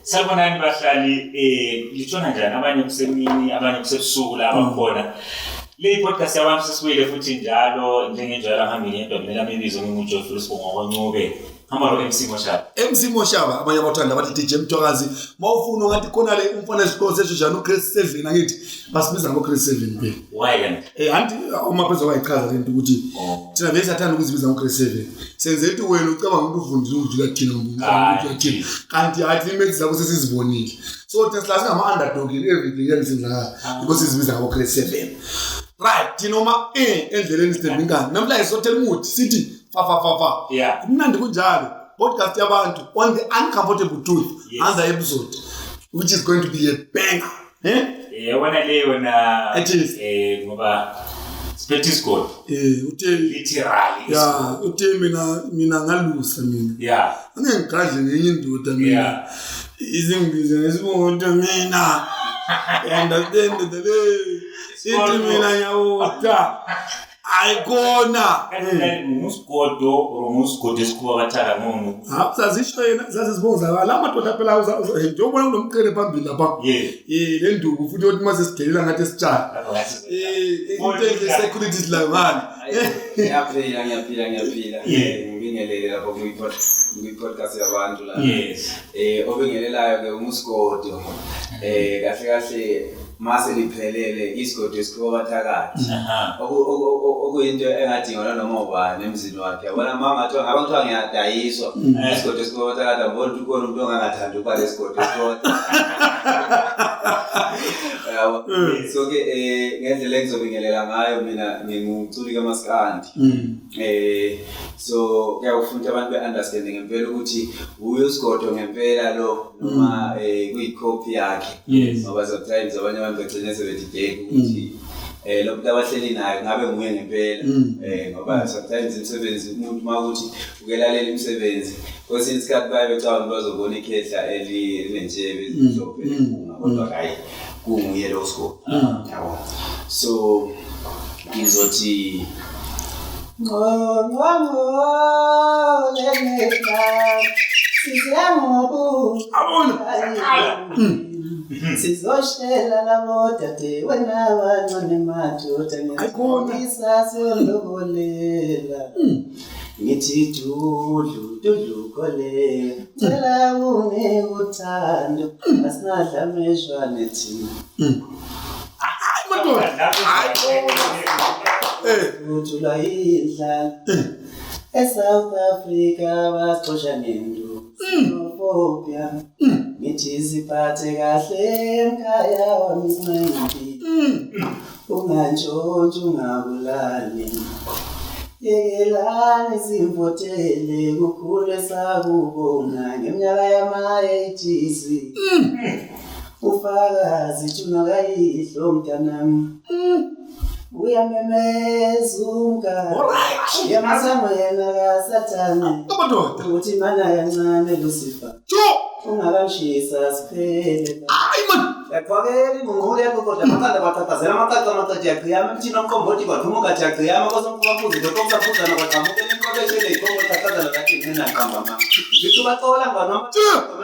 Sanibonani bahlali, litshona njani? Abanye kusemini, abanye kusebusuku la abakhona. Le podcast yabantu sesibuyile futhi njalo njengenjalo, ngihambe ngedwa mina. Lami ibizo nginguJoyful Sibongo kwaNcube. Hamba lo MC Moshaba. MC Moshaba, abanye abathanda bathi DJ Mthwakazi. Mawufuna ungathi khona le umfana esikolo seshijana uChris 7, angithi basibiza ngo Chris 7 phela. Why kanti? Anti uma phezulu wayichaza lento ukuthi thina vele sathanda ukuzibiza ngo Chris 7. Senze ukuthi wena ucabanga ukuthi ufundile ukudlula thina, ukudlula thina. Kanti hayi, imethi zakho sesizibonile. So thina sila singama underdog in everything yenzakala because sizibiza ngabo Chris 7. Right, thina uma endleleni sidemba inkani. Namhlanje sothela umuthi sithi fa fa fa fa. Kumnandi kunjalo. Podcast yabantu on the uncomfortable truth. Another episode which is going to be a banger. Eh? Yabona le yona It is. Ngoba siphethe isigodi. Uthe literally. Yeah, uthe mina ngalusa mina. Angeke ngigadle ngenye indoda mina. Izingibize ngesibongo mina. You understand the le. Ithi mina ngiyawuta. Ayikona. Ngusigodo or ngusigodo esikhuba bathaka ngono. Ha, sazisho yena, sazizibonga zaba la madoda phela njengoba kunomqhele phambili lapha. Le nduku futhi othi mase sidelela ngathi esitshana. Into enje security silangani. Ngiyaphila, ngiyaphila, ngiyaphila. Ngibingelele lapho kwi-podcast yabantu la. Obingelelayo ke umusigodo. Kahle kahle mase liphelele isigodo esikhuba bathakathi. Okuyinto engadingwa noma ubani emzini wakhe. Yabona uma ngathiwa ngabe kuthiwa ngiyadayiswa isigodo esikhuba bathakathi, angiboni ukuthi ukhona umuntu ongangathandi ukuba lesigodo esikhuba. Yabo. So ke ngendlela engizobingelela ngayo, mina ngingumculi kaMaskandi. So kuyawufuna abantu be-understand ngempela ukuthi uye usigodo ngempela lo noma kuyi-copy yakhe. Ngoba sometimes abanye abantu bagcine sebedideka ukuthi lo muntu abahleli naye ngabe nguye ngempela. Ngoba sometimes imisebenzi, umuntu uma ukuthi ukelalela imisebenzi kwesinye isikhathi baye becabanga ukuthi bazobona ikhehla elinentshebe ezimhlophe eliphunga, kodwa hhayi, kunguye lo sigodo. Yabo. So ngizothi Ngqo ngqo lemehla sizengobu Abona. sizoshela labo dade wena bancane madoda Ayikhona. ngiyisa siyolobolela ngithi dudlu dudlu khole cela unike uthando asinadla meshwane thina. Hayi madoda. Uthula indlala eSouth Africa baxosha ngendu xenophobia ngithi siphathe kahle emkhaya wami sinciphi ungantshontshi ungabulali yekelani simvotele kukhule sakubona ngeminyaka yama-80s ufakazi thuna kayihlo mntanami uyamemeza umngane Alright. yamasangwena kasathane Madoda. uthi mana kancane Lucifer Jo. ungakamshisa siphele. Hayi man. Yaqhwakela ingqungqulu yagogoda amaqanda baqhaqhazela amaqaqa amaqeda yaqhiyama emthini omqombothi kwaduma ugathi yaqhiyama kosomkhubamphuzi dokomsaphuzana kwaqhamukela inqobeshele ikhongo qhaqhazela lathi nqina qamba ma zicubacola ngwanoma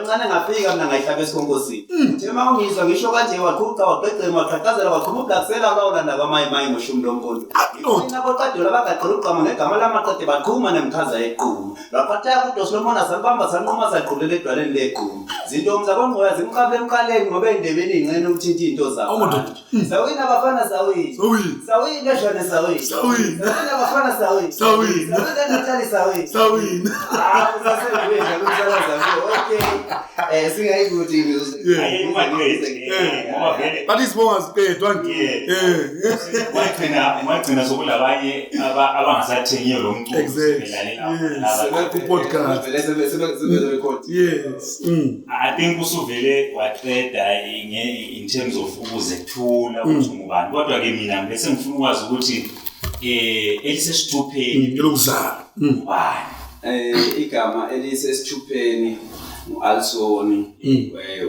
encane ngafika mina ngayihlaba esikhonkosini. Uthe uma ungizwa ngisho kanje waqhuqa waqeqema waqhaqhazela waqhuma ublakusela lawulanda kwamayimayi ngoshumi lomkhondo. Madoda. Aboqadola abagaqela ugqama ngegama lamaqede baqhuma nemkhaza yeqhuma lwaphatheka udosi lomona salubamba sanquma sagqulela edwaleni leqhuma zintombi zakwangqoya zimqabule emqaleni ngoba ey'ndebeni iy'ncane ukuthinta iy'nto Awu, madoda. zabantu. Sawina abafana, sawina. Sawina. Sawina eshone, sawina. Sawina. Sawina abafana, sawina. Sawina. Sawina Natali, sawina. Sawina. Hawu, sasekuye umsakazo. Okay, singayikuthi Ngoba vele Bathi isibonga siqedwa nje. Wagcina sokulabanye abangasathengiyo lo mculo. Exactly. Belalela Yes. laba. Ku-podcast. Vele sebe-record. Yes. I think usuvele waqeda in terms of ukuzethula ukuthi ungubani, kodwa ke mina bese ngifuna ukwazi ukuthi elisesithupheni Elokuzala. ubani? Igama elisesithupheni ngu-Alsoni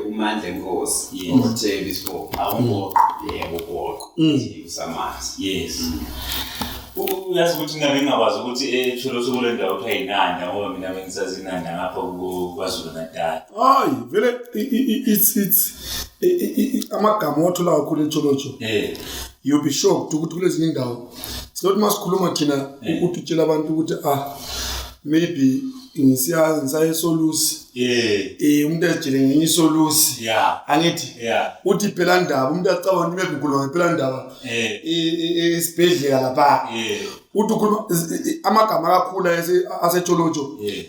uMandla Nkosi. Uthemba isibongo. Awumboqo. Yebo, ugoqo. Usamanzi. Yes. Uyazi ukuthi mina bengingakwazi ukuthi eTholotsho kule ndawo kuthiwa yinanda ngoba mina bengisazi inanda ngapha KwaZulu Natal. Hayi vele it's amagama owathola kakhulu eTholotsho. You'll be shocked ukuthi kulezinye indawo silothi masikhuluma thina ukuthi utshela abantu ukuthi maybe ngisiyazi ngisaye eSolusi. Umuntu ezijele ngenye iSolusi. Angithi uthi phela ndaba umuntu acabanga ukuthi maybe ukhuluma ngempela ndaba esibhedlela lapha. Uthi ukhuluma amagama akakhulu aseTholotsho.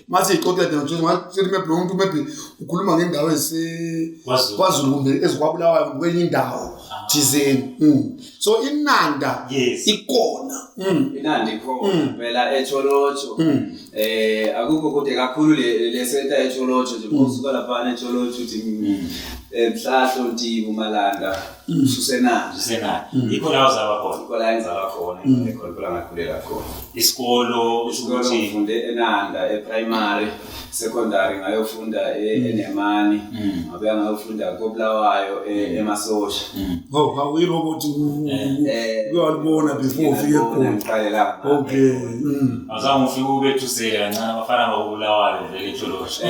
Mase ixoxela thina nje ngathi maybe lo muntu maybe ukhuluma ngendawo ezise KwaZulu kumbe ezikwabulawayo kumbe kwenye indawo thizeni. So inanda ikona. Inanda ikhona phela eTholotsho. Akukho kude kakhulu le center eTholotsho nje usuka lapha eTholotsho uthi Mhlahlo Ntibu Malanda ususenanda. Ususenanda. Yikho la uzalwa khona. Yikho la engizalwa khona, yikho la ngakhulela khona. Isikolo ukuthi ngifunde eNanda e-primary, secondary ngayofunda eNemani, ngabuya ngayofunda koBulawayo eMasosha. Oh, how we robot uyalibona before ufike khona. Okay. Azange ufike ubethusele kancane abafana bakoBulawayo vele eTholotsho.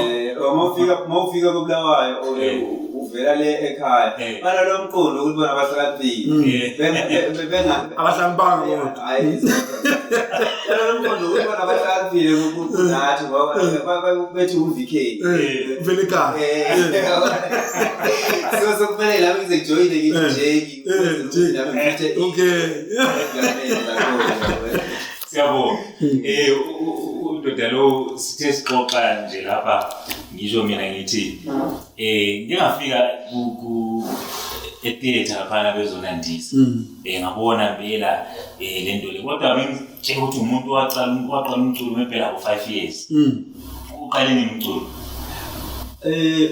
Mawufika koBulawayo uvela le ekhaya. Banalo mqondo ukuthi bona abahlakaniphile. Abahlakaniphanga kodwa. Hayi. Banalo mqondo ukuthi bona abahlakaniphile kunathi ngoba bethi uVK. Vele ekhaya. So sokumele lami ngize ngijoyine ngithi Jake. Okay. Siyabonga. Udoda lo sithe sixoxa nje lapha ngisho mina ngithi ngingafika ku etheater lapha bezonandisa. Ngabona impela lento le kodwa bengitshela ukuthi umuntu waqala umculo impela ku 5 years. Uqale nini umculo?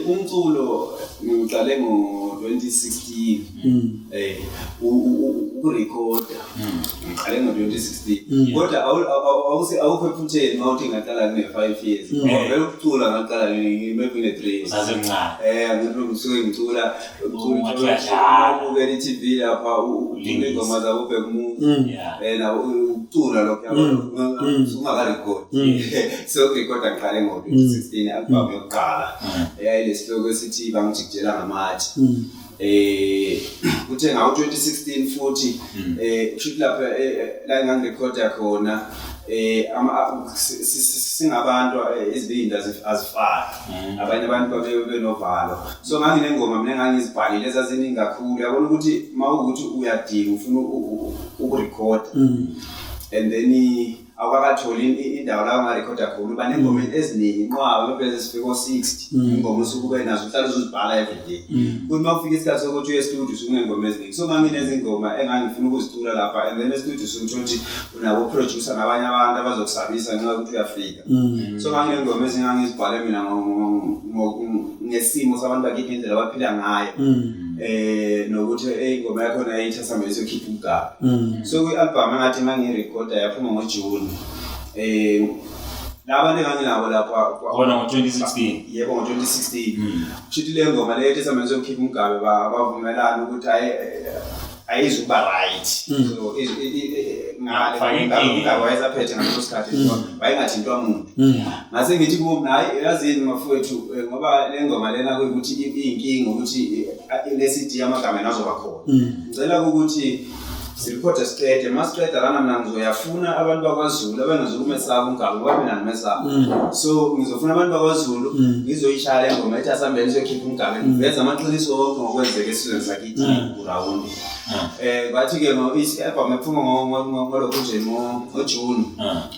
Umculo ngiqale ngo-2016. Ukurekhoda ngiqale ngo-2016 kodwa awukho ephutheni uma uthi ngaqala ngine-5 years. Ngoba vele ukucula ngaqala maybe ngine-3 years. Usasemncane. Ngisuke ngicula ubukela i-TV lapha ucula ingoma zabo ubheka umuzi. Ukucula lokho yabo ungakarekhodi. So ukurekhoda ngiqale ngo-2016 album yokuqala eyayilesihloko esithi bangijikijela ngamatshe. Kuthe ngawo 2016 futhi kushuthi lapha la engangirekhoda khona singabantu izibindi azifani. Abanye abantu babenovalo. So nganginengoma mina engangizibhalile ezaziningi kakhulu. Yabona ukuthi mawukuthi uyadinga ufuna ukurekhoda. And then awukakatholi indawo la ungarekhoda khona uba nengoma eziningi inqwaba bese sifika o-60 ingoma osuke ube nazo uhlale uzibhala every day. Kuthi uma kufika isikhathi sokuthi uye e-studio usunengoma eziningi. So nganginezingoma engangifuna ukuzicula lapha and then e-studio usuthola ukuthi unabo producer nabanye abantu abazokusabisa ngenxa yokuthi uyafika. So nganginengoma ezingangizibhale mina ngesimo sabantu bakithi indlela abaphila ngayo. Nokuthi ingoma yakhona yayithatha sambe sokhipha umgaba. So kwi-album engathi mangiyirekhoda yaphuma ngoJune. Labantu enganginabo lapha khona ngo-2016. Yebo ngo-2016. Kushuthi le ngoma le ethi sambe sokhipha umgabe bavumelana ukuthi ayizukuba right. So ngale umgabe wayesaphethe ngaleso sikhathi wayengathintwa muntu. Ngase ngithi kubo mina hayi yazini mafowethu ngoba le ngoma lena kuyikuthi iyinkinga ukuthi le CD amagama azoba khona. Ngicela ukuthi sirekhoda siqede masiqeda lana mina ngizoyafuna abantu bakwaZulu abangazokumesaba umgabe ngoba mina ngimesaba. So ngizofuna abantu bakwaZulu ngizoyishaya le ngoma ethi asambeni siyokhipha umgabe ngiveza amaqiniso wonke ngokwenzeka esizweni sakithi kurawundi. Kwathi-ke i-album ephuma ngolokhu nje ngoJune.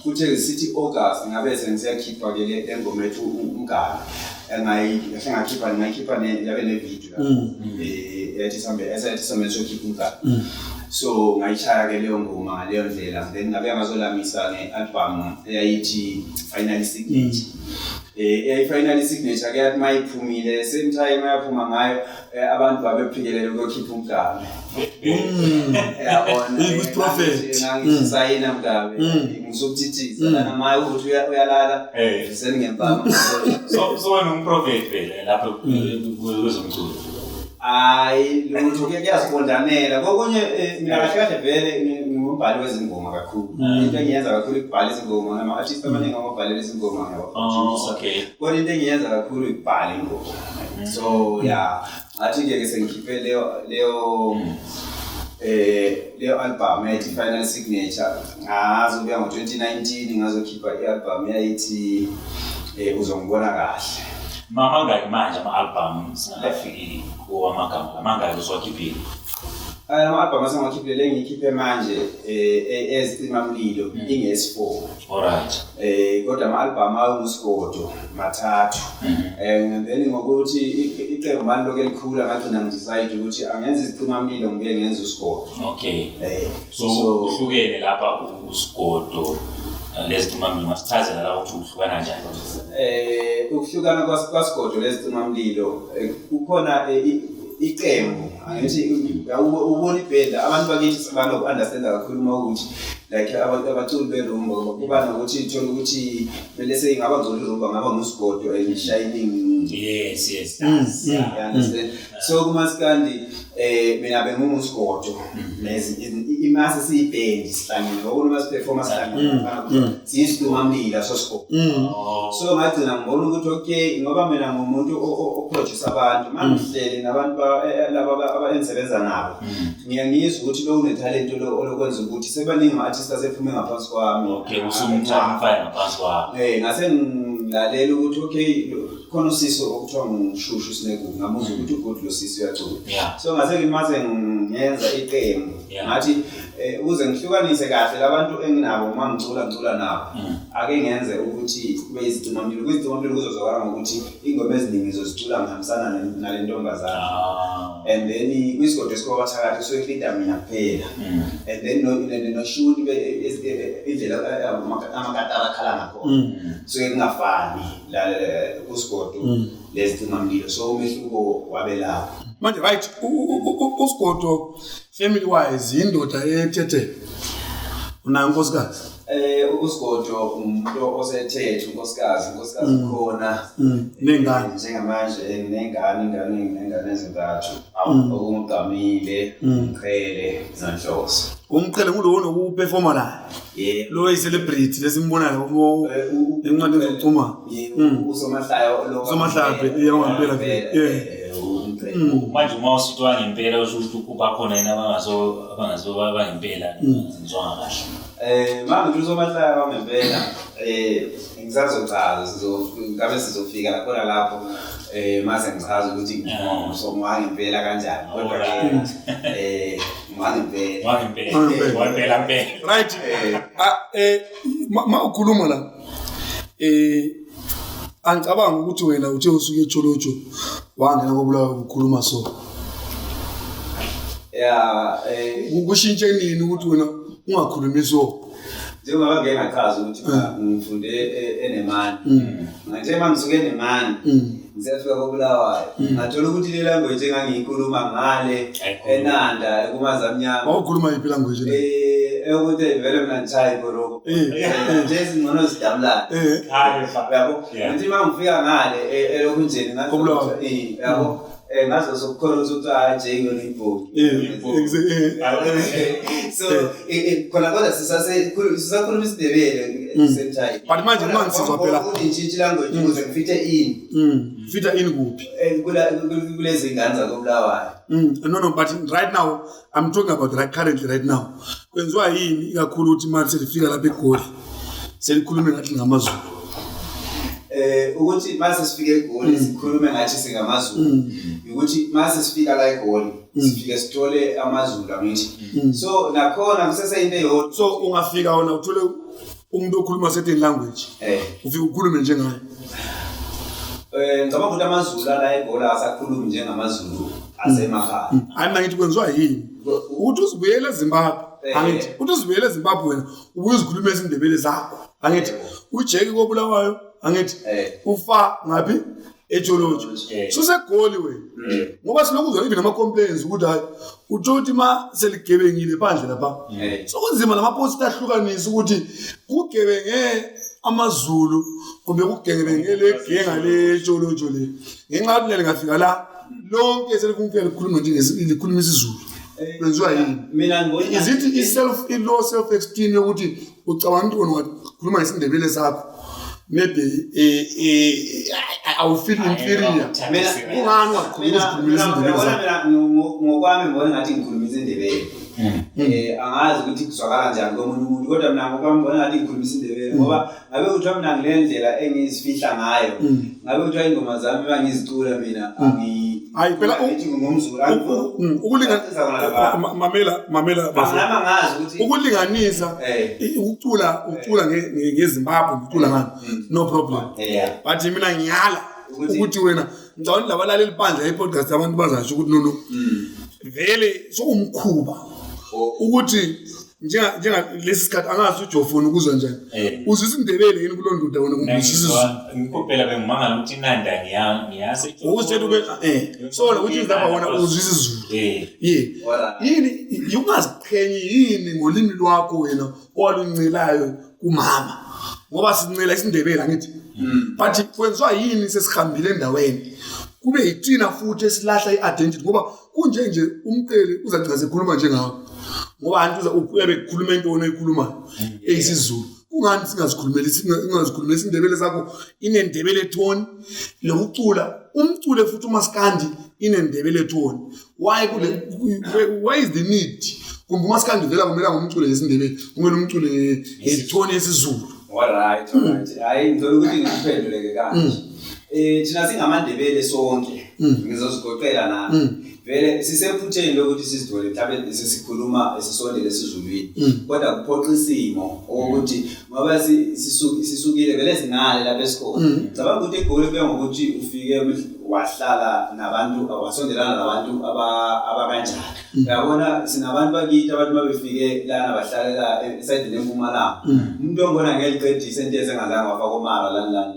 Kuthe sithi August ngabe sengisiyakhipha-ke le ngoma ethi umgabe. Ngakhipha ngayikhipha yabe ne-video lapho. Ethi sambe siyokhipha umgabe. So ngayishaya-ke leyo ngoma ngaleyo ndlela then ngabe ngazolamisa nge-album eyayithi Final Signature. Eyayi-Final Signature ke yathi mayiphumile same time yaphuma ngayo abantu babephikelela ukuyokhipha umgabe. Yabona ngangisayina mgabe ngisukuthithisa lana maye ukuthi uyalala sengempama. So wena ungumprofeti vele lapha kwezomculo. Hayi lutho kuyaziqondanela kokunye mina kahle kahle vele Ngumbhali wezingoma kakhulu. Into engiyenza kakhulu ukubhala izingoma, nama-artist amaningi angabhalela izingoma ngiyawa-produce. Oh, okay. Kodwa into engiyenza kakhulu ukubhala ingoma. So yeah, ngathi-ke ke sengikhiphe leyo album eyayithi Final Signature. Ngazobuya ngo-2019 ngazokhipha i-album eyayithi Uzongibona Kahle. Mangaki manje ama-album singakafiki kuwo amagama la, mangaki usuwakhiphile? Ama-album asengiwakhiphile, le ngiyikhiphe manje ezicimamlilo inge-S4. Alright. Kodwa ama-album awusigodo mathathu. And then ngokuthi iqembu manje lokhu elikhula, ngagcina ngidecide ukuthi angenza izicimamlilo ngibuye ngenze usigodo. Okay. So uhlukene lapha usigodo lezicimamlilo, masichazela la ukuthi uhlukana kanjani. Ukuhlukana kwasigodo lezicimamlilo, kukhona iqembu, angithi ubona ibhenda abantu bakithi banoku-understanda kakhulu uma ukuthi like abaculi berumba kuba nokuthi thola ukuthi kumele seyingaba ngcono irumba ngaba ngusigodo and shining. Yes. You understand? So kumaskandi mina bengingusigodo lezi imase siyibhendi sihlangene ngoba uma siperforma sihlangene siyisicimamlilo sosigodo. So ngagcina ngibona ukuthi okay, ngoba mina ngumuntu oproduce abantu, mangihleli nabantu laba engisebenza nabo, ngiyangizwa ukuthi lo unethalente lo olokwenza ukuthi sebaningi ama-artist asephume ngaphansi kwami. Okay, usumthatha umfake ngaphansi kwakho. Ngase ngilalela ukuthi okay, khona usiso okuthiwa nguShushu Sinegugu, ngamuzwa ukuthi ugood lo sisi uyacula. So ngase ngimase ngenza iqembu. Ngathi ukuze ngihlukanise kahle labantu enginabo uma ngicula nabo, ake ngenze ukuthi kube izicimamlilo. Kwizicimamlilo kuzozwakala ngokuthi ingoma eziningi ngizozicula ngihambisana nale ntombazana. And then kwisigodo esikobathakathi kusuke kulinda mina kuphela. And then noshuni indlela amakatara akhala ngakhona suke kungafani la kusigodo lezicimamlilo, so umehluko wabelapho. Manje right, usigodo family wise yindoda ethethe, unayo unkosikazi? Usigodo umuntu osethethe unkosikazi khona. Nengane njengamanje nengane ezintathu, okungugqamile, umqhele noNhloso. Umqhele ngulowo nokuperforma la? Yebo. Lo yi-celebrity lesimbonayo encwadini zokuxhumana. Usomahlaya lo. Usomahlaya yebo ngempela vele. Manje uma usithiwa ngempela usho ukuthi kuba khona yini abangazo bangempela ngizwanga kahle. Manje usomahlaya wangempela ngisazochaza, ngabe sizofika khona lapho mase ngichaza ukuthi ngempela kanjani, kodwa ke ngempela. Right. Ma ukhuluma la angicabanga ukuthi wena uthe usuke eTsholotsho wangena koBulawayo ukukhuluma so. Yeah, kushintshe nini ukuthi wena ungakhulumi so? Njengoba ngeke ngachaza ukuthi ngifunde enemani. Ngithe mangisuke enemani ngisafika koBulawayo ngathola ukuthi le language engangiyikhuluma ngale eNanda ekuMazamnyama. Wawukhuluma yiphi language le? Ukuthi vele mina ngishaya iboroko. Nje izingcono zidamulana. Yabo. Ngithi mangifika ngale elokhunjeni ngathi yabo ngazo sokukhona ukuthi hayi nje ngiyona ibhoki. So khona kodwa sisakhuluma isiNdebele same time. But manje mangisizwa phela ukuthi ngitshintshe language ukuze ngifithe in. Fitha in kuphi? Kulezi ngane zakoBulawayo. No, but right now I'm talking about right currently right now. Kwenziwa yini ikakhulu ukuthi manje selifika lapha eGoli selikhulume ngathi ngamaZulu? Ukuthi mase sifike eGoli sikhulume ngathi singamaZulu. Ukuthi mase sifika la eGoli sifike sithole amaZulu angithi. So nakhona kuseseyinto eyodwa. So ungafika wona uthole umuntu okhuluma certain language. Ufike ukhulume njengaye. Ngicabanga ukuthi amaZulu ala eGoli asakhulumi njengamaZulu asemakhaya. Hayi mina ngithi kwenziwa yini? Ukuthi uzibuyele eZimbabwe. Angithi uthi uzibuyele eZimbabwe wena ubuye uzikhulume isiNdebele zakho. Angithi ujeki koBulawayo, angithi ufa ngaphi eTsholotsho. Susegoli wena. Ngoba silokhu uzwa even ama-complaints ukuthi hayi utsho ukuthi ma seligebengile phandle lapha. So kunzima namaphosta ahlukanisa ukuthi kugebenge amaZulu kumbe kugebenge le genga le Tsholotsho le. Ngenxa yokuthi lingafika la lonke selifuna likhuluma nje likhuluma isiZulu. Kwenziwa yini? Mina ngibona Is it i-self, i-low self esteem yokuthi ucabanga ukuthi wena ungakhuluma ngesiNdebele sakho maybe awufeel inferior? Kungani ungakhulumi uzikhulumela isiNdebele Mina sakho? mina ngokwami ngibona ngathi ngikhuluma isiNdebele. Angazi ukuthi kuzwakala njani komunye umuntu, kodwa mina ngokwami ngibona ngathi ngikhuluma isiNdebele, ngoba ngabe kuthiwa mina ngile ndlela engizifihla ngayo, ngabe kuthiwa ingoma zami uma ngizicula mina Hayi, phela ngithi ngingumZulu. Ukulinga mamela mamela bafo. Nami angazi ukuthi Ukulinganisa ukucula, ucula ngeZimbabwe, ucula ngani, no problem. But mina ngiyala ukuthi wena ngicabanga labalaleli bandla i-podcast abantu bazasho ukuthi no vele sokumkhuba ukuthi njenga lesi sikhathi angazi ujofuna ukuzwa njani. Uzwa isiNdebele yini kuloo ndoda wena kumbe uzwa isiZulu? Ngikho phela bengimangala ukuthi inanda ngiyase. Ukuzitshela ube so ukuthi lapha wena uzwa isiZulu. Yini ungaziqhenyi yini ngolimi lwakho wena owaluncelayo kumama? Ngoba sincela isiNdebele angithi. But kwenziwa yini sesihambile endaweni? Kube yithina futhi esilahla i-identity, ngoba kunje nje umceli uzagcina ekhuluma njengawe. Ngoba anti uyabe ekhuluma into wena oyikhulumayo eyisiZulu. Kungani singazikhulumeli, ungazikhulumeli isiNdebele sakho inendebele tone lokucula, umcule futhi umaskandi inendebele tone. Why kule, why is the need? Kumbe umaskandi vele akumele ngumculo ngesiNdebele, kumele umcule ngethone yesiZulu. Alright, alright. Hayi, ngicela ukuthi ngikuphendule ke kanje. Thina singamaNdebele sonke. Ngizozigoqela nami. Vele sisephutheni lokuthi sizidole mhlawumbe sesikhuluma sisondele esiZulwini. Kodwa kuphoqa isimo ukuthi ngoba sisukile vele singale lapha esikhona. Ngicabanga ukuthi eGoli kuya ngokuthi ufike wahlala nabantu, wasondelana nabantu abakanjani. Uyabona sinabantu bakithi, abantu babefike lana bahlalela esayidini eMpumalanga. Umuntu ongibona ngeliqedise into ezengazange wafaka omara lani lani.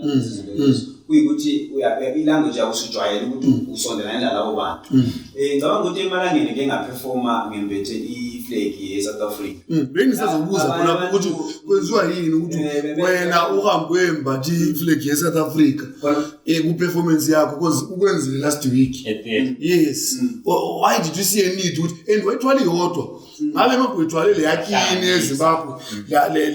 Kuyikuthi i-language yakho usujwayele ukuthi usondelane nalabo bantu. Ngicabanga ukuthi emalangeni ngike ngaperforma ngembethe i-flag ye-South Africa. Bengisazobuza khona ukuthi kwenziwa yini ukuthi wena uhambe wembathe i-flag ye-South Africa ku-performance yakho, because ukwenzile last week. Yes. Why did you see a need ukuthi and wayithwala iyodwa? Ngabe mabuyithwale le yakini eZimbabwe,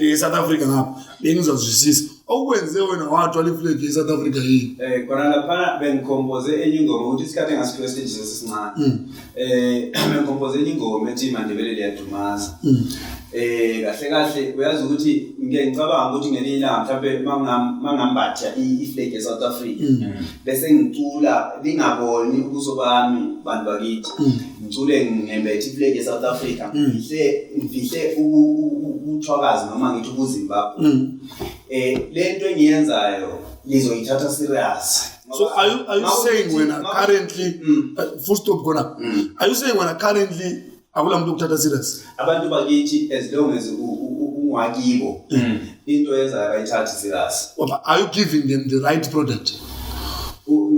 le South Africa ngapha, bengizazwisisa. Okwenze wena wathwala i-flag ye-South Africa yini? Khona laphana bengikhompoze enye ingoma ukuthi isikhathi engasifika stage sesincane. Bengikhompoze enye ingoma ethi iMandebele liyadumaza. Kahle kahle uyazi ukuthi ngike ngicabanga ukuthi ngelinye ilanga mhlawumbe mangambatha i-flag ye-South Africa bese ngicula lingaboni ubuso bami bantu bakithi. Ngicule ngembethe i-flag ye-South Africa, ngifihle ubuthwakazi noma ngithi ubuZimbabwe. Lento engiyenzayo ngizoyithatha serious. So are you saying when currently full stop khona? Are you saying when currently akula muntu okuthatha serious? Abantu bakithi as long as ungakibo into yenzayo bayithatha serious. Are you giving them the right product?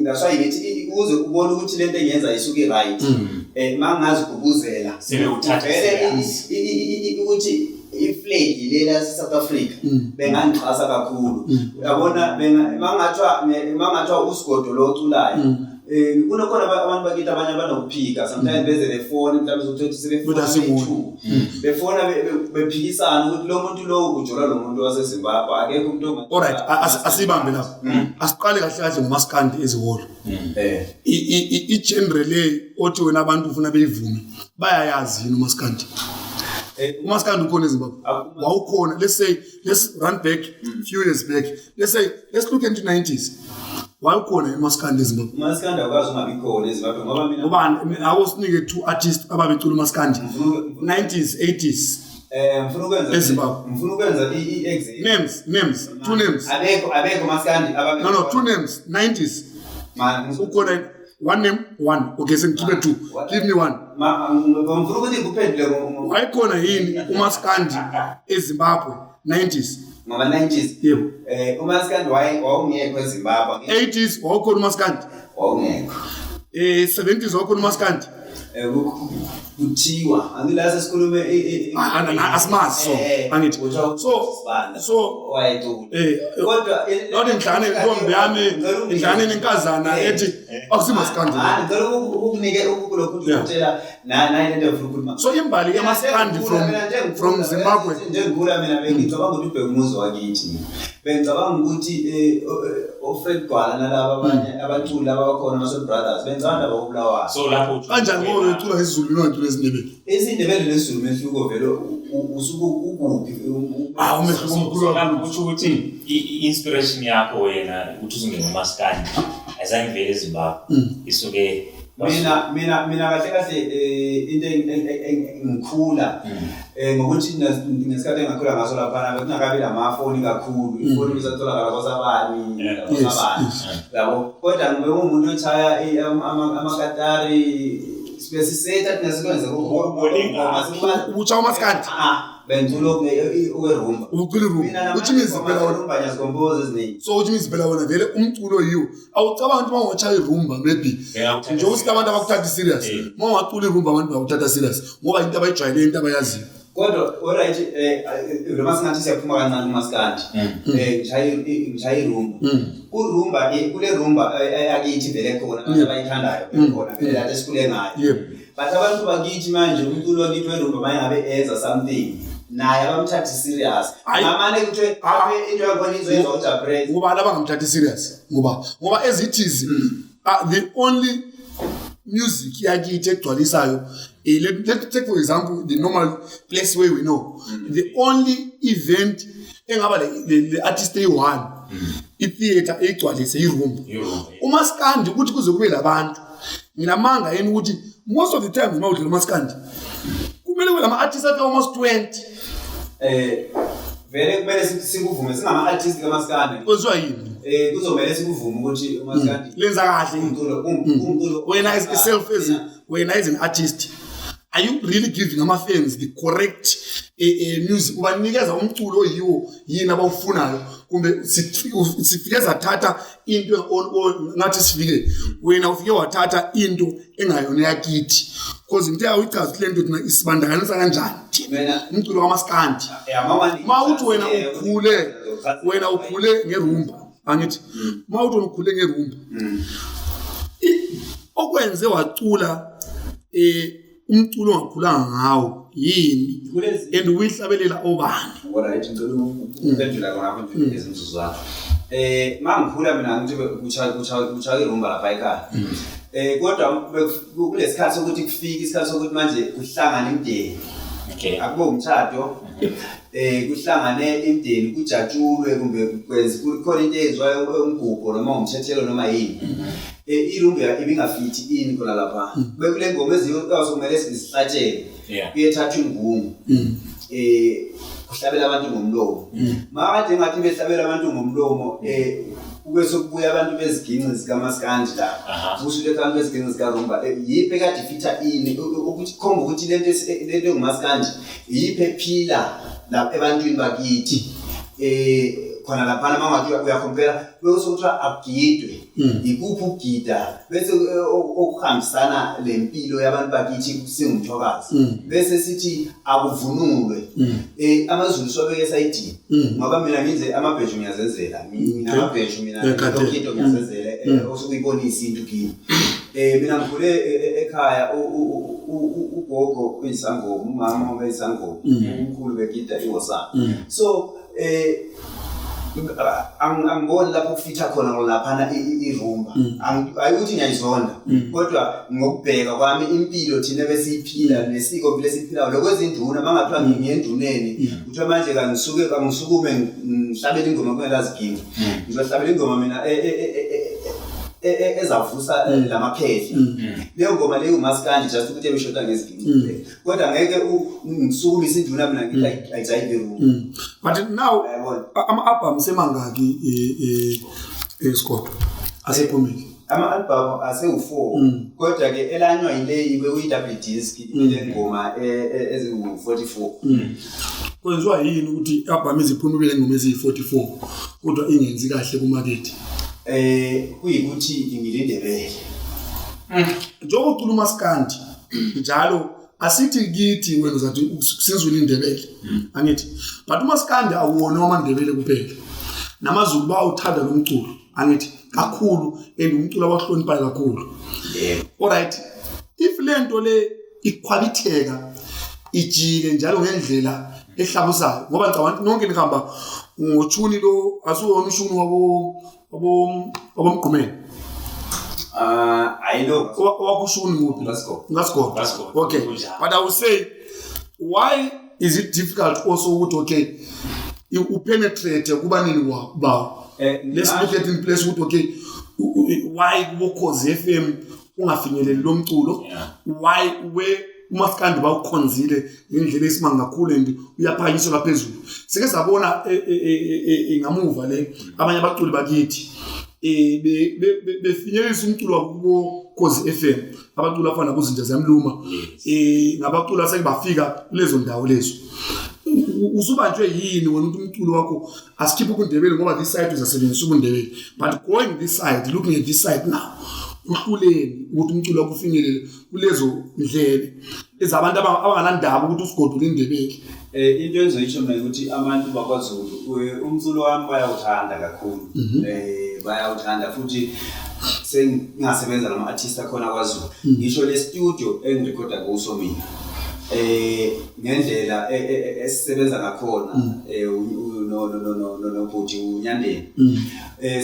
That's why ngithi ukuze ubone ukuthi lento engiyenza isuke right. Mangazigubuzela sebewuthatha serious. Ukuthi i-flag lela South Africa bengangixhasa kakhulu. Uyabona mangathiwa usigodo lo oculayo. Kunokhona abantu bakithi abanye abanokuphika sometimes beze befona mhlawumbe uzothola ukuthi sebefona befona bephikisana ukuthi lo muntu lo ujola lo muntu waseZimbabwe akekho umuntu. Alright, asibambe lapho. Asiqale kahle kahle ngomaskandi eziholo. I-genre le othi wena abantu ufuna beyivume bayayazi yini umaskandi? Umaskandi ukhona eZimbabwe. Wawukhona, let's say let's run back few years back. Let's say let's look into 90s. Wawukhona umaskandi eZimbabwe. Umaskandi awukwazi ungabi khona eZimbabwe ngoba mina ngoba awusinike two artists ababecula umaskandi 90s 80s. Ngifuna ukwenza eZimbabwe. Ngifuna ukwenza i-exit. Names, two names. Abekho maskandi ababe. No, two names, 90s. Ukhona one name, one. Okay, so give me two. Give me one. Ngifuna ukuthi ngikuphendule. Wayekhona yini umaskandi eZimbabwe 90s? Ngama 90s. Yebo. Umaskandi wawungekho eZimbabwe. 80s wawukhona umaskandi? Wawungekho. 70s wawukhona umaskandi? Kuthiwa angila sesikhulume Asimazi so angithi so wayecula kodwa lona inhlangane intombi yami inhlangane inkazana ethi akusimaskandi. Ngicela ukunike ukulokhu ukutshela nayi lento ngifuna ukukhuluma. So imbali yamaskandi from Zimbabwe. Njengigula mina bengicabanga ukuthi ubheke umuzi wakithi. Bengicabanga ukuthi oFred Gwala nalaba abanye abaculi laba abakhona ama Brothers bengicabanga abakubulawayo. So lapho kanjani ngoba becula ngesiZulu noma isiNdebele? IsiNdebele nesiZulu mehluko vele usuke ukuphi? Umehluko omkhulu kakhulu kusho ukuthi i-inspiration yakho wena ukuthi uzungene umaskandi azange vele eZimbabwe isuke mina kahle kahle into engikhula ngokuthi ngesikhathi engakhula ngaso laphana bekungakabi lamafoni kakhulu, ifoni ibisatholakala kwasabani kwasabani yabo, kodwa ngibe ngumuntu ochaya amakatari sibe sisetha thina sikwenze ubutsha umaskandi bengicula okwerumba ubucula irumba uthi imizimba wena ngiyazikompoza eziningi. So uthi imizimba wena vele umculo yiwo awucabanga ukuthi mawungachaya irumba maybe nje usithi abantu abakuthatha serious mawungacula irumba abantu bakuthatha serious ngoba into abayijwayele into abayaziyo. Kodwa alright noma singathi siyaphuma kancane kumaskandi ngishaya irumba kurumba kule rumba yakithi vele khona abantu abayithandayo khona vele lathi esikhule ngayo, but abantu bakithi manje umculo wakithi werumba mayengabe enza something naye abamthathi serious ngamane kuthiwe into yakhona izoyenza uJabrez ngoba laba ngamthathi serious ngoba ezithizi the only music yakithi egcwalisayo. Let's take for example the normal place where we know the only event engaba le artist eyi-one i-theatre egcwalise irumba umaskandi ukuthi kuze kube labantu. Nginamanga yini ukuthi most of the times mawudlula umaskandi kumele kube lama-artist athi almost 20. Vele kumele sikuvume singama-artist kamaskandi. Kwenziwa yini? Kuzomele sikuvume ukuthi umaskandi lenza kahle umculo wena as self as wena as an artist are you really giving ama-fans the correct music? Ubanikeza umculo oyiwo yini abawufunayo kumbe sifike sathatha into ngathi sifike wena ufike wathatha into engayona yakithi because into yayichaza ukuthi lento thina isibandakanisa kanjani thina umculo kamaskandi. Mawuthi wena ukhule wena ukhule ngerumba angithi mawuthi wena ukhule ngerumba okwenze wacula umculo ongakhulanga ngawo yini and uyihlabelela obani? Alright ngicela ukuphendula khona lapho nje izimzuzwana. Mangikhula mina ngithi kuchaya irumba lapha ekhaya. Kodwa kulesikhathi sokuthi kufike isikhathi sokuthi manje kuhlangane imindeni. Okay. Akube umshado. Kuhlangane imindeni kujatshulwe kumbe kwenze khona into eyenziwayo umgubho noma umthethelo noma yini. Irumba ibingafithi ini khona lapha. Bekule ngoma eziyokumele sizihlatshelwe. Kuyethathwa ingungu. Kuhlabela abantu ngomlomo. Makade ngathi behlabela abantu ngomlomo kube sokubuya abantu beziginci zikamaskandi la. Kusho abantu beziginci zikarumba yiphi ekade ifitha ini ukuthi khomba ukuthi lento engumaskandi yiphi ephila lapha ebantwini bakithi. Khona laphana mangathi uyacompare bese kuthiwa akugidwe ikuphi ukugida bese okuhambisana lempilo yabantu bakithi singumthokazi bese sithi akuvunulwe amaZulu sobeke esayidini ngoba mina ngize amabheshu ngiyazenzela mina amabheshu mina yonke into ngiyazenzela osukuyibonisa into kimi. Mina ngikhule ekhaya ugogo uyisangoma umama uyisangoma umkhulu begida iwosana so angiboni lapho kufitha khona laphana irumba ayikuthi ngiyayizonda kodwa ngokubheka kwami impilo thina besiyiphila nesiko phela esiphilayo lokwezinduna mangathiwa ngiyenduneni kuthiwa manje kangisuke kangisukume ngihlabele ingoma kungelaziginci ngizohlabela ingoma mina ezavusa lamakhehla leyo ngoma leyo umaskandi just ukuthi ebeshota ngeziginci kodwa ngeke ngisukumise induna mina ngithi ayijayive irumba. But now ama-album semangaki eScott asephumile? Ama-album asewu-4 kodwa ke elanywa yile bekuyi-double disc ile ngoma eziwu-44. Kwenziwa yini ukuthi i-album iziphumile ngoma eziyi-44 kodwa ingenzi kahle kumakethe? Kuyikuthi ngilindebele. Njengoba ucula umaskandi Njalo asithi kithi wena uzathi sizwile iNdebele, angithi, but umaskandi awuwona wamaNdebele kuphela, namaZulu bawuthanda lo mculo, angithi, kakhulu, and umculo abahloniphayo kakhulu. Alright, if le nto le ikhwabitheka ijike njalo ngendlela ehlabusayo, ngoba ngicabanga ukuthi nonke nihamba ngochuni lo, asuwona ushuni wabo wabomgqumeni. I know. Owakushuni kuphi? Ngasigodi. Ngasigodi. Ngasigodi. Okay. Kunjalo. But I would say, why is it difficult also ukuthi okay upenetrate kubanini bawo? Let's look at in place ukuthi okay, why kuboKhozi FM ungafinyeleli lo mculo? Why we umaskandi bawukhonzile ngendlela esimanga kakhulu and uyaphakanyiselwa phezulu? Sike sabona ngamuva le abanye abaculi bakithi befinyelelisa umculo wabo kuboKhozi FM, abaculi afana naboZinja Ziyamluma, ngabaculi aseke bafika kulezo ndawo lezo. Usubanjwe yini wena ukuthi umculo wakho asikhiphe ubuNdebele, ngoba this side uzasebenzisa ubuNdebele, but going this side, looking at this side now, kuhluleni ukuthi umculo wakho ufinyelele kulezo ndlebe ezabantu abanganandaba ukuthi usigodo lendebele? Into engizoyisho mina ukuthi abantu bakwaZulu, umculo wami bayawuthanda kakhulu. Bayawuthanda futhi sengingasebenza nama-artist akhona kwaZulu. Ngisho le studio engirekhoda kuso mina. Ngendlela esisebenza ngakhona no no no no no nobhuti uNyandeni.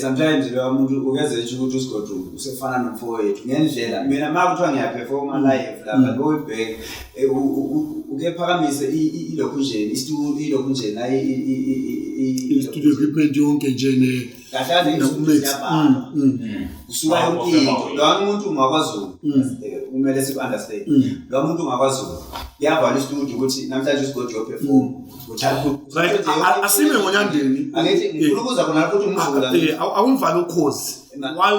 Sometimes lo muntu ukeze nje ukuthi usigodo usefana nomfowethu ngendlela mina ma kuthiwa ngiyaperforma live lapha, ngoyibheke uke phakamise ilokhu nje istudio, ilokhu nje na I-studio equipment yonke nje ne kahle kahle nokumix. Siyabhala kusuka yonke into. Lo muntu ngakwaZulu, kumele siku-understand, lo muntu ngakwaZulu kuyavala istudio ukuthi namhlanje usigodi yoperform. Right, asime ngoNyandeni. Angithi ngifuna ukuza khona futhi umzulu. Awumvale ukhozi. Why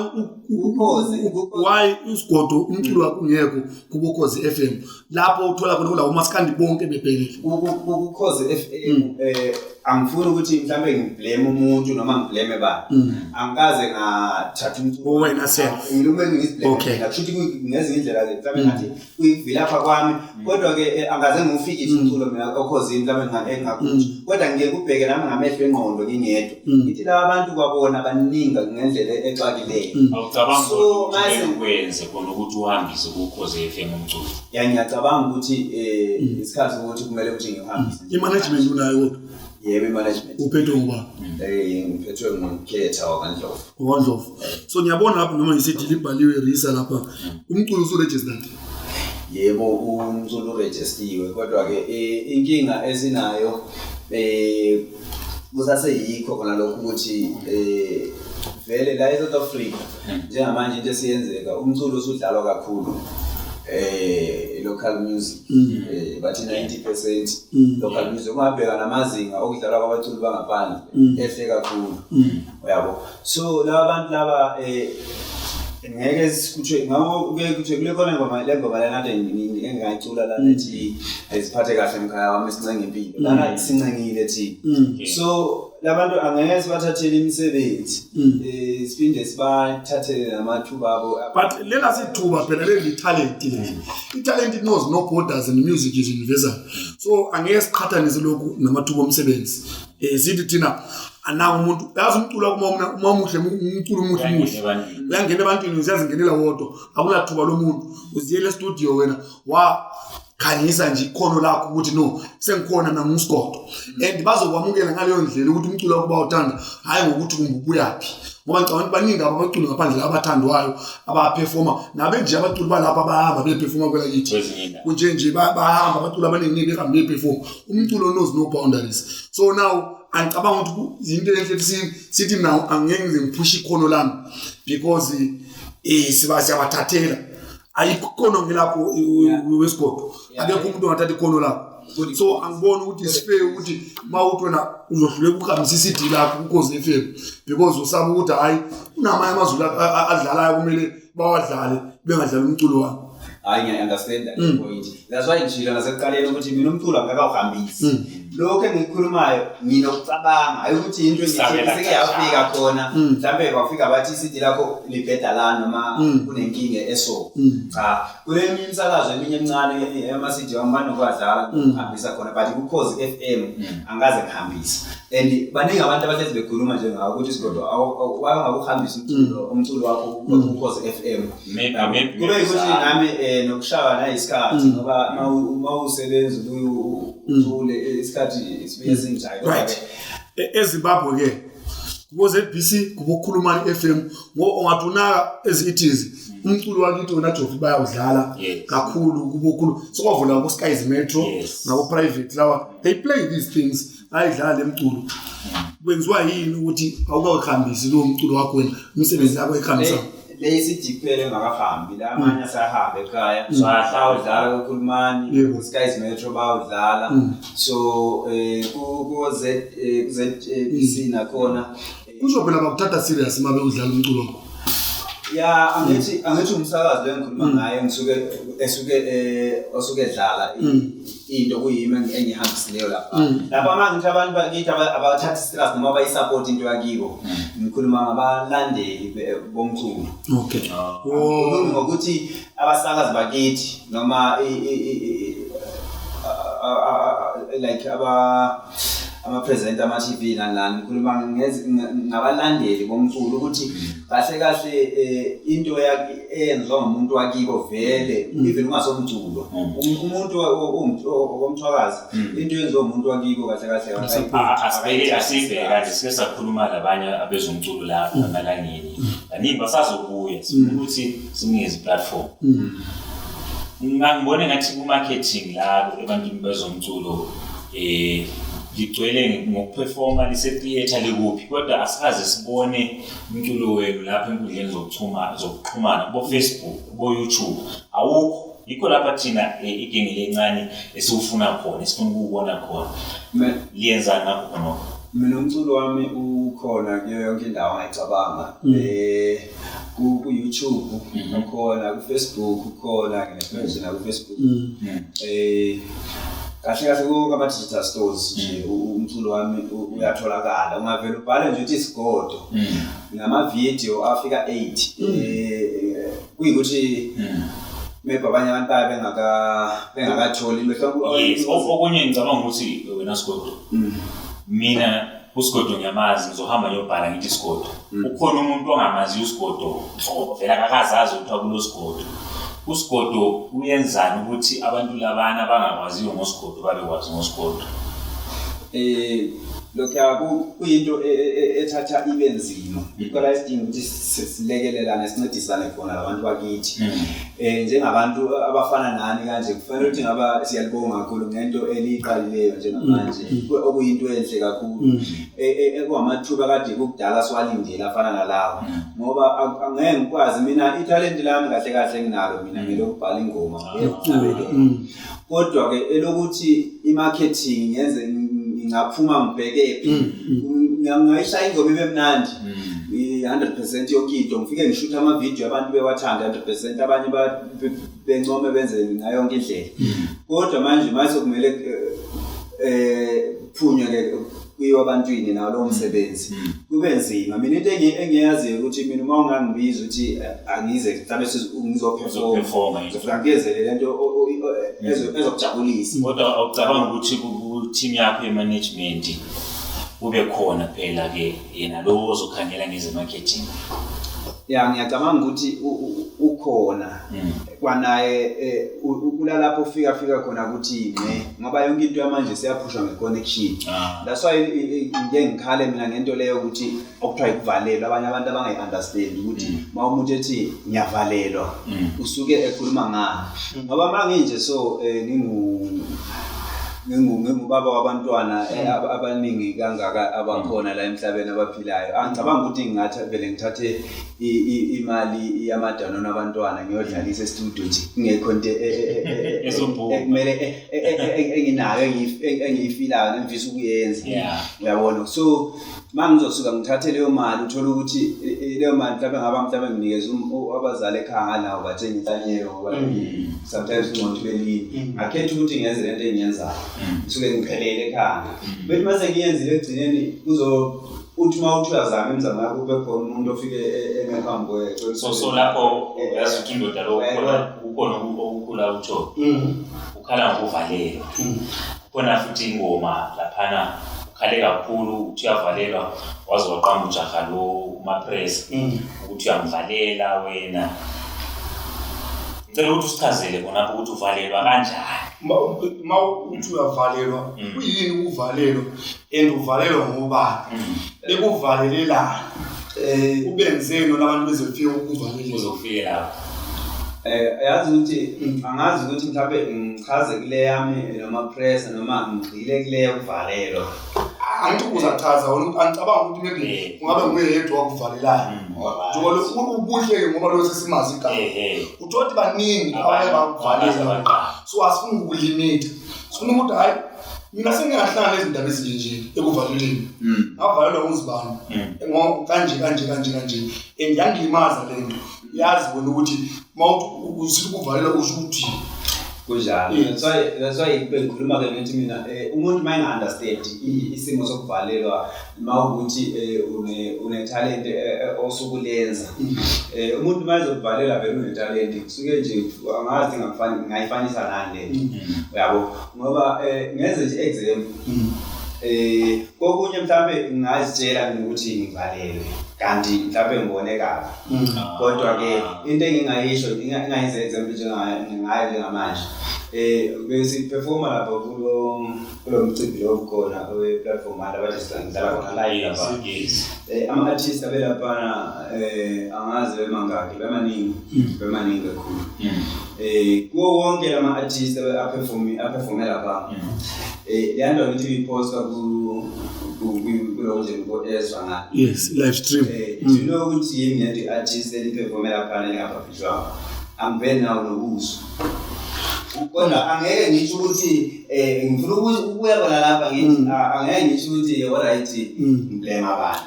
Ukhozi, why usigodo umculo wakho ungekho kuboKhozi FM lapho uthola khona kulawo maskandi bonke bebhekile? Ukhozi FM, angifuni ukuthi mhlambe ngiblame umuntu noma ngiblame bani, angikaze ngathatha umculo. Wena self. Ngilume ngiziblame. Kusho ukuthi ngezinye indlela ke mhlambe ngathi kuyivilapha kwami, kodwa ke angaze ngiwufikise umculo mina okhozini mhlambe engingakuthi, kodwa ngike kubheke nami ngamehlo engqondo ngingedwa, ngithi laba bantu kwabona baningi ngendlela exakileyo. Awucabanga So, ukuthi ukwenze khona ukuthi uhambise kuKhozi FM umculo? Ya, ngiyacabanga ukuthi isikhathi ukuthi kumele ukuthi ngiwuhambise. I-management unayo kodwa? Yebo, i-management. Uphethwe ngubani? Ngiphethwe nguKhetha wakaNdlovu. Owandlovu. So ngiyabona lapho noma ngisithi libhaliwe RISA lapha, umculo usuregistered? Yebo, umculo urejistiwe, kodwa ke inkinga esinayo kusaseyikho khona lokho ukuthi vele la eSouth Africa njengamanje into esiyenzeka, umculo usudlalwa kakhulu, local music, bathi 90% local music. Ungabheka namazinga okudlalwa kwabaculi bangaphandle ehle kakhulu, uyabo. So laba bantu laba ngeke sikutshwe ngako kuye kuthiwe kule khona ingoma, le ngoma lena kade engingayicula lana ethi "Ziphathe kahle mkhaya wami, sincenga impilo" lana, sincengile thina. So labantu angeke sibathathele imisebenzi, siphinde sibathathele namathuba abo. But lela sithuba phela, leli talent leli, i-talent knows no borders and music is universal, so angeke siqhathanise lokhu namathuba omsebenzi. Sithi thina anawo umuntu, yazi, umculo wakho uma umuhle, umculo umuhle Uyangena muhle ebantwini. Uyangena ebantwini, uziyazingenela wodwa, akunathuba lomuntu. Uziyele estudio wena, wakhanyisa nje ikhono lakho ukuthi no, sengikhona mina, ngusigodo, and bazokwamukela ngaleyo ndlela ukuthi umculo wakho bawuthanda, hhayi ngokuthi kumbe ubuyaphi, ngoba ngicabanga ukuthi baningi abaculi ngaphandle abathandwayo abaperforma nabe nje abaculi balapha abahamba beperforma kwelakithi. Kwezinye indawo. Kunje nje bahamba abaculi abaningi behambe beperforma. Umculo knows no boundaries, so now angicabanga ukuthi into enhle ukuthi sithi mina angeke ngize ngiphushe ikhono lami because siba siyabathathela. Ayikho ikhono ngelapho wesigodo, akekho umuntu ongathatha ikhono lakho, so angiboni ukuthi is-fair ukuthi uma uthi wena uzohluleka ukuhambisa i-CD lakho kuKhozi FM because usaba ukuthi hhayi, kunamanye amazulu adlalayo kumele bawadlale, bengadlali umculo wami. Hayi, ngiya-understand that point. That's why ngishilo nasekuqaleni ukuthi mina umculo angikakawuhambisi. Lokho engikukhulumayo nginokucabanga, hayi ukuthi into Sabela engithi sike yafika khona, mhlambe kwafika bathi i-CD lakho libheda la noma kunenkinga eso. Cha, kule eminye imisakazo eminye emincane ama-CD wami banokwadlala ngihambisa khona, but ku-Ukhozi FM angikaze ngihambisa. And baningi abantu abahlezi bekhuluma nje ngawo ukuthi Sigodo wayengakuhambisa umculo wakho ku-Ukhozi FM. Maybe maybe Kube ukuthi nami nokushaywa nayisikhathi, ngoba uma usebenza ubuye uthule isikhathi sibuye sinjalo. Right. EZimbabwe ke kubo ZBC, kubo Khulumani FM, ngo ungathi unaka ezi-it umculo wakithi wena Jofi bayawudlala kakhulu kubo khulu. Sokwavula ku Skies Metro nabo private lawa, they play these things, ayidlala lemculo. Kwenziwa yini ukuthi awukawuhambisi lo mculo wakho wena, imisebenzi yakho ekhambisa? Le CD kuphela engakahambi, la amanye asahamba ekhaya. Bawudlala kuKhulumani, ku-Skies Metro bawudlala. So ku ZBC nakhona. Kusho phela bakuthatha serious uma bewudlala umculo wakho. Ya, angithi umsakazi lo engikhuluma ngaye ngisuke esuke osuke edlala into kuyimi engihambisileyo lapha. Lapha manje ngithi abantu bakithi abathatha stress noma bayisupport into yakibo. Ngikhuluma ngabalandeli bomculo. Okay. Ngikhuluma ngokuthi abasakazi bakithi noma like ama-presenter ama-TV nani nani, ngikhuluma ngabalandeli bomculo ukuthi kahle kahle into eyenziwa ngumuntu wakibo vele, even ungasomculo, umuntu womthwakazi, into eyenziwa umuntu wakibo kahle kahle Asibheke asibheke kanje, sike sakhuluma labanye abezomculo lapha emalangeni, baningi basazobuya, sifuna ukuthi sinikeze i-platform. Ngangibone ngathi ku-marketing la ebantwini bezomculo ligcwele ngokuperforma lise-theatre likuphi, kodwa asikaze sibone umculo wenu lapha enkundleni zokuxhumana, kubo-Facebook, kubo-YouTube, awukho. Yikho lapha thina igenge lencane esiwufuna khona, esifuna ukuwubona khona. Liyenzani ngakho khonokho? Mina umculo wami ukhona kuyo yonke indawo ongayicabanga. Ku-YouTube ukhona, ku-Facebook ukhona, ngine-page naku-Facebook. Kahle kahle konke ama-digital stores nje umculo wami uyatholakala. Ungavele ubhale nje uthi Sigodo. Ngama-video afika 8. Kuyikuthi maybe abanye abantu baye bengakatholi mhlawumbe. Yes, okunye ngicabanga ukuthi wena Sigodo, mina uSigodo ngiyamazi, ngizohamba ngiyobhala ngithi Sigodo. Ukhona umuntu ongamaziyo uSigodo, vele akakazazi ukuthi akulo Sigodo. USigodo uyenzani ukuthi abantu labana abangakwaziyo ngoSigodo babekwazi ngoSigodo? Lokho kuyinto ethatha ibe nzima. Yikho la isidingo ukuthi silekelelane, sincedisane khona labantu bakithi. Njengabantu abafana nani kanje, kufanele ukuthi ngaba siyalibonga kakhulu ngento eliyiqalileyo njengamanje, okuyinto enhle kakhulu. Ekuwamathuba kade kukudala siwalindele afana nalawo. Ngoba angeke ngikwazi mina italent lami kahle kahle nginalo mina ngelokubhala ingoma. Kodwa ke elokuthi i-marketing ngenze ngaphuma ngibheke phi, ngayishaya ingoma ibe mnandi 100% yonke into, ngifike ngishuthe ama-video abantu bewathanda 100%, abanye bencome benze ngayo yonke indlela. Kodwa manje mase kumele phunywe ke kuyiwa abantwini nawo lowo msebenzi, kube nzima. Mina into engiyaziyo ukuthi mina uma ungangibiza ukuthi angize mhlawumbe ngizoperforma, ngizofika ngiyenzele lento ezokujabulisa. Kodwa awucabanga ukuthi ku-team yakho ye-management kube khona phela ke yena lo ozokhangela ngeze-marketing? Ya, ngiyacabanga ukuthi ukhona kwanaye kulalapho ufika khona ukuthi nqe, ngoba yonke into yamanje siyaphushwa nge-connection. That's why ngike ngikhale mina ngento leyo ukuthi okuthiwa ikuvalelwa, abanye abantu abangayi-understand ukuthi uma umuntu ethi ngiyavalelwa usuke ekhuluma ngani. Ngoba uma nginje so ngingubaba wabantwana abaningi kangaka abakhona la emhlabeni abaphilayo, angicabanga ukuthi ngingathi vele ngithathe imali yamadanona abantwana ngiyodlalisa e-studio nje kungekho into ekumele enginayo engiyifilayo nengifisa ukuyenza. Uyabona? So Uma ngizosuka ngithathe leyo mali, uthole ukuthi leyo mali mhlawumbe ngaba mhlawumbe nginikeza abazali ekhaya ngalawo bathenga inhlanyelo, ngoba sometimes kungcono ukuthi belime. Ngakhetha ukuthi ngenze lento engiyenzayo, ngisuke ngiphelele ekhaya. Bethi uma sengiyenzile ekugcineni kuzo uthi uma uthi uyazama imizamo yakho, kube khona umuntu ofike eme phambi kwethu. So lapho uyazi ukuthi indoda lo kukhona okukhula utsho ukhala ngokuvalelwa. Khona futhi ingoma laphana ukhale kakhulu uthi uyavalelwa, waze waqamba ujaha lo uMapress ukuthi uyamvalela wena. Ngicela ukuthi usichazele khonapho ukuthi uvalelwa kanjani. Ma uthi uyavalelwa, kuyini ukuvalelwa and uvalelwa ngobani? Bekuvalelelani? Ubenzeni abantu bezofika ukuvalela? Uzofike lapho. Yazi ukuthi angazi ukuthi mhlawumbe ngichaze kule yami noma press noma ngigxile kule yokuvalelwa. Angithi uzachaza wena ukuthi angicabanga ukuthi maybe kungabe nguye yedwa wakuvalelayo. Njengoba ubuhle ngoba lo sesimazi igama. Uthola ukuthi baningi abaye bakuvalela. So asifuni ukulimita. Sifuna ukuthi hayi mina sengingahlangana nezindaba ezinje ekuvaleleni. Ngavalelwa nguzibani. Ngo kanje kanje kanje kanje. And yangilimaza lento. Yazi wena ukuthi mawuthi ukuvalelwa usho ukuthi kunjalo. That's why bengikhuluma ke ngithi mina umuntu uma enga-understand isimo sokuvalelwa, uma ukuthi une talent osukulenza, umuntu uma ezokuvalela vele une talent, kusuke nje angazi ngayifanisa nani lento, uyabo, ngoba ngenze nje example, kokunye mhlambe ngingazitshela mina ukuthi ngivalelwe kanti mhlambe ngibone kabi, kodwa ke into engingayisho, engayenza example njengayo njengamanje, besi-performa lapha kulo mcimbi lo khona we-platform abathi sidlala khona live lapha. Ama-artist abelaphana, angazi bemangaki, bemaningi, bemaningi kakhulu. Kuwo wonke lama-artist aperforme lapha, leya nto ngithi uyiposta kulo nje ko-Ezra ngale. Yes, live stream. Do you know ukuthi yini lento i-artist eliperforme laphana elingabhabhishwanga? Angiveli nawo nobuso, kodwa angeke ngisho ukuthi ngifuna ukuya kona lapha, ngithi angeke ngisho ukuthi alright ngiblame abantu.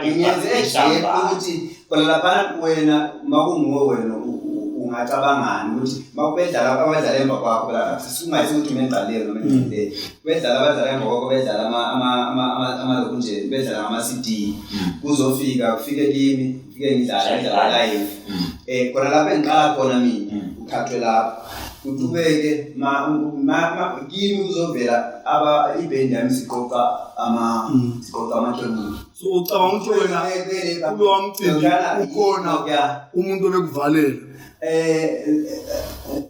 Ngiyenze example ukuthi kona laphana wena makunguwe wena ungacabangani ukuthi makubedlala abadlala emva kwakho lapha, singayisi ukuthi mina ngiqalile noma ngidlule, bedlala abadlala emva kwakho, bedlala ama nje bedlala ngama-CD, kuzofika kufike kimi, kufike ngidlala live, khona lapha engiqala khona mina, ukhathwe lapho, kuqhubeke kimi kuzovela aba ibhendi yami, siqoqa amakhebuli. So ucabanga ukuthi wena kulowa mcimbi ukhona umuntu obekuvalela?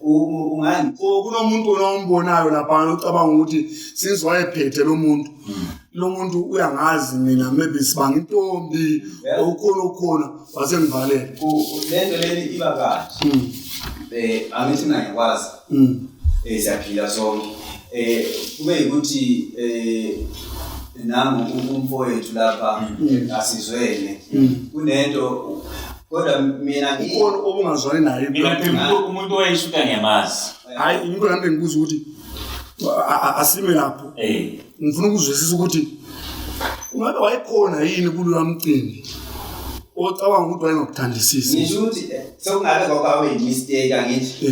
Ungani? O kunomuntu wena ombonayo laphana ucabanga ukuthi since wayephethe lo muntu uyangazi mina, maybe sibanga intombi, ukhona ukhona wasengivalela? Lento leli iba kanje, angithi mina ngiyakwazi, siyaphila sonke, kube ukuthi nangu umfowethu lapha asizwene kunento, kodwa mina Ukhona obungazwani naye? Mina phela umuntu owayeshuta ngiyamazi. Hayi, umuntu nami bengibuza ukuthi asime lapho. Ngifuna ukuzwisisa ukuthi ungabe wayekhona yini kuloya mcimbi ocabanga ukuthi wayengakuthandisisi? Ngisho ukuthi sekungabe kwakwabe mistake, angithi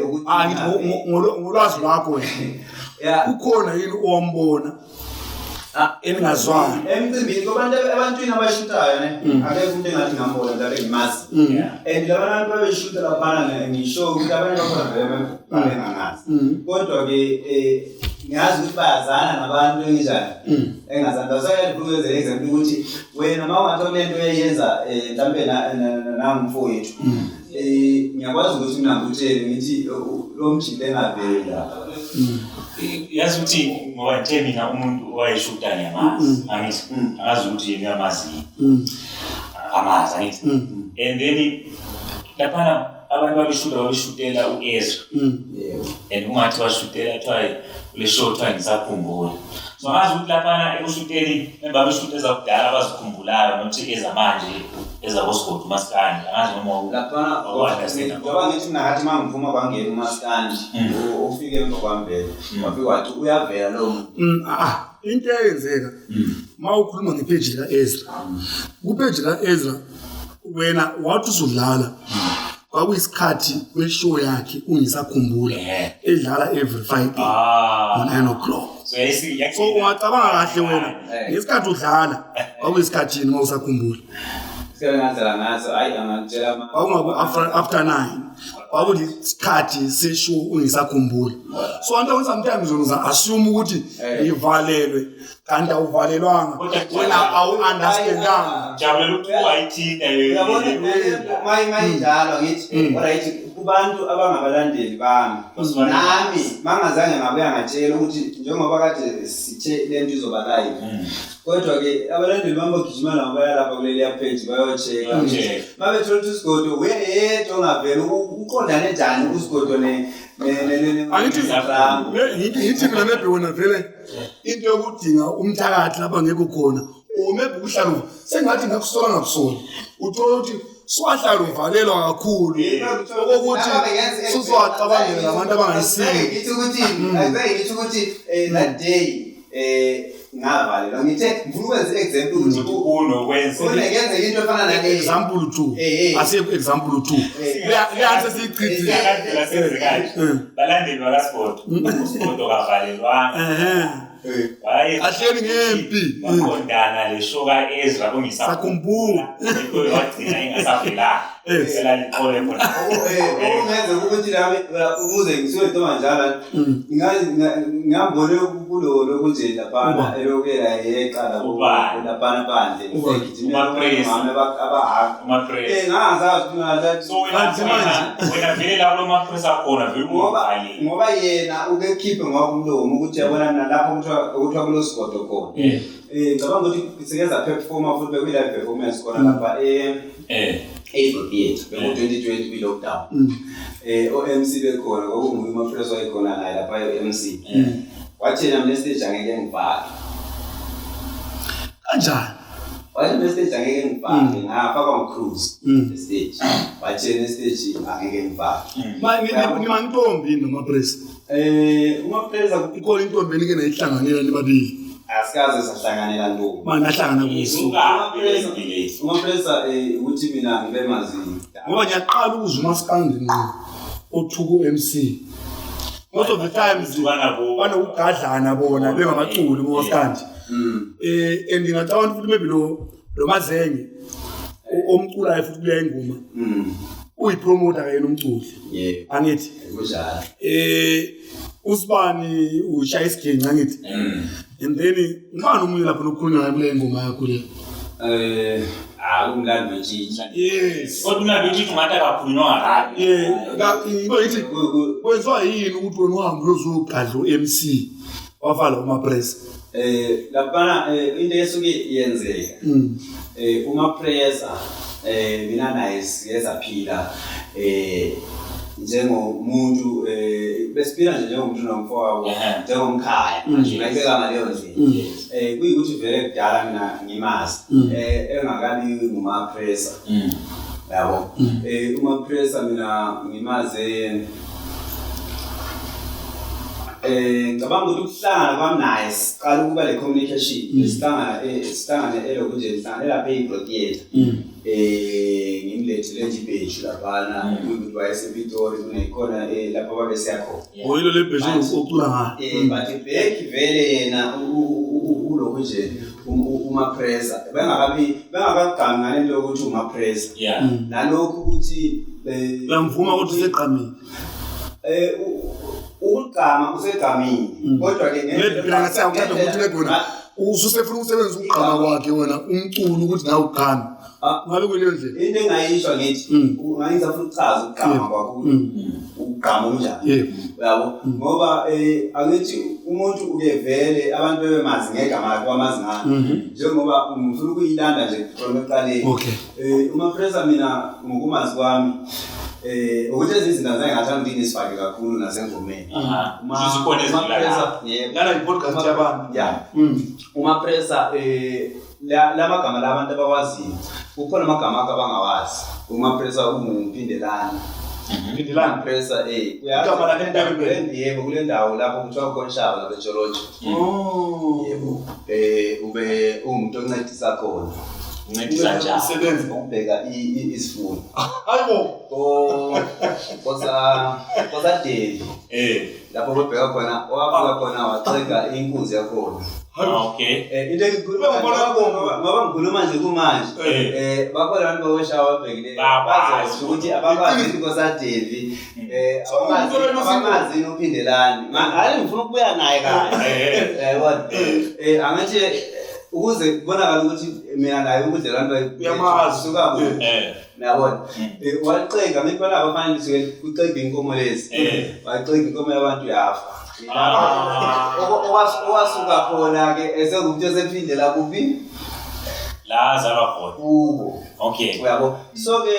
ukuthi Ah, ngithi ngolwazi lwakho wena, ukhona yini owambona eningazwani? Emcimbini kubantu, ebantwini abashutayo ne, akekho umuntu engathi ngambona mhlawumbe ngimazi, and laba bantu babeshuta laphana, ngisho ukuthi abanye bakhona vele babengangazi, kodwa-ke ngiyazi ukuthi bayazana nabantu enginjani engazani. That's why ngifuna ukwenza example ukuthi wena uma ungathi kule nto oyayenza, mhlawumbe nangumfowethu, ngiyakwazi ukuthi mina ngikutshele ngithi lo mjinto engaveli lapha. Yazi ukuthi ngoba ngithe mina umuntu owayeshuta ngiyamazi, angithi angazi ukuthi yena uyamazi yini, akamazi, angithi. And then laphana abantu babeshuta, babeshutela u-Ezra, and ungathi bashutela kuthiwa kule show kuthiwa Ngisakhumbula. So angazi ukuthi laphana ekushuteni babeshuta ezakudala abazikhumbulayo nokuthi ezamanje ezakosigodi umaskandi, angazi noma Laphana waku-understand. Njengoba ngithi mina ngathi uma ngiphuma kwangena umaskandi, ufike emva kwami vele, wafika wathi uyavela lowo muntu. Ah, Into eyenzeka uma ukhuluma ngepage lika-Ezra, kupage ka-Ezra wena wathi uzudlala kwakuyisikhathi kweshow yakhe ungisakhumbula edlala every Friday ngo-9 o'clock. So So ungacabanga kahle wena ngesikhathi udlala kwakuyisikhathi yini uma usakhumbula? Sike ngadlala ngaso, hayi angangitshela ama. Kwakungaku after 9 kwakuyisikhathi seshow ungisakhumbula. So anto sometimes wena uza assume ukuthi ivalelwe kanti awuvalelwanga, wena awu-understandanga. Jabulela ukuthi wayithinta. Uyabona mayinjalo ngithi alright kubantu abangabalandeli bami nami mangazange ngabuya ngatshela ukuthi njengoba kade sithe lento izoba live, kodwa ke abalandeli bami bagijima nabo baya lapha kuleliya page bayochecka. Bayocheck. Mabethola ukuthi uSigodo uyeyedwa ongaveli, uqondane njani uSigodo Angithi ne ngithi mina maybe wena vele into yokudinga umthakathi lapha ngekho khona, or maybe ukuhlala sengathi ngakusola ngakusola, uthola ukuthi swahlala uvalelwa kakhulu okokuthi suzowacabangela nabantu abangayisiki. Ngithi ukuthi angeke ngithi ukuthi that day ngavalelwa, ngithe ngifuna ukwenza i-example ukuthi Unokwenza kunengenzeka into efana nale. Example 2, asiye ku-example 2, leyanse siyichithile. Siyakadlula senze kanje. Balandeli bakaSigodo, uSigodo kavalelwanga. Ehe, Ahleli ngempi. Waqondana le show ka-Ezra Sakhumbula. ungisakhumbula wagcina ingasavelanga. Yes. Phela liqole khona. Okungenzeka ukuthi nami ukuze ngisuke noma njalo ngingambone kulo lokunje laphana elokela yeqa Ubani? laphana phandle Ubani? egijimela Umapresa. omama abahamba Umapresa. ngangazazi ukuthi ngazazi So wena Kanti manje- wena vele la kulo mapresa khona vele ngoba ungavaleli. ngoba yena uke khiphe ngokumlomo ukuthi yabona nalapho kuthiwa kulo sigodo khona. Ngicabanga ukuthi sike performa futhi bekuyi live performance khona lapha April Theatre beku 2020 kwi lockdown. O-MC bekhona kwakunguye uMapress wayekhona naye lapha o-MC. Wathi yena mina stage angeke ngivale. Kanjani? Wathi mina stage angeke ngivale, ngafakwa ngu-cruise stage. Wathi yena stage angeke ngivale. Nima ntombi noMapresa? UMapress Ikhona intombi enike nayihlanganela nibabili? Asikaze sahlanganela ntombi. Manje nahlangana kuso. Isuka UMapress ukuthi mina ngibe mazi. Ngoba ngiyaqala ukuzwa umaskandi ngqo othuka u-MC. Most of the times banokugadlana bona bengabaculi bomaskandi. And ngingacabanga futhi maybe lo Mazenge omculayo futhi kuleya ingoma uyipromoter yena umculi. Yebo. Angithi Kunjalo. usibani ushaya isiginci angithi. And then ngubani omunye lapho nokukhulunywa ngaye kule ngoma yakho le? Akumlando wetshitshi. Yes. Kodwa umlando wetshitshi ungathi akakhulunywa kabi. Yiko yithi kwenziwa yini ukuthi wena uhambe uyozogadla u-MC wafala uMapress? Laphana into esuke yenzeka. uMapressa mina naye sike saphila njengomuntu besiphila nje njengomuntu nomfowabo njengomkhaya, ngayibeka ngaleyo ndlela. Kuyikuthi vele kudala mina ngimazi engakabi nguMapressa, yabo. uMapressa mina ngimaze ngicabanga ukuthi ukuhlangana kwami naye siqala ukuba le communication sihlangana elokhu nje sihlangane lapha e-Ibro Theatre. Ngimlethele nje ibheshu laphana ukuthi wayesePitori kunekhona lapho babesiya khona. Oyilo le bheshu ocula ngayo. But Bheki vele yena ulokhu nje uMapressa bengakagqami ngalento yokuthi uMapressa. Nalokhu ukuthi Uyamvuma ukuthi usegqamile? Ukugqama usegqamile kodwa ke Maybe phela ngathi awuthatha ukuthi maybe wena ususefuna ukusebenzisa ukugqama kwakhe wena umculo ukuthi nawe ugqame. Ngabe kuleyo ndlela. Into engayisho ngithi ungayisa futhi uchaze ukugqama kwakho ukugqama kunjani. Uyabo ngoba angithi umuntu uke vele abantu bebemazi ngegama lakhe bamazi ngalo njengoba ngifuna ukuyilanda nje khona ekuqaleni. uMapressa mina ngokumazi kwami ukuthi ezinye izinto azange ngathanda ukuthi ngisifake kakhulu nasengomeni. Zikhona ezidlula lapho. Yebo. Lana i-podcast yabantu. Yeah. uMapressa lamagama la abantu abawaziyo kukhona amagama akho abangawazi. uMapressa ungumpindelana. Phindelani. Pressa eh Igama lakhe Ndebele. Yebo, kule ndawo lapho kuthiwa khona lapha eTsholotsho. Oh. Yebo. Ube ungumuntu oncedisa khona. Uncedisa njani? Usebenza. Ukubheka isifundo. Hayibo. Kosa Devi. Lapho bebheka khona, owafika khona waxega inkunzi yakhona. Okay. Into engikhuluma ngoba ngikhuluma nje kumanje. Bakhona abantu baweshawa ababhekileyo. Bazi ukuthi abakwazi Kosa Devi. Abamazi uPhindelani. Hayi ngifuna ukubuya naye kahle. Yayibona. Angithi ukuze kubonakala ukuthi mina naye ubudlelwano Uyamazi. suka kuphi. Uyabona? Waxega ngibona abafana nje kuxega inkomo lezi. Waxega inkomo yabantu yafa. Owasuka khona ke esengumuntu osephindela kuphi? La azalwa khona. Kubo. Okay. Uyabo? So ke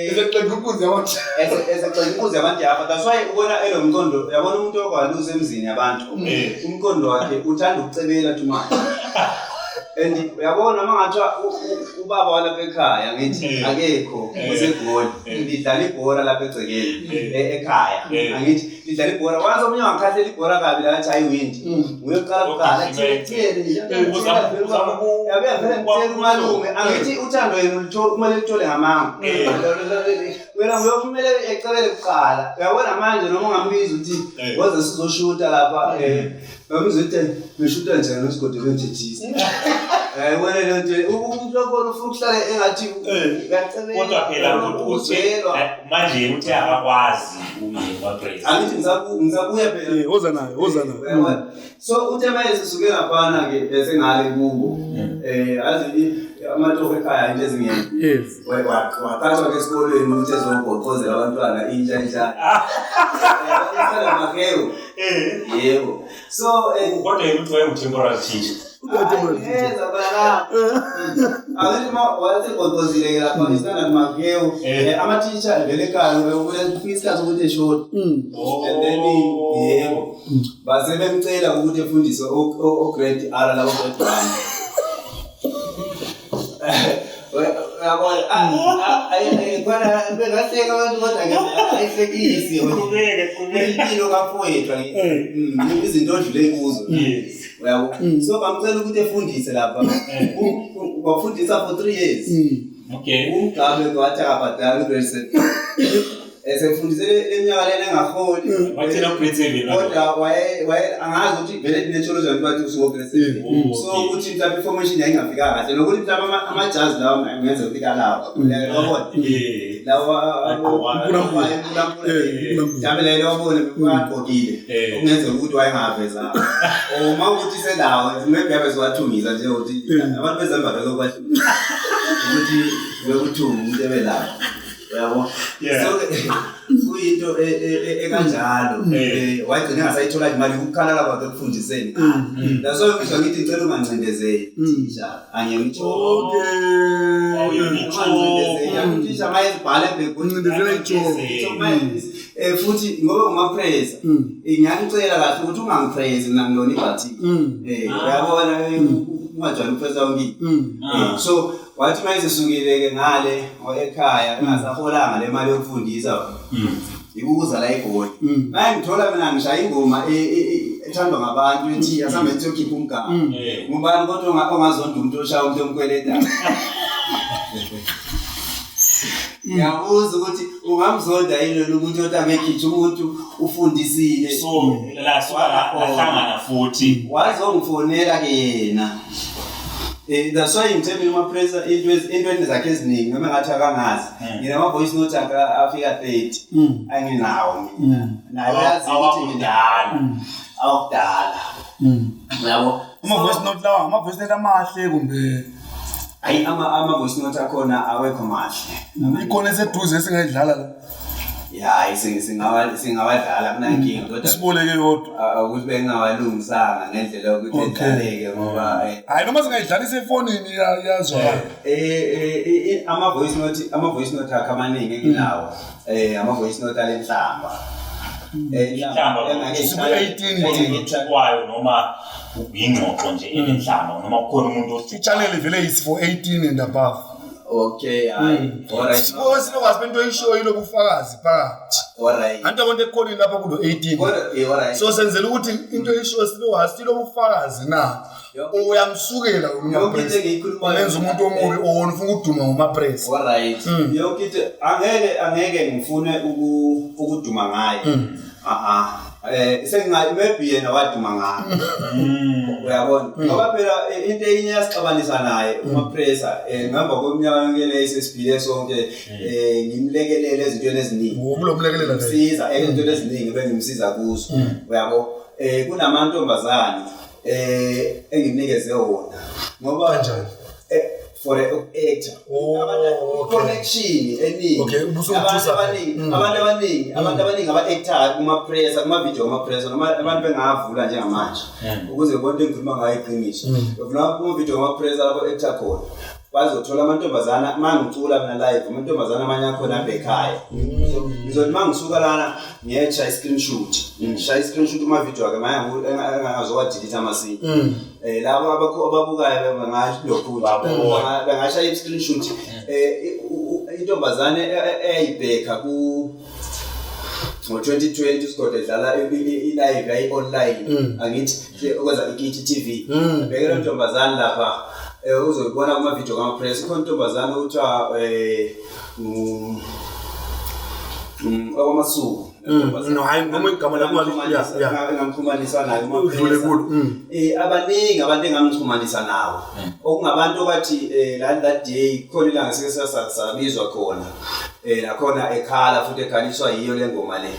Esexega inkunzi yabantu. Esexega inkunzi yabantu yafa. That's why ubona elomqondo, uyabona umuntu okwaluza emzini yabantu. Umqondo wakhe uthanda ukucebela too much. And uyabona mangathiwa ubaba walapha ekhaya ngithi akekho useGoli lidlala ibhola lapha egcekeni ekhaya angithi lidlala ibhola once omunye wangikhahlela ibhola kabi la athi ayiwindi uyoqala kuqala umalume angithi uthando yena ulithola kumele lithole ngamanga wena uyokumele ecebele kuqala uyabona manje noma ungambiza ukuthi woze sizoshuta lapha bamuzwe beshuta njani isigodi bemthethisa. Wena leyo nto umuntu wakhona ufuna ukuhlala engathi uyacebela. Kodwa phela ukuthi manje uthi akakwazi uye kwaPraise. Angithi ngisabuya phela. Woza naye, woza naye. So uthe manje sisuke laphana ke bese ngale kubo. Azi amatoho ekhaya into ezingekho. Yes. Waqashwa ke esikolweni ukuthi ezogoqozela abantwana intsha intsha. Mahewu. Yebo. So kodwa yena uthi wayengu-temporary teacher. Yes, abala. Angithi ma wayesegoqozile lapha isitanda Mahewu. Ama-teacher vele ekhaya kufika isikhathi ukuthi eshoti. And then yebo. Base bemcela ukuthi efundiswe o-grade R labo grade 1. Uyabona bengahleka abantu kodwa ayihlekisi impilo kafowethu izinto odlule kuzo. Uyabo? So bamcela ukuthi efundise lapha. Wafundisa for 3 years. Okay. Umgabe wathi akabhadali grade 7. Esefundisele eminyaka lena engaholi. Wathela grade 7. Kodwa waye angazi ukuthi vele tinetsholo nje bathi usuku grade 7. So ukuthi mhlawumbe information yayingafika kahle nokuthi mhlawumbe amajazi lawa ngenza ukuthi kalawa. Uyabona? Lawa mhlawumbe lelo wabona bagqokile. Okungenzeka ukuthi wayengavezanga. Uma ukuthi selawo maybe yabe siwathungisa nje ukuthi abantu bezembatho lokwahlukana. Ukuthi bekuthunga umuntu ebelapha. Uyabo? So kuyinto ekanjalo. Wagcina engasayithola imali ukukhalala kwakhe ekufundiseni. That's why ngisho ngithi ngicela ungancindezeli teacher. Angiyengitsho. Okay. Ungancindezeli. Teacher mayezibhala ebhekweni. Uncindezela itshoko. Futhi ngoba ungapraise. Ngiyanicela kahle ukuthi ungangipraise mina ngilona ibhathi. Uyabona ungajwayele ukupraise wonke. So wathi manje sesukile ke ngale ekhaya engasaholanga le mali yokufundisa. Ikukuza la eGoli. Manje ngithola mina ngishaya ingoma ethandwa ngabantu ethi asambe siyokhipha umgama. Ngubani kodwa ongazonda umuntu oshaya umuntu omkweleta. Ngiyabuza ukuthi ungamzonda yini lo muntu othi abekhipha umuntu ufundisile. So la lahlangana futhi. Wazongifonela ke yena. That's why ngithe mina uMapressa into zakhe eziningi noma ngathi akangazi. Ngina voice note afika 30. Anginawo mina. Naye uyazi ukuthi ngidala. Awukudala. Yabo. Ama voice note lawa, ama voice note amahle kumbe ayi ama voice note akhona awekho mahle. Ikhona eseduze esingayidlala la. Ya, singawadlala kunankinga kodwa siboleke yodwa. Ukuthi bengawalungisanga ngendlela yokuthi edlaleke ngoba hayi noma singayidlalisa efonini iyazwakala. Ama voice note akhe amaningi enginawo. Ama voice note alenhlamba. Inhlamba engake kwayo noma ingxoxo nje enenhlamba noma kukhona umuntu othi i-channel vele is for 18 and above. Okay, hayi. Alright. Silokwazi bento oyishoyo ilobufakazi phakathi. Alright. Anti abantu ekukhoneni lapha kulo 18. Kodwa alright. So senzela ukuthi into oyishoyo silokwazi ilobufakazi na. Uyamsukela Yonke umapress. into engiyikhulumayo- Umenza umuntu omubi owona ufuna ukuduma ngomapress. Alright. Yonke into angeke ngifune ukuduma ngaye. Senginga maybe yena waduma ngaye. Uyabona? Ngoba phela into enye yasixabanisa naye uMapressa ngemva kweminyaka yonke le sesiphile sonke ngimlekelele ezintweni eziningi. Ngomlomlekelela nje. Ngimsiza ezintweni eziningi bengimsiza kuzo. Uyabo? Kunamantombazane engimnikeze wona. Ngoba Kanjani? For actor. Oh, okay. Connection eningi. Okay, ubusungithusa. Abantu abaningi, abantu abaningi aba-actor kuma-pressa, kuma-video kuma-pressa, noma abantu bengavula njengamanje. Ukuze ubone into engikhuluma ngayo iqiniso. Uvula kuma-video kuma-pressa lapho actor khona. Bazothola amantombazana mangicula mina live, amantombazana amanye akhona abhekhaya. Ngizothi mangisuka lana ngiyetsha i-screenshot. Ngishaya i-screenshot kuma-video akhe manje engazowa-delete amasinya. Labo ababukayo bengalokhu bengashaya i-screenshot. Intombazane eyayibheka ku ngo-2020 uSigodo edlala i-live yayi-online angithi okwenza iKiti TV. Bheke lo ntombazane lapha uzoyibona kuma-video kama-press. Ikhona intombazane okuthiwa okwamasuku. No, hayi noma igama lakho yeah. Engamxhumanisa naye Udlule kulo. Abaningi abantu engamxhumanisa nawo. Okungabantu okwathi that day khona ilanga sike sabizwa khona. Nakhona ekhala futhi ekhaliswa yiyo le ngoma le.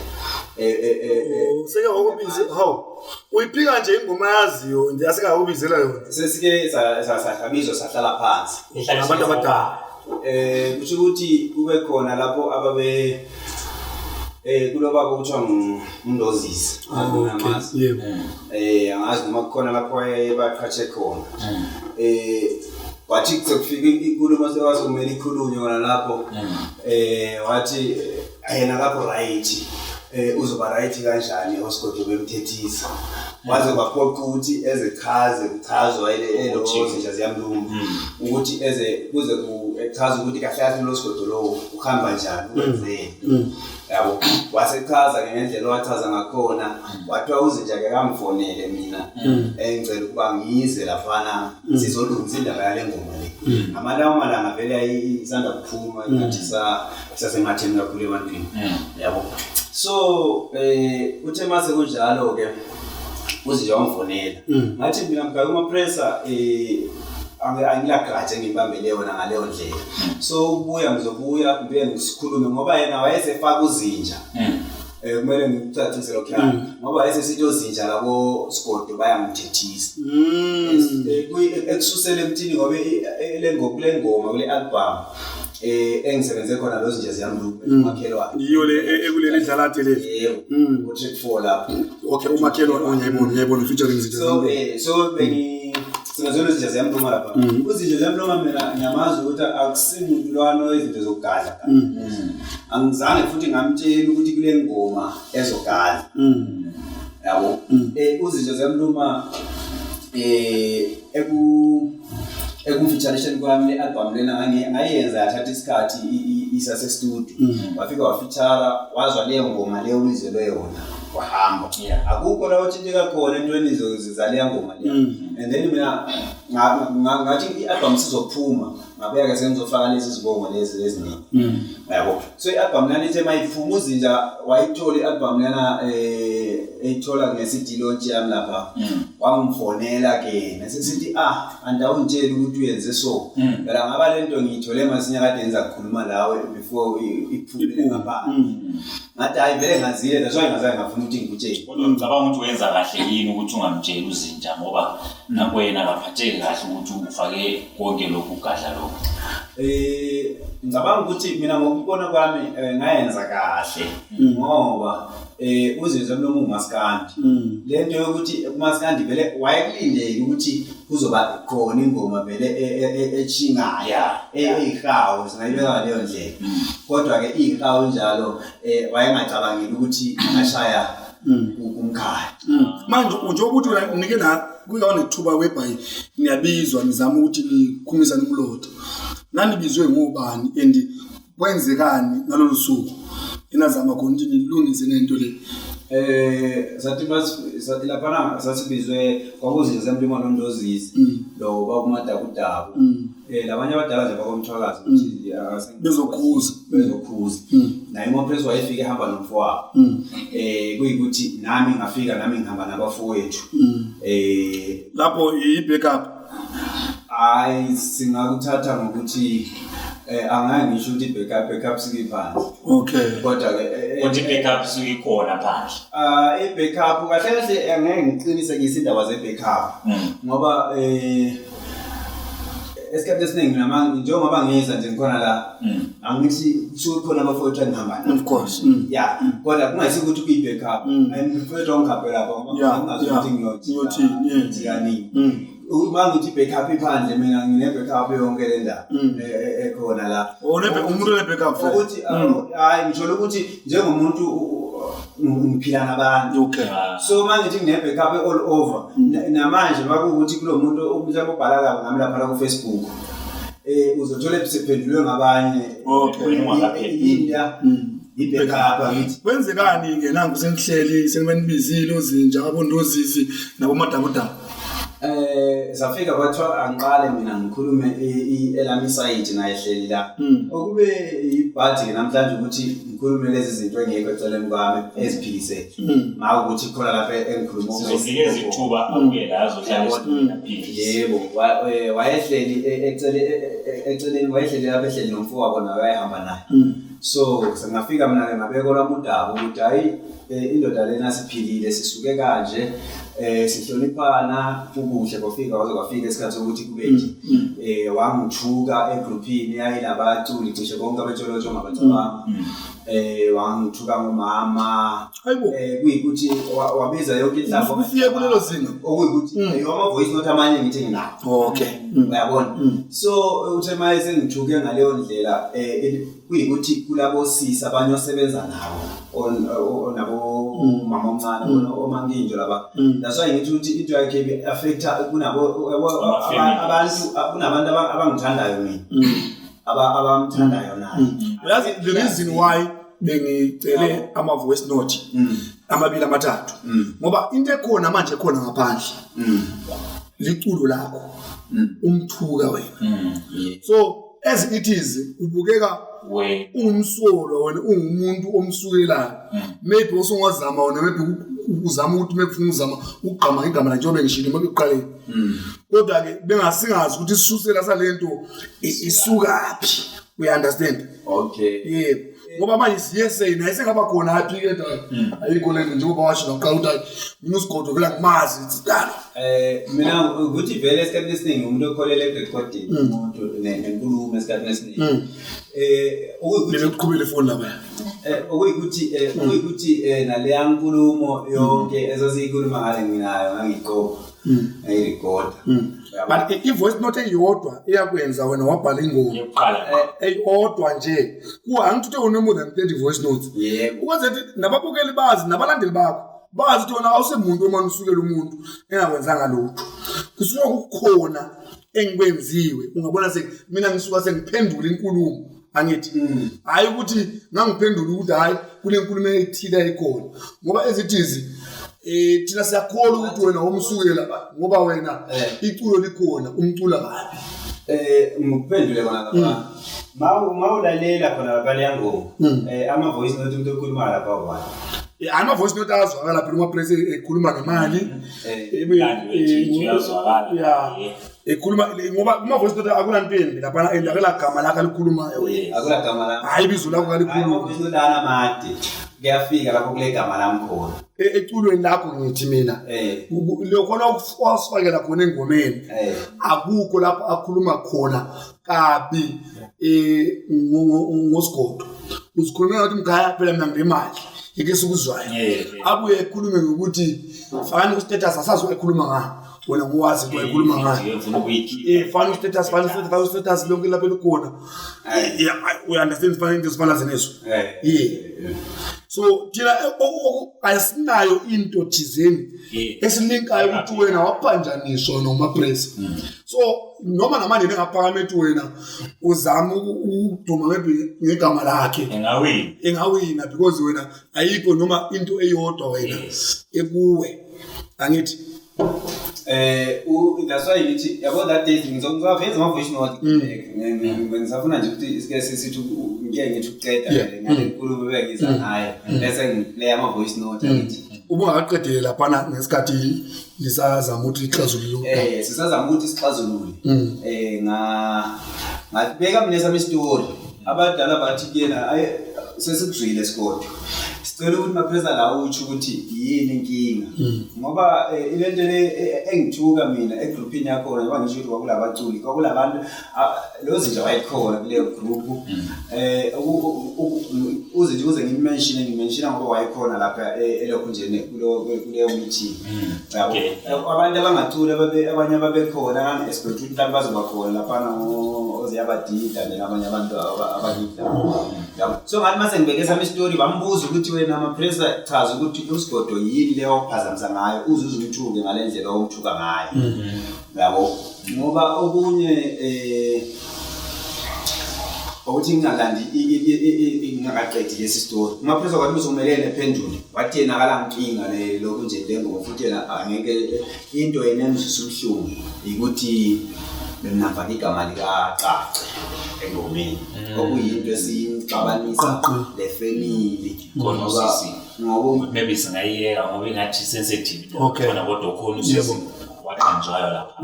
Seke wakubiza hawu. Uyiphika nje ingoma yaziyo nje asikakubizela yona. Sesike sabizwa sahlala phansi. Abantu abadala. Kusho ukuthi kube khona lapho ababe kulobaba kuthiwa nguNdozisi. Okay. Yebo. Angazi noma kukhona lapho baqhatshe khona. Wathi sekufika inkulumo sekwasokumele ikhulunywe khona lapho. Wathi yena akakho right. Uzoba right kanjani oSigodo bemthethisa. Waze kwaphoqa ukuthi ezechaze kuchazwa elo Zinja Ziyamluma ukuthi eze kuze kuchaza ukuthi kahle kahle lo Sigodo lo uhamba njani wenzeni. Yabo wasechaza ke ngendlela owachaza ngakhona wathiwa uZinja ke kamfonele mina engicela ukuba ngize lafana sizolungisa indaba yale ngoma le. Amalawo malanga vele isanda kuphuma ingathi sasematheni kakhulu ebantwini. Yabo. So uthe mase kunjalo ke uZinja wamfonela. Ngathi mina mgaka uMapressa angilagatshe ngibambele yona ngaleyo ndlela. So ubuya ngizobuya ngibuye ngisikhulume ngoba yena wayesefaka uZinja. Kumele ngikucacise lokho ngoba wayesesithi oZinja labo Sigodo bayamthethisa. Ekususela emthini ngoba le ngoma kule album engisebenze khona lo Zinja Ziyamluma umakhelwane. Yiyo le ekuleli dlalade leli. Yebo. U-track 4 lapho. Okay, umakhelwane ongiyayibona featuring Zinja Ziyamluma. So bengi singazona Zinja Ziyamluma lapha. UZinja Ziyamluma mina ngiyamazi ukuthi akusimuntu lwana izinto zokugadla. Angizange futhi ngamtshela ukuthi kule ngoma ezogadla. Yabo. UZinja Ziyamluma ekumfeaturisheni kwami le album lena ngayenza yathatha isikhathi isase studio. Wafika wafeature wazwa leyo ngoma leyo ubizelwe yona wahamba. Akukho la uthinteka khona entweni zaleya ngoma leyo. And then mina ngathi i-album sizophuma ngabeka ke sengizofaka lezi zibongo lezi eziningi. Yabo. So i-album lana ithe mayiphuma uZinja wayithola i-album lana eyithola nge-CD launch yami lapha. Wangimfonela ke nasesithi andawungitshela ukuthi uyenze so. Phela ngaba lento ngiyithole masinya kade ngiza kukhuluma lawe before iphume ngaphandle. Ngathi hayi vele ngazile that's why ngazange ngafuna ukuthi ngikutshele. Kodwa ngicabanga ukuthi wenza kahle yini ukuthi ungamtsheli uZinja ngoba nakwena akaphatheki kahle ukuthi ufake konke lokhu ugadla lokhu. Ngicabanga ukuthi mina ngokubona kwami ngayenza kahle ngoba uZinja Ziyamluma umaskandi. Lento yokuthi umaskandi vele wayekulindele ukuthi kuzoba khona ingoma vele echingayo eyihawu singayibeka ngaleyo ndlela. Kodwa ke ihawu njalo wayengacabangeli ukuthi angashaya Kumkhaya. Manje njengoba uthi wena nike na kuyawa nethuba webhayi niyabizwa nizama ukuthi nikhulumisane umlotha. Nanibizwe ngobani and kwenzekani ngalolu suku? Enazama khona ukuthi nilungise nento le. Sathi bas sathi laphana sasibizwe kwakuzinto zemlimo nondozizi lo bakumadabudabu. Labanye abadala nje bakomthwakazi ukuthi Bezokhuza. Bezokhuza. Naye uMpress wayefika ehamba nomfowabo. Kuyikuthi nami ngafika nami ngihamba nabafowethu. Lapho i-backup. Hayi, singakuthatha ngokuthi angeke ngisho ukuthi backup sikiphansi. Okay. Kodwa ke Kodwa i-backup isuke ikhona phandle. I-backup kahle kahle angeke ngiqinisekise indaba ze-backup. Ngoba esikhathi esiningi nama njengoba ngiza nje ngikhona la, angithi kusuke khona abafowethu engihamba nabo. Of course. Yeah, kodwa kungayisi ukuthi kuyi-backup. And mfowethu ongihambe lapho ngoba ngingazi ukuthi ngiyothi Ngiyothini, yeah. ngiyothi kaningi. Uma ngithi backup iphandle, mina ngine backup yonke le ndaba ekhona la. Oh, umuntu one backup vele. Ukuthi hayi, ngithola ukuthi njengomuntu ngiphila nabantu. So uma ngithi ngine backup all over, namanje makuwukuthi kulo muntu mhlawumbe ubhala kabi ngami lapha ku Facebook, uzothola sephendulwe ngabanye. Yini la? I-backup angithi. Kwenzekani ke nangu senihleli senibenibizile ozinja abondozisi nabomadabudabu? Safika kwathiwa angiqale mina ngikhulume elami side naye ehleli la. Okube ibhadi ke namhlanje ukuthi ngikhulume lezi zinto engekho eceleni kwami eziphikisele. Ngawo ukuthi khona lapha engikhuluma Sizonikeza ithuba abuye la azohlala esitulweni aphikise. Yebo, wayehleli eceleni, wayehleli lapha ehleli nomfowabo naye wayehamba naye. So sengafika mina ke ngabeka lwami udaba ukuthi hayi, indoda lena siphilile sisuke kanje, sihloniphana kukuhle, kwafika kwaze kwafika isikhathi sokuthi kube nje. Wangithuka egroupini yayinabaculi cishe bonke abetsholotsho ngabacabanga. Wangithuka ngomama. Hayibo. Kuyikuthi wabiza yonke inhlamvu. Ufike kulelo zinga. Okuyikuthi ama voice note amanye ngithi nginawo. Uyabona? So uthe maye sengithuke ngaleyo ndlela, kuyikuthi kulabo sisi abanye osebenza nabo, nabo mama omncane, omankinjo laba. That's why ngithi ukuthi into yakhe ibe affecta kunabo, yabo, Ama-families. abantu, kunabantu abangithandayo mina. Abamthandayo naye. Uyazi the reason why bengicele ama voice note amabili amathathu, ngoba into ekhona manje ekhona ngaphandle liculo lakho, umthuka wena. So as it is ubukeka ungumsolwa wena, ungumuntu omsukelayo. Maybe osungazama wena, maybe uzama ukuthi maybe ufuna uzama ukugqama igama lakhe njengoba ngishilo ekuqaleni. Kodwa ke bengasingazi ukuthi isisusela salento isukaphi. We understand? Yebo. Ngoba manje siye seyina isengaba khona aphi ke dala. Ayikho lento njengoba washo naqala ukuthi hayi, mina usigodo vele angimazi sidalo. Mina ukuthi vele esikhathini esiningi umuntu okholele erecording, umuntu nenkulumo esikhathini esiningi. Mina ukuqhubela ifoni lapha. Okuyikuthi naleya nkulumo yonke esasiyikhuluma ngale nginayo ngangiqopha. Ngayirecorda. But i-voice note eyodwa iyakwenza wena wabhala ingoma. Yokuqala. Eyodwa nje. Kuwa angithi uthe une more than 30 voice notes. Yebo. Ukwenza ukuthi nababukeli bazi nabalandeli bakho bazi ukuthi wena awusemuntu omane usukela umuntu engakwenzanga lutho. Kusuke kukhona engikwenziwe ungabona mina ngisuka sengiphendula inkulumo. Angithi hayi ukuthi ngangiphendula ukuthi hayi kule nkulumo ethile ayikhona, ngoba ezithizi thina siyakholwa ukuthi wena womsukela ngoba wena iculo likhona umcula kabi. Ngikuphendule khona lapha. Mawulalela khona lapha leya ngoma. Ama voice note umuntu okhuluma lapha ubani? Ama voice note azwakala phela uma press ekhuluma ngemali. Kanti wethu uyazwakala. Ekhuluma ngoba kuma voice note akunanto embi lapha, and akula gama lakhe alikhulumayo. Akula gama lakhe. Hayi, ibizo lakho kalikhuluma. Hayi, ama voice note anamade. Kuyafika lapho kule gama lami khona. Eculweni lakho ngithi mina. Lokho wasifakela khona engomeni. Akukho lapho akhuluma khona kabi ngosigodo. Uzikhulumela ukuthi mkhaya phela mina nginemali. Yeke sikuzwayo. Abuye ekhulume ngokuthi fani ku status asazi ekhuluma ngani. Wena nguwazi into ayikhuluma ngayo. Ngifuna ukuyikhipha. Fana status, fana status, fana status lonke lapho elikhona. Yeah, we understand, fana into ezifana zenezo. Yeah, so thina asinayo into thizeni esilinkayo ukuthi wena waphanjaniswa noMapress. So noma namanje ningaphakama ethi wena uzama ukuduma maybe ngegama lakhe, Engawini. Engawina, because wena ayikho noma into eyodwa wena ekuwe, angithi? That's why ngithi, yabo, that days ngizowaveza ama-voice note. Ngisafuna nje ukuthi sike sithi ngike ngithi ukuqeda ngale nkulumo ebengiza ngayo, bese ngiplay ama-voice note, angithi? Ubungakaqedele laphana ngesikhathi nisazama ukuthi ixazulule udaba. Sisazama ukuthi sixazulule. Nga ngabeka mina sami story. Abadala bathi kuyena, "Ayi, sesikuzwile sigodwa, sicela ukuthi Mapheza la utsho ukuthi yini inkinga," ngoba ilento le engithuka mina egroupini yakhona, ngoba ngisho ukuthi kwakulabaculi, kwakulabantu, lo zinja wayekhona kuleyo group. Uze nje uze ngimentione, ngimentiona ngoba wayekhona lapha elokhu nje kuleyo meeting, yabo. Abantu abangaculi abanye ababekhona, ngangi-expect ukuthi mhlawumbe bazoba khona laphana, oziyabadida nje nabanye abantu abakithi lapho, yabo. So ngathi mase ngibeke sami isitori, bambuza ukuthi, "Wena Mapresa, chaza ukuthi usigodo yini leyo wakuphazamisa ngayo, uze uze umthuke ngale ndlela owumthuka ngayo," yabo, ngoba okunye ukuthi ngingalandi ngingakaqedi lesi story. UMapresa kwathi uzokumele yena ephendule, wathi yena akalankinga le lokhu nje le ngoma, futhi yena angeke, into yena emzwisa ubuhlungu ukuthi bemnafaka igama likaCace engomeni, okuyinto esiyixabanisa Qaqa. Le family. Khona usisi. Ngoba Maybe singayiyeka ngoba ingathi sensitive. Okay. Khona, kodwa khona usisi waqanjwayo lapha.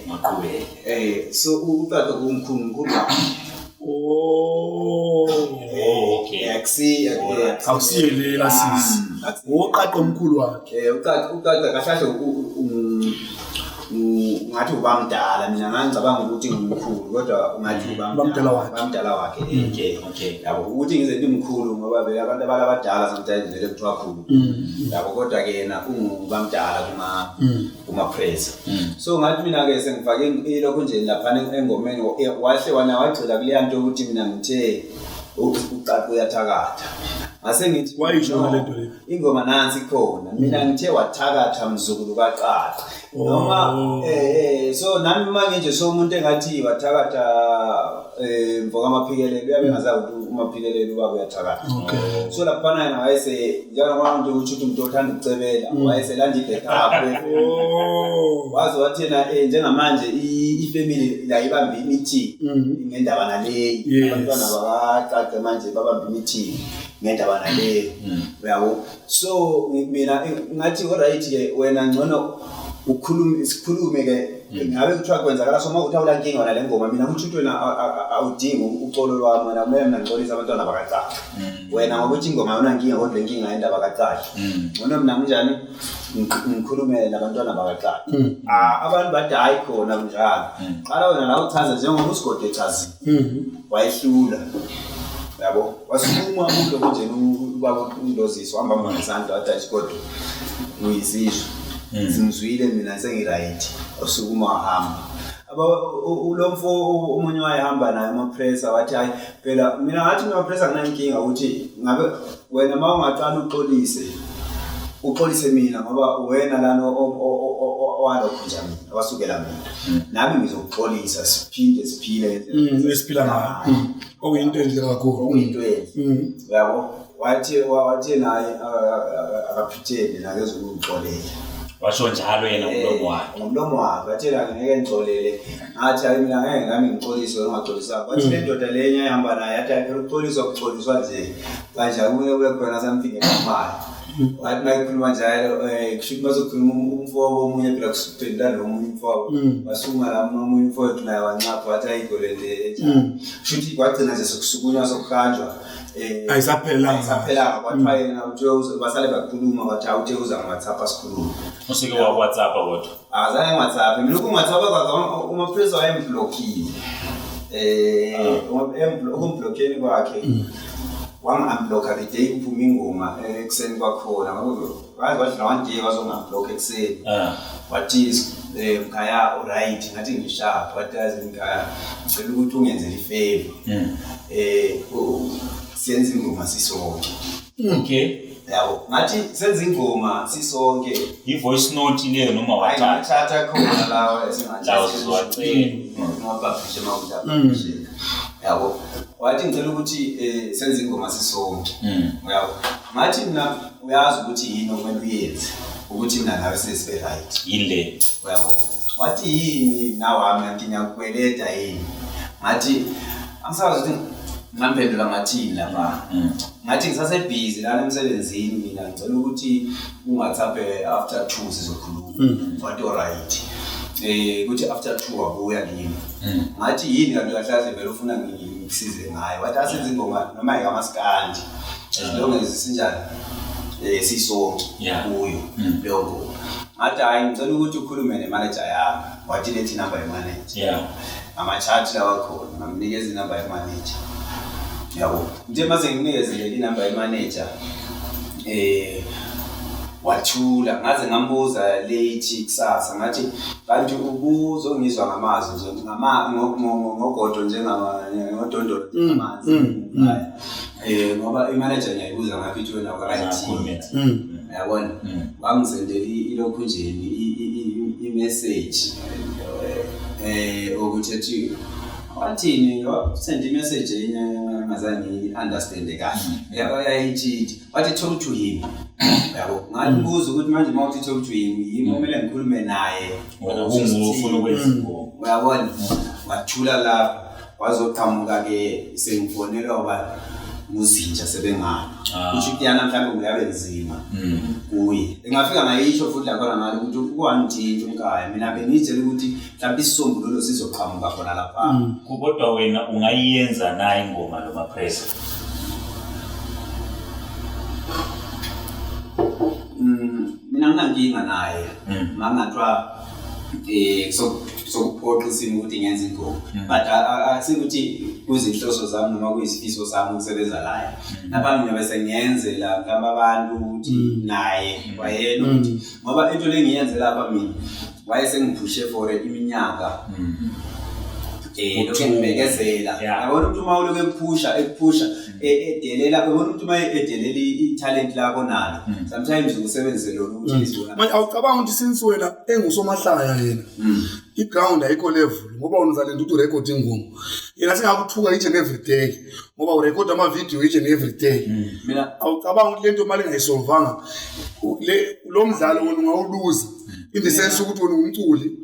Maqhubeke. So uCace kumkhulu mkhulu. Oh. Oh, okay. Akusi Awusiye le kasisi. Oqaqa omkhulu wakhe. uCace kahle kahle ungathi ubamdala, mina ngangicabanga ukuthi ngumkhulu, kodwa ungathi Ubamdala wakhe. Ubamdala wakhe. Okay. Yabo, ukuthi ngize ngimkhulu ngoba vele abantu abadala sometimes vele kuthiwa khulu, yabo, kodwa ke yena ungubamdala kuma press. So ngathi mina ke sengifake ilokhu nje laphana engomeni, wahle wana wagxila kuleya nto ukuthi mina ngithe uCace uyathakatha, ngase ngithi Wayisho no, le nto le. Ingoma nansi khona, mina ngithe wathakatha mzukulu kaCace noma so nami manje nje, so umuntu engathi wathakatha mfoka amaphikelelo, uyabe engazazi ukuthi umaphikelelo ubaba uyathakatha. So laphana yena wayese njengoba umuntu ukuthi umuntu othanda ukucebela, wayeselanda i-backup. Waze wathi yena njengamanje ifamily la ibambe i-meeting ngendaba naleyi. Abantwana bakaCace manje babambe i-meeting ngendaba naleyo, uyabo. So mina ngathi, alright ke, wena ngcono ukhulume, sikhulume ke, ngabe kuthiwa kwenzakala. So uma kuthi awula nkinga wena le ngoma, mina kuthi ukuthi wena awudingi uxolo lwami, wena kumele mina ngixolise abantwana bakaCace wena ngokuthi ingoma ayona nkinga, kodwa inkinga yendaba kaCace. Ngcono mina nginjani ngikhulume nabantwana bakaCace. Ah, abantu bathi hayi, khona kunjalo, qala wena la uchaza njengoba usigode echazile. Wayehlula, yabo, wasukuma umuntu nje ubaba uNdozisi, wahamba ngesandla, wathi, "Isigodo uyisizwe, simzwile, mina sengi-right." Wasukuma wahamba. Lo mfo omunye wayehamba naye uMapressa wathi, "Hayi phela." Mina ngathi, mina Mapressa, nginankinga ukuthi ngabe wena uma ungaqala uxolise, uxolise mina, ngoba wena lana owalokhu nje mina wasukela mina, nami ngizokuxolisa, siphinde siphile. Esiphila ngayo. Okuyinto enhle kakhulu. Okuyinto enhle, uyabo. Wathi naye akaphitheni nakezukungixolela. Washo njalo yena ngomlomo wakhe. Ngomlomo wakhe, wathi yena ngeke ngixolele. Ngathi, hayi, mina ngeke nami ngixolise, wena ungaxolisanga. Wathi le ndoda le enye ayihamba naye, yathi, "Hayi phela, ukuxoliswa kuxoliswa nje kanje, kumele kube khona something eqhumayo." Wathi uma ekhuluma njalo, kusho ukuthi bazokhuluma umfowabo omunye phela, kusuphendula lo omunye umfowabo. Wasukuma la omunye umfowethu naye wancapha, wathi ayikho le nto enjalo. Kusho ukuthi kwagcina nje sekusukunywa, sokuhanjwa. Ayisaphelelanga. Ayisaphelanga. Kwathiwa yena uthe basale bakhuluma, kwathi awuthe uza ngo-WhatsApp asikhulume. Usuke wa-WhatsApp kodwa? Azange ngi-WhatsApp mina. Uku-WhatsApp kwakhe, uMapresa wayemblockile. Ukumblockeni kwakhe. Wangi-unblocka the day kuphuma ingoma ekuseni kwakhona. Ngakho waze wadlula one day wazongi-unblocka ekuseni. Wathi mkhaya alright, ngathi ngishapha. Wathi yazi mkhaya ngicela ukuthi ungenzele i-favor. Siyenze ingoma sisonke. Okay. Yabo, ngathi senze ingoma sisonke. I-voice note leyo noma Hayi, wathatha? ngathatha khona lawa Lawa sizowacenga. Ngiwapublishe uma ukuthi apublishe. Yabo. Wathi ngicela ukuthi senze ingoma sisonke. Yabo. Ngathi mina uyazi ukuthi yini okumele uyenze ukuthi mina nawe sesibe right. Yini le? Uyabo. Wathi yini nawami ngathi ngiyakukweleta yini. Ngathi angisazi ukuthi ngamphendula ngathini lapha. Ngathi ngisasebhizi lana emsebenzini mina ngicela ukuthi ungathaphe after 2 sizokhuluma. Wathi alright. Kuthi after 2 wabuya kimi. Ngathi yini kanti kahle kahle vele ufuna ngikusize ngayo. Wathi asenze ingoma noma yikamaskandi. As long as sinjani sisonke kuyo leyo ngoma. Ngathi hayi ngicela ukuthi ukhulume nemanager yami. Wathi lethi number yemanager. Ama-chat lawa khona ngamnikeza inamba yemanager. Yabo. Nje mase ngimnikezile inamba yemanager wathula ngaze ngambuza late kusasa ngathi kanti ubuzongizwa ngamazwi nje ngogodo njengodondolo amanzi. Ngoba imanager ngiyayibuza ngaphi ithi wena awukayithini. Uyabona? Wangisendela ilokhu nje i-message ukuthi ethi wathini send i-message enye engazange ngiyi-understande kahle. Yayithi wathi talk to him. Yabo, ngathi ukuthi manje uma uthi talk to him yimi okumele ngikhulume naye. Wena kunguwe ufuna ukwenza ingoma. Uyabona? Wathula lapho wazoqhamuka ke sengifonelwa uba nguzinja sebengapha. Kusho ukuthi yana mhlawumbe kuyabe nzima kuye. Engafika ngayisho futhi lakhona ngalo ukuthi ukwangithinta umkhaya. Mina bengitshela ukuthi mhlawumbe isisombululo sizoqhamuka khona lapha. Kodwa wena ungayenza na ingoma lo Mapressa? Mina nginankinga naye. Mangathiwa sokuphoqa isimo ukuthi ngenze ingoma. But asikuthi kuzinhloso zami noma kuyizifiso zami ukusebenza naye. Lapha ngiyobe sengiyenzela mhlawumbe abantu ukuthi naye wayena ukuthi ngoba into le ngiyenze lapha mina wayesengiphushe for iminyaka. Lokhu ngibekezela. Yabona umuntu uma ulokhu ekuphusha edelela, uyabona umuntu uma edelela i-talent lakho nalo. Sometimes usebenzise lona ukuthi izibona. Manje awucabanga ukuthi since wena engusomahlaya yena i-ground ayikho level ngoba uzalinda ukuthi urekhode ingoma. Yena singakuthuka each and every day ngoba urekhode ama-video each and every day. Mina awucabanga ukuthi lento imali engayisolvanga lo mdlalo wena ungawuluza. In the sense ukuthi wena ungumculi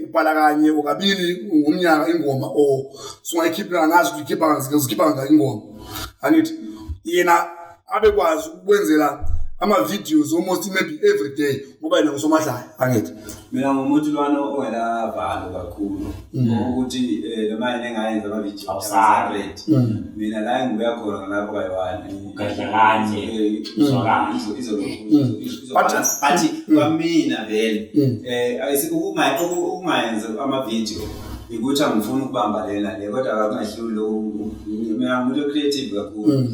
ubhala kanye okabili ngomnyaka ingoma or sungayikhipha ngazi ukuthi uyikhipha uzikhipha kangaki ingoma. Angithi yena abekwazi ukwenzela ama-videos almost maybe every day ngoba yena ngusomahlaya. Angithi mina ngumuntu lwana ongenavalo kakhulu ukuthi noma yini engayenza ama-video Awusabi. Mina la engibuya khona ngalapho kayi-one. Ugadla kanye, uzwakala. But kwamina vele ukungayenza ama-video ukuthi angifuni ukubamba lena le kodwa akungahluli lokhu. Mina ngumuntu o-creative kakhulu.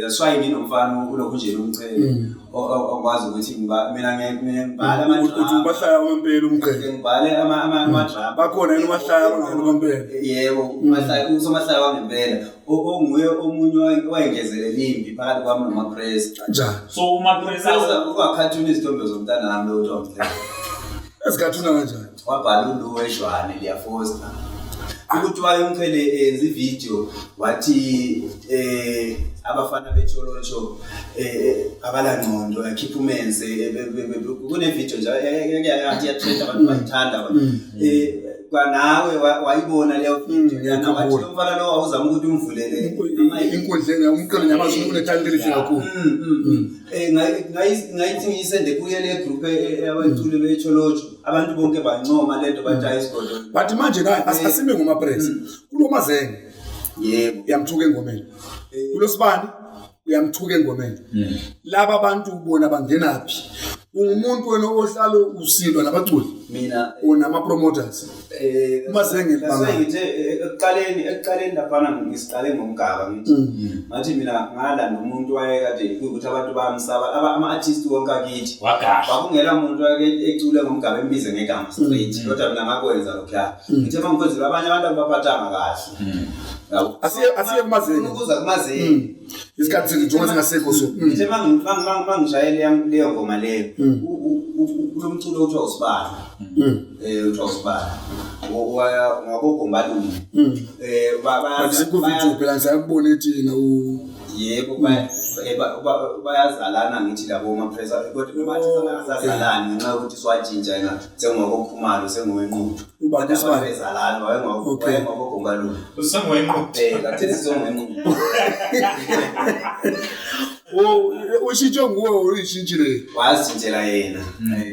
That's why nginomfana ulokhu nje umchele okwazi ukuthi mina ngibhala ama-drama. Uthi ubahlaya wempela umchele. Ngibhale ama-drama. Bakhona yini umahlaya abangani bampela? Yebo, umahlaya usomahlaya wangempela. Onguye omunye owayengezelela impi phakathi kwami noMapressa. Kanjani? So uMapressa ungakhathuni izithombe zomntanami lo kuthiwa umchele. Ezikhathuna kanjani? Wabhala uLuweshwane liyafosta. Ukuthi wayemchele enza ivideo wathi abafana betsholotsho abalangqondo akhipha umenze kune video nje yathi yatrend abantu bayithanda. Kwanawe wayibona leyo video yana wathi lo mfana lo awuzama ukuthi umvulele inkundleni umqele nyamazi unetalent elihle kakhulu. Ngayithi ngiyisende kuye le group abaculi betsholotsho abantu bonke bancoma lento bathi ayisigodo. But manje naye asime ngoMapressa. Kulomazenge. Yebo. Uyamthuka engomeni. Kulosibani uyamthuka engomeni. Laba bantu ubona bangenaphi? Ungumuntu wena ohlala usilwa nabaculi. Mina Unama promoters. Umazenge That's why ngithe ekuqaleni laphana ngisiqale ngomgaba ngithi ngathi mina ngala nomuntu wayekade ukuthi abantu bayamsaba ama-artist wonke akithi kwakungela muntu wayeke ecule ngomgaba embize ngegama straight kodwa mina ngakwenza lokhuya ngithe uma ngikwenzela abanye abantu angibaphathanga kahle. Asiye kumazenge. Ukuza kumazenge. Isikhathi sethu njengoba singasekho so. Ngithe mangishayele leyo ngoma leyo kulomculo othiwa uSibani. Uthiwa uSibani. Ngakogombalume. Baya phela ngiyakubona thina yebo bayazalana ngithi labo mapressa kodwa bathi sangazalani ngenxa yokuthi swatshintsha yena sengokokhumalo sengowenquthu. Ubani uSibani? Bezalana wayengakogombalume. Usengowenquthu. Kathi sizongenquthu. Oh, ushintshe nguwe uyishintshile. Wazishintshela yena.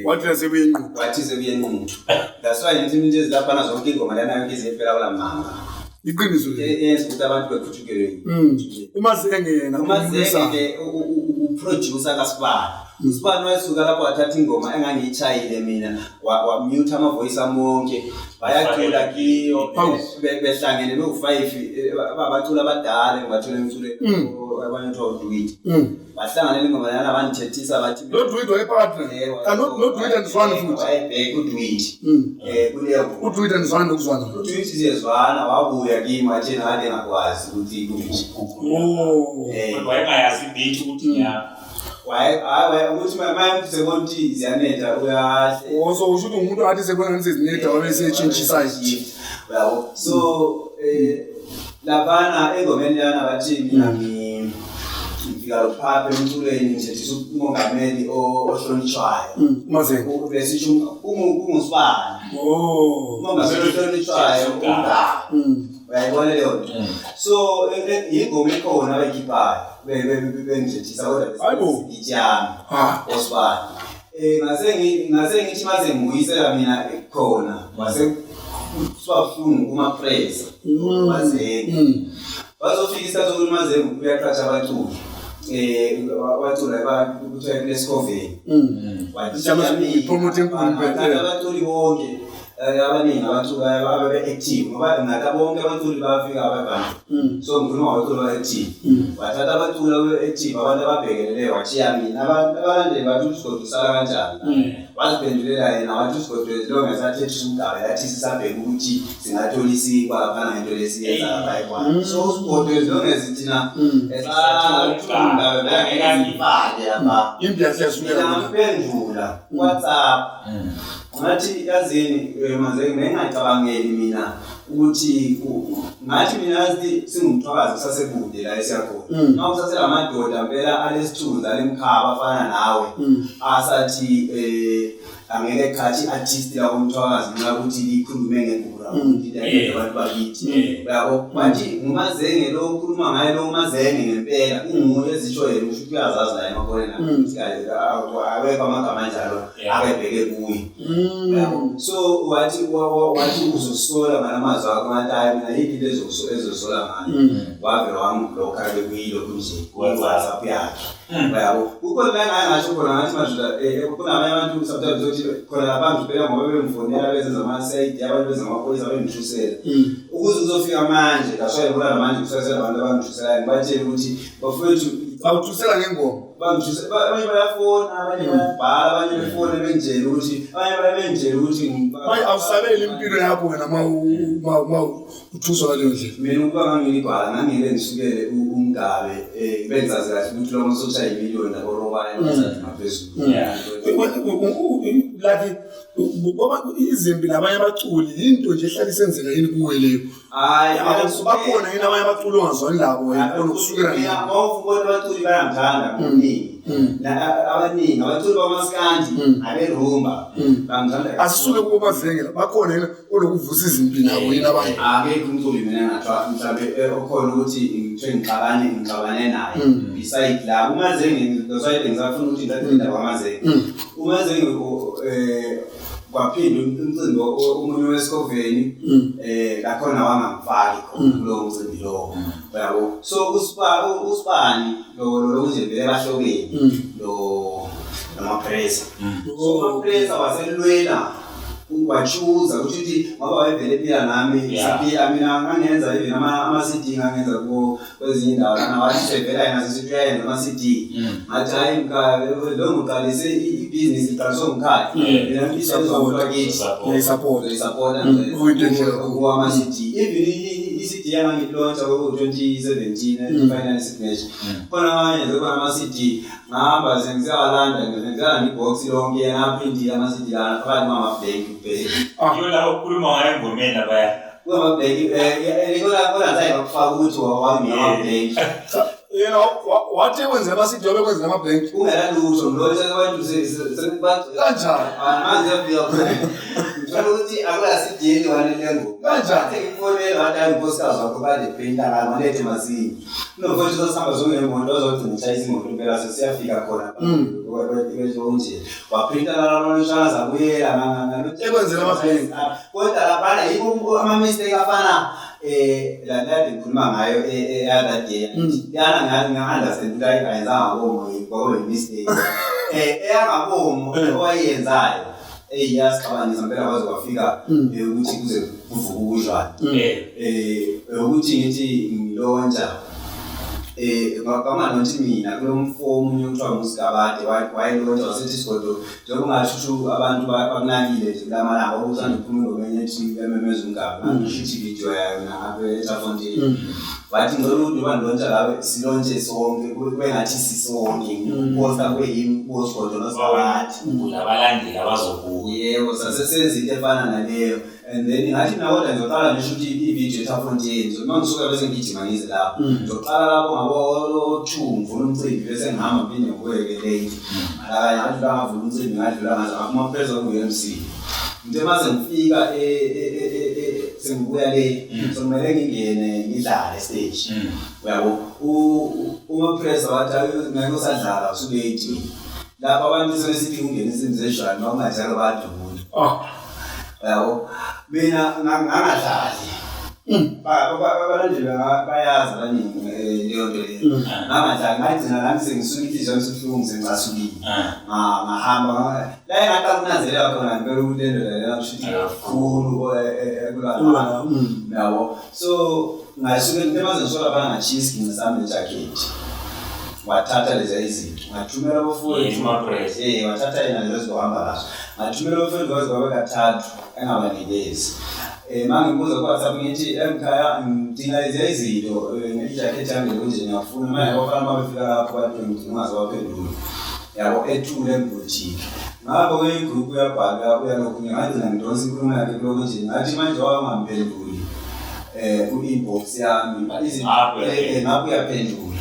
Wathi sebuyenquthu. Wathi sebuyenquthu. That's why ngithi into ezilaphana zonke ingoma lana yonke iziphela kulamanga. Iqiniso le. Eyenza ukuthi abantu bekhuthukelwe. Umazenge yena uMazenge uproducer kaSibani. uSibani wayesuka lapho wathatha ingoma engangiyishayile mina wa mute ama voice ami wonke bayacula kiyo behlangene bewu5 abacula abadala ngibathole emculweni abanye kuthiwa uDuit. Bahlangane ingoma lana bandithethisa bathi lo Duit wayephakathi. Lo Duit andizwani futhi. Wayebheka uDuit. Kuleyo uDuit andizwani nokuzwana. uDuit siyezwana wabuya kimi wathi ngale ngakwazi ukuthi kunje. Oh. Wayengayazi beat ukuthi ya. Waye ukuthi manje sebona ukuthi ziyanetha uyahle. Oh, so usho ukuthi umuntu athi sebona ngathi sezinetha wabe setshintsha iside. Yabo. So labana engomeni lana bathi mina ngifika lophapha emculweni ngithethisa umongameli ohlonishwayo. Umazenge. Ubesisho unguSibani. Oh. Umongameli ohlonishwayo ungaka. Uyayibona leyo nto. So ingoma ikhona abayikhiphayo bengithethisa kodwa besijama. OSibani. Ngase ngithi maze ngibuyisela mina khona wase kubabuhlungu kumapressa. Mazenge. Bazofika isikhathi sokuthi Mazenge uyaqasha abaculi. Wacula kuthiwa kulesikoveni. Promote enkulu abaculi bonke abaningi abaculi ababe-active ngoba ngathi bonke abaculi bayafika ababantu. So ngikhuluma ngabaculi aba-active. Wathatha abaculi ababe-active abantu ababhekelele watshiya mina abalandeli bathi uSigodo usala kanjani. Waziphendulela yena wathi uSigodo lo ngesathethisa umgaba yathi sisabheka ukuthi singathola isikwa laphana ngento lesiyenza lapha ekhona. So uSigodo lo ngezithina esathumgabe ngeke sifake lapha. Impi yasiyasukela. Ngamphendula WhatsApp. Ngathi yazini Mazenge ngingacabangeli mina ukuthi ngathi mina yazi singumthwakazi kusasekude la esiyakhona. Uma usasela amadoda impela alesithunzi alemkhaba afana nawe asathi angeke khathi artist la komthwakazi nxa ukuthi likhulume ngengura ukuthi abantu bakithi. Uyabo manje nguMazenge lo okhuluma ngaye lo Mazenge ngempela unguye ezisho yena usho ukuthi uyazazi la emakhoneni ukuthi awekho amagama anjalo akebheke kuye. So wathi uzosola ngalamazwi akho ngathi hayi mina yini into ezosola ngayo. Wave wangibhlokha ke kuyilo kunje WhatsApp yakhe. Uyabo kukhona la ngasho khona ngathi manje kunabanye abantu sometimes uthi khona lapha ngibheka ngoba bemfonela bezenza ama-side abantu bezamaphoyisa bengithusela. Ukuze kuzofika manje that's why ngibona manje kusasela abantu abangithuselayo ngibatshele ukuthi bafowethu bawuthusela ngengoma. Bangithusela abanye bayafona abanye bayabhala abanye befona bengitshela ukuthi abanye bayabengitshela ukuthi manje awusabeli impilo yakho wena ma uthuswa ngaleyo ndlela. Mina ukuba ngangilibhala ngangeke ngisukele umgabe benzazi kahle ukuthi lo masosha imiliyoni naborobane bazathi ngaphezulu. Like ngoba izimpi nabanye abaculi into nje ehlala isenzeka yini kuwe leyo. Hayi bakhona yini abanye abaculi ongazwani labo wena onokusukela nabo. Mawufuna abaculi bayangithanda ngokuningi. Abaningi abaculi bamaskandi aberumba bangithanda. Asisuke kubo Mazenge bakhona yini olokuvusa izimpi nabo yini abanye. Akekho umculi mina ngathiwa mhlawumbe okhona ukuthi ngithe ngixabane naye beside la uMazenge that's why ngisafuna ukuthi ngithathe indaba kaMazenge. UMazenge kwaphinda umcimbi omunye wesikoveni lakhona wangangifaki khona kulowo mcimbi lowo. Uyabo so uSibani lo nje vele bahlobene lo noMapressa. So uMapressa waselwela Wachuza ukuthi ngoba wayevele ephila nami siphila mina ngangenza even ama-CD ngangenza kwezinye indawo lana wathi sevela yena sesithi uyayenza ama-CD. Ngathi hayi mkhaya lo ngiqalise ibhizinisi iqaliswe ngumkhaya. Mina ngiyisupport Ngiyayisupport. Ngiyisupport Kuyinto enhle kakhulu. kuwama-CD. Even i-CD yangangilauncha kwaku-2017 final signature. Khona ngangenze khona ama-CD ngahamba sengisiyawalanda ngisiyalanda ibhoksi lonke yena aprintile ama-CD lana phakathi kwamabhenki kuphela. Yiyo la okhuluma ngayo engomeni labaya. Kwamabhenki kodwa zange bakufaka ukuthi wawami amabhenki. Yena wathi ekwenzela ama-CD wabe kwenzela amabhenki. Kungela lutho ngilothe abantu Kanjani? Manje yafika ngithola ukuthi akula CD eliwane lengo. Kanjani? Ngifonela wathi hayi unkosikazi wakho kade printa ngalo malethe masinya. Nomfowethu sasihamba sonke ngemoto wazogcina eshayisa imoto impela sesiyafika khona. Nje waprinta lalo lolushana zabuyela Ekwenzela amabhenki. Kodwa laphana yiko ama-mistake afana la kade ngikhuluma ngayo e-other day. Yana nga-understand ukuthi hayi ayenzanga ngabomu kwakube yi-mistake. Eyangabomu owayenzayo iyasixabanisa impela kwaze kwafika ukuthi kuze kuvuke ubudlwane. Ukuthi ngithi ngilontsha kwangalontshi mina kulo mfo omunye okuthiwa nguSigabade wayelontsha wasethi isigodo njengoba ungasho abantu bakunakile nje kulamalanga okusanda kuphuma ingoma enye ethi ememeza umgaba ngisho ividiyo yayo ngapha eTrafontein. Wathi ngicela ukuthi uba ngilontsha lawe silontshe sonke kube ngathi sisonke ngiphosta kube yimi kusigodo noSigabade. Unabalandeli abazobuka. Yebo sasesenza into efana naleyo and then ngathi mina kodwa ngizoqala ngisho ukuthi ividiyo eTrafontein so uma ngisuka bese ngigijima ngize lapho ngizoqala lapho ngabo-2 ngivula umcimbi bese ngihamba ngiphinde ngibuye-ke late. Malakanye ngadlula ngavula umcimbi ngadlula ngaze ngaphuma phezulu ku-U_M_C. Ngithe mase ngifika sengibuya le so kumele ngingene ngidlale stage. Uyabo uma press wathi ngeke usadlala usulate. Lapho abantu sebesithi ungena izinto zejwayele noma unganjalo badubula. Uyabo mina ngangadlali. Abalandeli bayazi abaningi leyo nto leyo. Ngangadlali ngagcina nami sengisuka inhliziyo yami isibuhlungu sengicasukile. Ngahamba la engaqala ukunanzelela khona ngempela ukuthi le ndoda lena kusho ukuthi kakhulu kulwa. Uyabo so ngasuke ngithe mase ngisuka lapha ngashiya isiginci sami nejakhethi. Wathatha lezi izinto ngathumela abafowethu. Wathatha yena lezo zohamba nazo. Ngathumela abafowethu kwaze kwabe kathathu engabanikezi. Mangibuza ku-WhatsApp ngithi emkhaya ngidinga lezi izinto ijakhethi yami nje ngiyafuna manje abafana mabefika lapho bathi ngidinga ungaze waphendula. Yabo ethule embotshini. Ngapho ke igroup uyabhala uyalokhu ngagcina ngidonsa inkulumo yakhe kuloko nje ngathi manje wayengamphenduli ku-inbox yami izinto ngapho uyaphendula.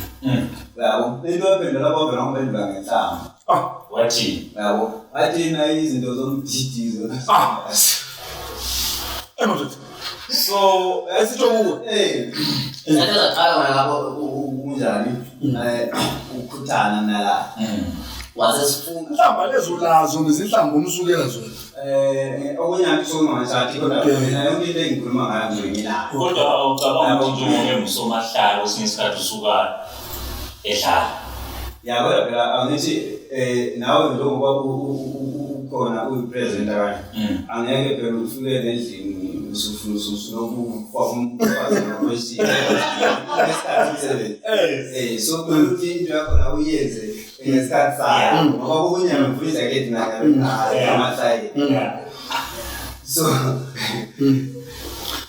Yabo into yaphendula kwavela ngiphendula ngenhlamba. Wathi yabo wathi na izinto zomdidizo. So esitsho kuwe. Ngathi zaqala lapho kunjani ukukhuthana nala. Wasesifuna inhlamba lezo lazo nezinhlamba umsukela zona. Okunye angisho ngamashati kodwa mina yonke into engikhuluma ngayo ngizoyimela. Kodwa ucabanga ukuthi njengoba engusomahlala kwesinye isikhathi usuka edlala. Ya kodwa phela angithi nawe njengoba ukhona uyipresenter kanje angeke phela ufike endlini usufuna usulokhu kwafuna question. So ukuthi into yakho la uyenze ngesikhathi sayo ngoba kokunye ngivula ijakhethi nayo amahlaya.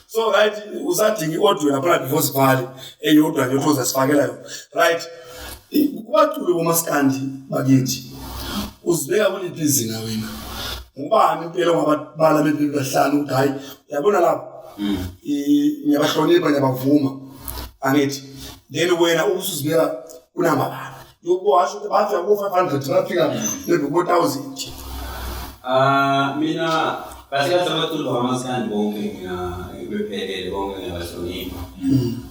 So right usadinga i-audio lapha before sivale eyodwa nje othoza sifakela yona. Right kubaculi bomaskandi bakithi uzibeka kuliphi izinga wena? Ngubani impela ongababala bebili bahlanu ukuthi hayi uyabona lapho ngiyabahlonipha ngiyabavuma angithi then wena usuzibeka kunamba bani yokuwasho ukuthi bafika ku-500 bafika maybe ku-1000. Mina kahle kahle abaculi bamaskandi bonke ngiyabephelele bonke ngiyabahlonipha.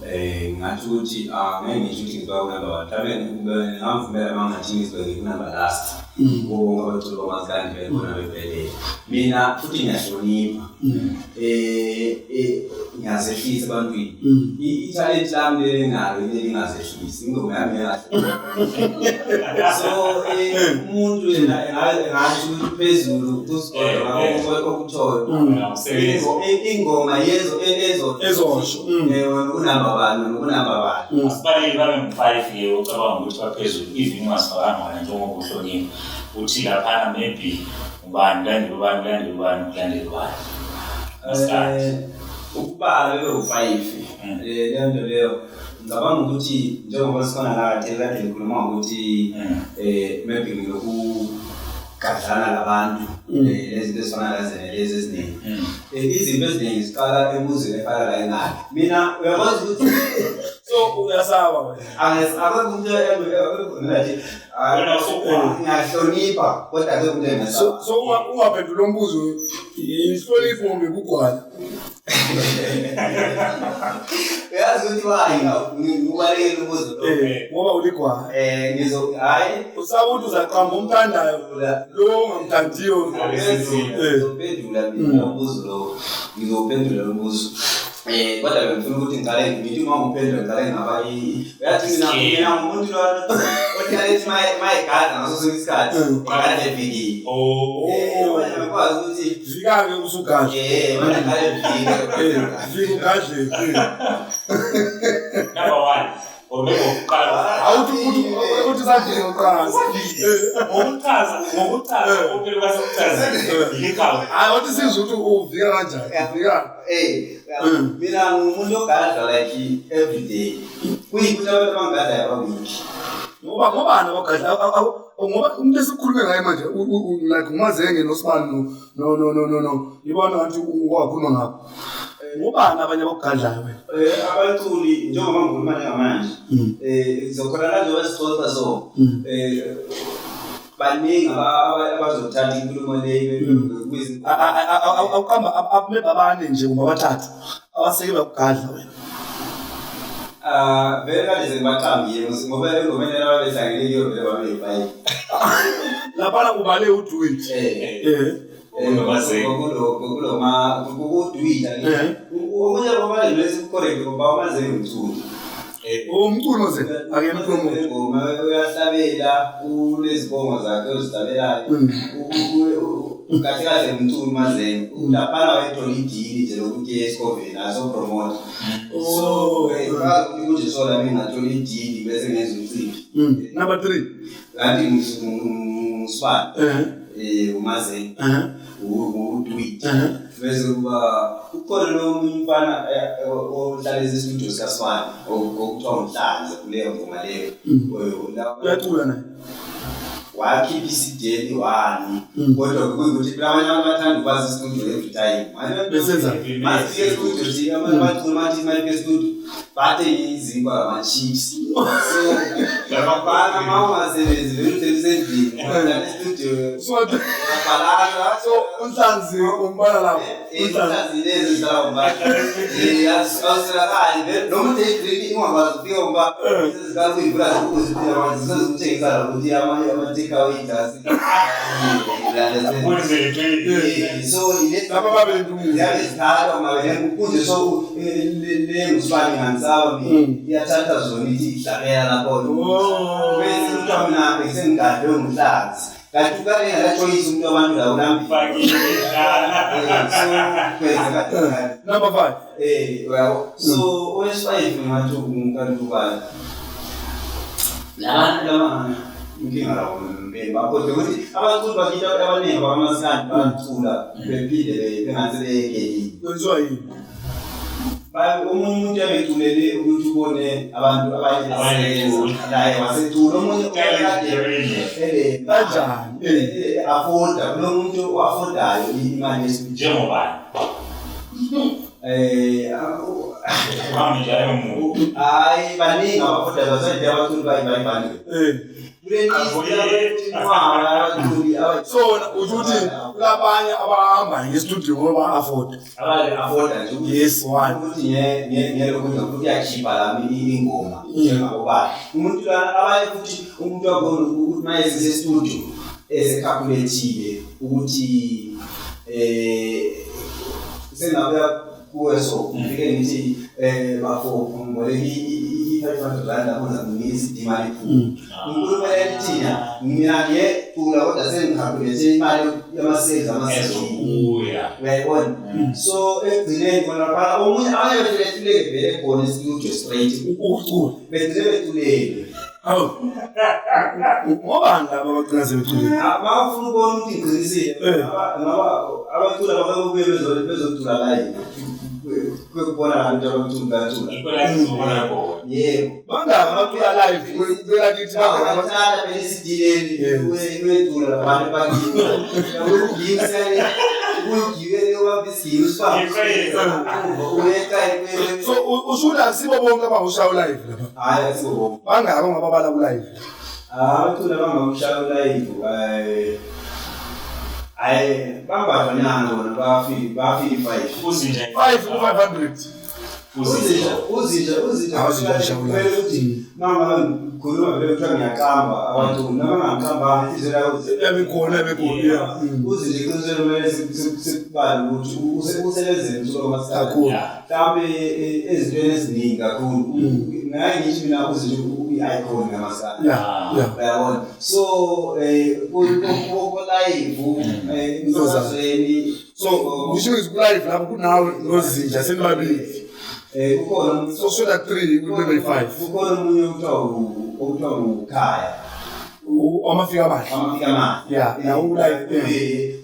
Ngathi ukuthi ngeke ngisho ukuthi ngizibeka ku-number one, mhlawumbe ngingamvumela uma ngathi ngizibeke ku-number last kubo bonke abaculi bamaskandi vele bona bephelele. Mina futhi ngiyahlonipha, ngiyazehlisa ebantwini. I-talent lami leli enginalo yile lingazehlisi, ingoma yami engahle. So umuntu yena engasho ukuthi phezulu kusigodlo okutshoyo ingoma yezo ezosho kunamba bani nokunamba bani. Asibaleli babe ngu-five-ke ucabanga ukuthi baphezulu even ungasifakanga wena njengoba uhlonipha uthi laphana maybe ubani kulandela ubani kulandela ubani kulandela ubani. Maskandi. Ukubala bebe u-five, leyo nto leyo ngicabanga ukuthi njengoba sikhona la kade kade ngikhuluma ngokuthi maybe ngilokugadlana labantu, lezinto ezifana lazene lezi eziningi. Izinto eziningi ziqala emuzweni efana la engayo. Mina uyakwazi ukuthi so uyasaba wena. Akekho umuntu engathi ngiyahlonipha kodwa akekho umuntu engasaba. So ungaphendula umbuzo inhlonipho kumbe kugwala. Uyazi ukuthi why ngibalekela umbuzo lo? Ngoba uligwala. Hayi usaba ukuthi uzaqamba umthandayo lo ongamthandiyo. Ngizophendula mina umbuzo lo. Ngizophendula lo mbuzo. Kodwa bengifuna ukuthi ngiqale ngithi uma ngiphendula ngiqale ngaba uyathi mina ngumuntu lo ohlale ethi mayegada ngaso sonke isikhathi egadle evikile. Ngiyakwazi ukuthi vika-ke usugadle. Manje ngiqale ngivike. Vika ugadle. Number one. Or maybe ukuqala. Awuthi uthi usadile uqala. Ngokuchaza, konke kwasekuchazile. Yikhawu. Hayi wathi sizwe ukuthi uvika kanjani. Uvika. Mina ngumuntu ogadla like every day. Kuyikuthi abantu abangadlayo abawiki. Ngoba ngobani abagadla ngoba umuntu esikhulume ngaye manje like uMazenge noSibani no ibona ngathi wakhuluma ngakho. Ngobani abanye abakugadlayo wena? Abaculi njengoba ngikhuluma njengamanje zokhona la njengoba sixoxa so baningi abazothatha inkulumo leyo. Awuqamba abane nje kumbe abathathu abaseke bakugadla wena. Vele kade sengibaqambile ngoba engomeni ababehlangene kuyo vele babeyifayi. Laphana ubale u-do it. Kukuduita. Okunye kwabale lesi correct ngoba uMazenge umculi. Umculo nje akuyena promote. Ngoma uyahlabela unezibongo zakhe ozihlabelayo. Kahle kahle umculi uMazenge. Laphana wayethola idili nje lokuthi esikoveni azo promote. So ukuthi nje so lami ngathola idili bese ngenza umcimbi. Number 3. Kanti ngusibani? uMazenge. Uduit. Bese kuba ukhona lo munye umfana ohlala e-studio sikaSibani okuthiwa uNhlanzi kuleyo ngoma leyo. Uyacula naye. Wakhipha i-CD eliyi-one. Kodwa kuyikuthi kulabanye abantu bathanda ukwazi i-studio every time. Besenza. Masifike e-studio nje abantu bacula bathi mayifike e-studio bathenga izinkwa nama-chips. So bafana uma ungasebenzi vele uhleli usendlini uhlala e-studio. So uNhlanzi umbala lapho. Unhlanzi lezi zihlala umbala. Awuselakali vele noma uthe i-drink ingakwazi ukufika ngoba sezikakuyivula zikuzitshengisa ukuthi amanye ama-take away just. So Lapha babe lento ziyabe zithathwa kunje so le ngusibani nganisaba mina iyathatha zona ithi ihlabela lapho. Bese kuthiwa mina bengisengigadwe nguNhlanzi. Kanti ukale engakajoyisi umuntu wabantu la unambili. So kwenzeka. Number 5. Uyabo. So owesi-5 ngathi unkantukane. Labantu laba inkinga labo bakhohlwe ukuthi abaculi bakithi abaningi bakamaskandi bayacula bephinde bengathi beyekelile. Kwenziwa yini? Omunye umuntu uyabeculele ukuthi ubone abantu abanye naye wasecula omunye kanjani afoda kulo muntu oafodayo imali yestudio njengobani? Hayi baningi abafodayo basayide abaculi bayibayibani. Kule list inqwaba abaculi. So usho ukuthi kulabanye abahamba nge-studio ngoba ba-afford. Abale-afforda nje ukuthi Yes, one. ukuthi ngelokhu ukuthi uyakhipha lami ingoma njengabobani. Umuntu lana abanye futhi umuntu wakhona ukuthi uma esese-studio esekhapulethile ukuthi sengabuya kuwe so ngifike ngithi bafo ngiboleke i-500 rand lapho ngizakunika i-CD imali iphuma. Ngikhuluma thina mina ngiyecula kodwa sengikhalkulethe imali yama-sales ama-CD. Ezobuya. Uyayibona? So ekugcineni khona laphana omunye abanye behluleke vele khona e-studio straight. Ukucula. Begcine beculele. Hawu. Ngobani laba abagcina sebeculile? Ma ufuna ukubona ukuthi ngiqinisile, ngoba abacula babebuye bezocula live. Kwekubona abantu abaculi bayacula. Yikho la sizobona khona. Yebo. Bangaki abacula live kwelakithi bangaki? Abathanda phela i-CD leli uyecula labantu bakini. Uyugibisa uyugibele ubambe isigilo usifake. Uyeqa So usho ukuthi akusibo bonke abawushayo live lapha. Hayi akusibo bonke. Bangaki ongababala ku-live? Abaculi abangawushaya live hayi bambadlanyana bona bafika i-5. Uzinja. 5 ku-500. Uzinja. Uzinja uzinja Hawu, uzinja ushaya kumele live. ukuthi uma ngabe ngikhuluma vele kuthiwa ngiyaqamba abantu noma ngangaqambanga inhliziyo yakho Yabe khona yabe khona. Uzinja iqinisweni kumele sikubale ukuthi usebenzele umculo kamaskandi. Kakhulu. Mhlawumbe ezintweni eziningi kakhulu. Ngaye ngithi mina uzinja uyi-icon kamaskandi. Yeah. Uyabona? So ku-live emsakazweni So kusho ukuthi ku-live lapho kunawe nozinja senibabili. Kukhona So shoda 3 kube 5. Kukhona omunye okuthiwa nguKhaya. Amafika amahle. Amafika amahle. Yeah, nawo u-live.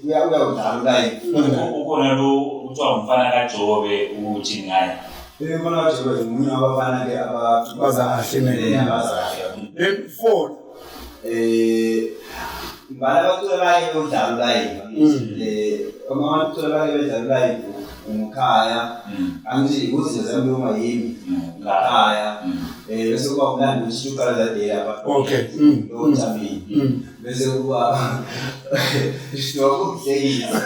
Uyawudlala u-live. Ukhona lo kuthiwa umfana kaJobe uthi ngaye. Umfana kaJobe ngomunye wabafana-ke Baza kahle ne. Abaza kahle. Then 4. Ngibala abaculi abake bedlala u-live. Abaculi abake bedlala u-live nguKhaya. Angithi ukuzinja zami noma yimi. NguKhaya. Bese kuba umlando ukuthi uqala zadela lapha. Okay. Lo Jamini. Bese kuba nokuhlekisa.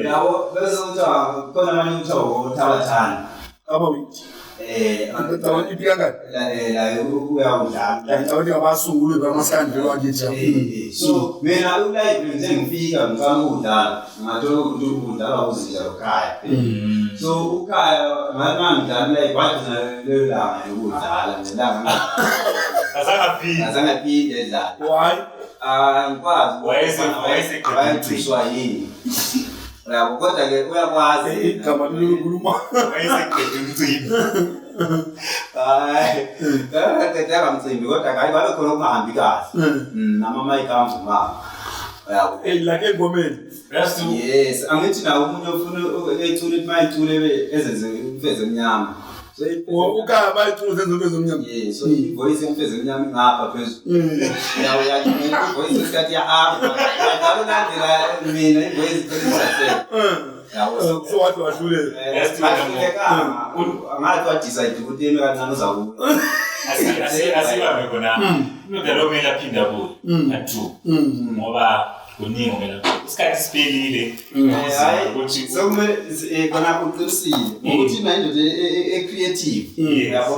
Yabo bese kuthiwa khona abanye kuthiwa othabathana. Abawiti. Ngicabanga iphi kangaki? La uyawudlala. Ngicabanga ukuthi abasunguli bamaskandi wakithi. So mina u-live nje ngifika ngiqala ukudlala ngathola ukuthi ukudlala uzinja loKhaya. So uKhaya ngathi mangidlala live wagcina lelo langa lokudlala ngelanga Azangaphinde. azangaphinde edlala. Why? Angikwazi. Wayeseqedile. Wayethuswa yini? Uyabo kodwa ke uyakwazi. Igama lilokukhuluma. Wayeseqede umcimbi. Hayi. Ngaqedanga mcimbi kodwa hayi babe khona ukungahambi kahle. Nama mic amvumanga. Uyabo. Like engomeni. Yazi Yes, angithi nawo umuntu ofuna ecula ukuthi mayicule ezenze umfezi emnyama. So uKhaya bayicula zenze umfezi omnyama. Yes, so i-voice yomfezi emnyama ingapha phezulu. Yawo yathi i-voice isikhathi ya up. Njalo landela mina i-voice iqinisa. Yabo. So wathi wahluleka. Bahlulekanga. Angathi wa-decide ukuthi yena kancane uzakuya. Asibambe khona. Indoda lo kumele aphinde abuye. Part 2. Ngoba kuningi kumele isikhathi siphelile. Hayi, Ukuthi sekumele kona uqinisile ukuthi mina indoda e-creative. Yabo.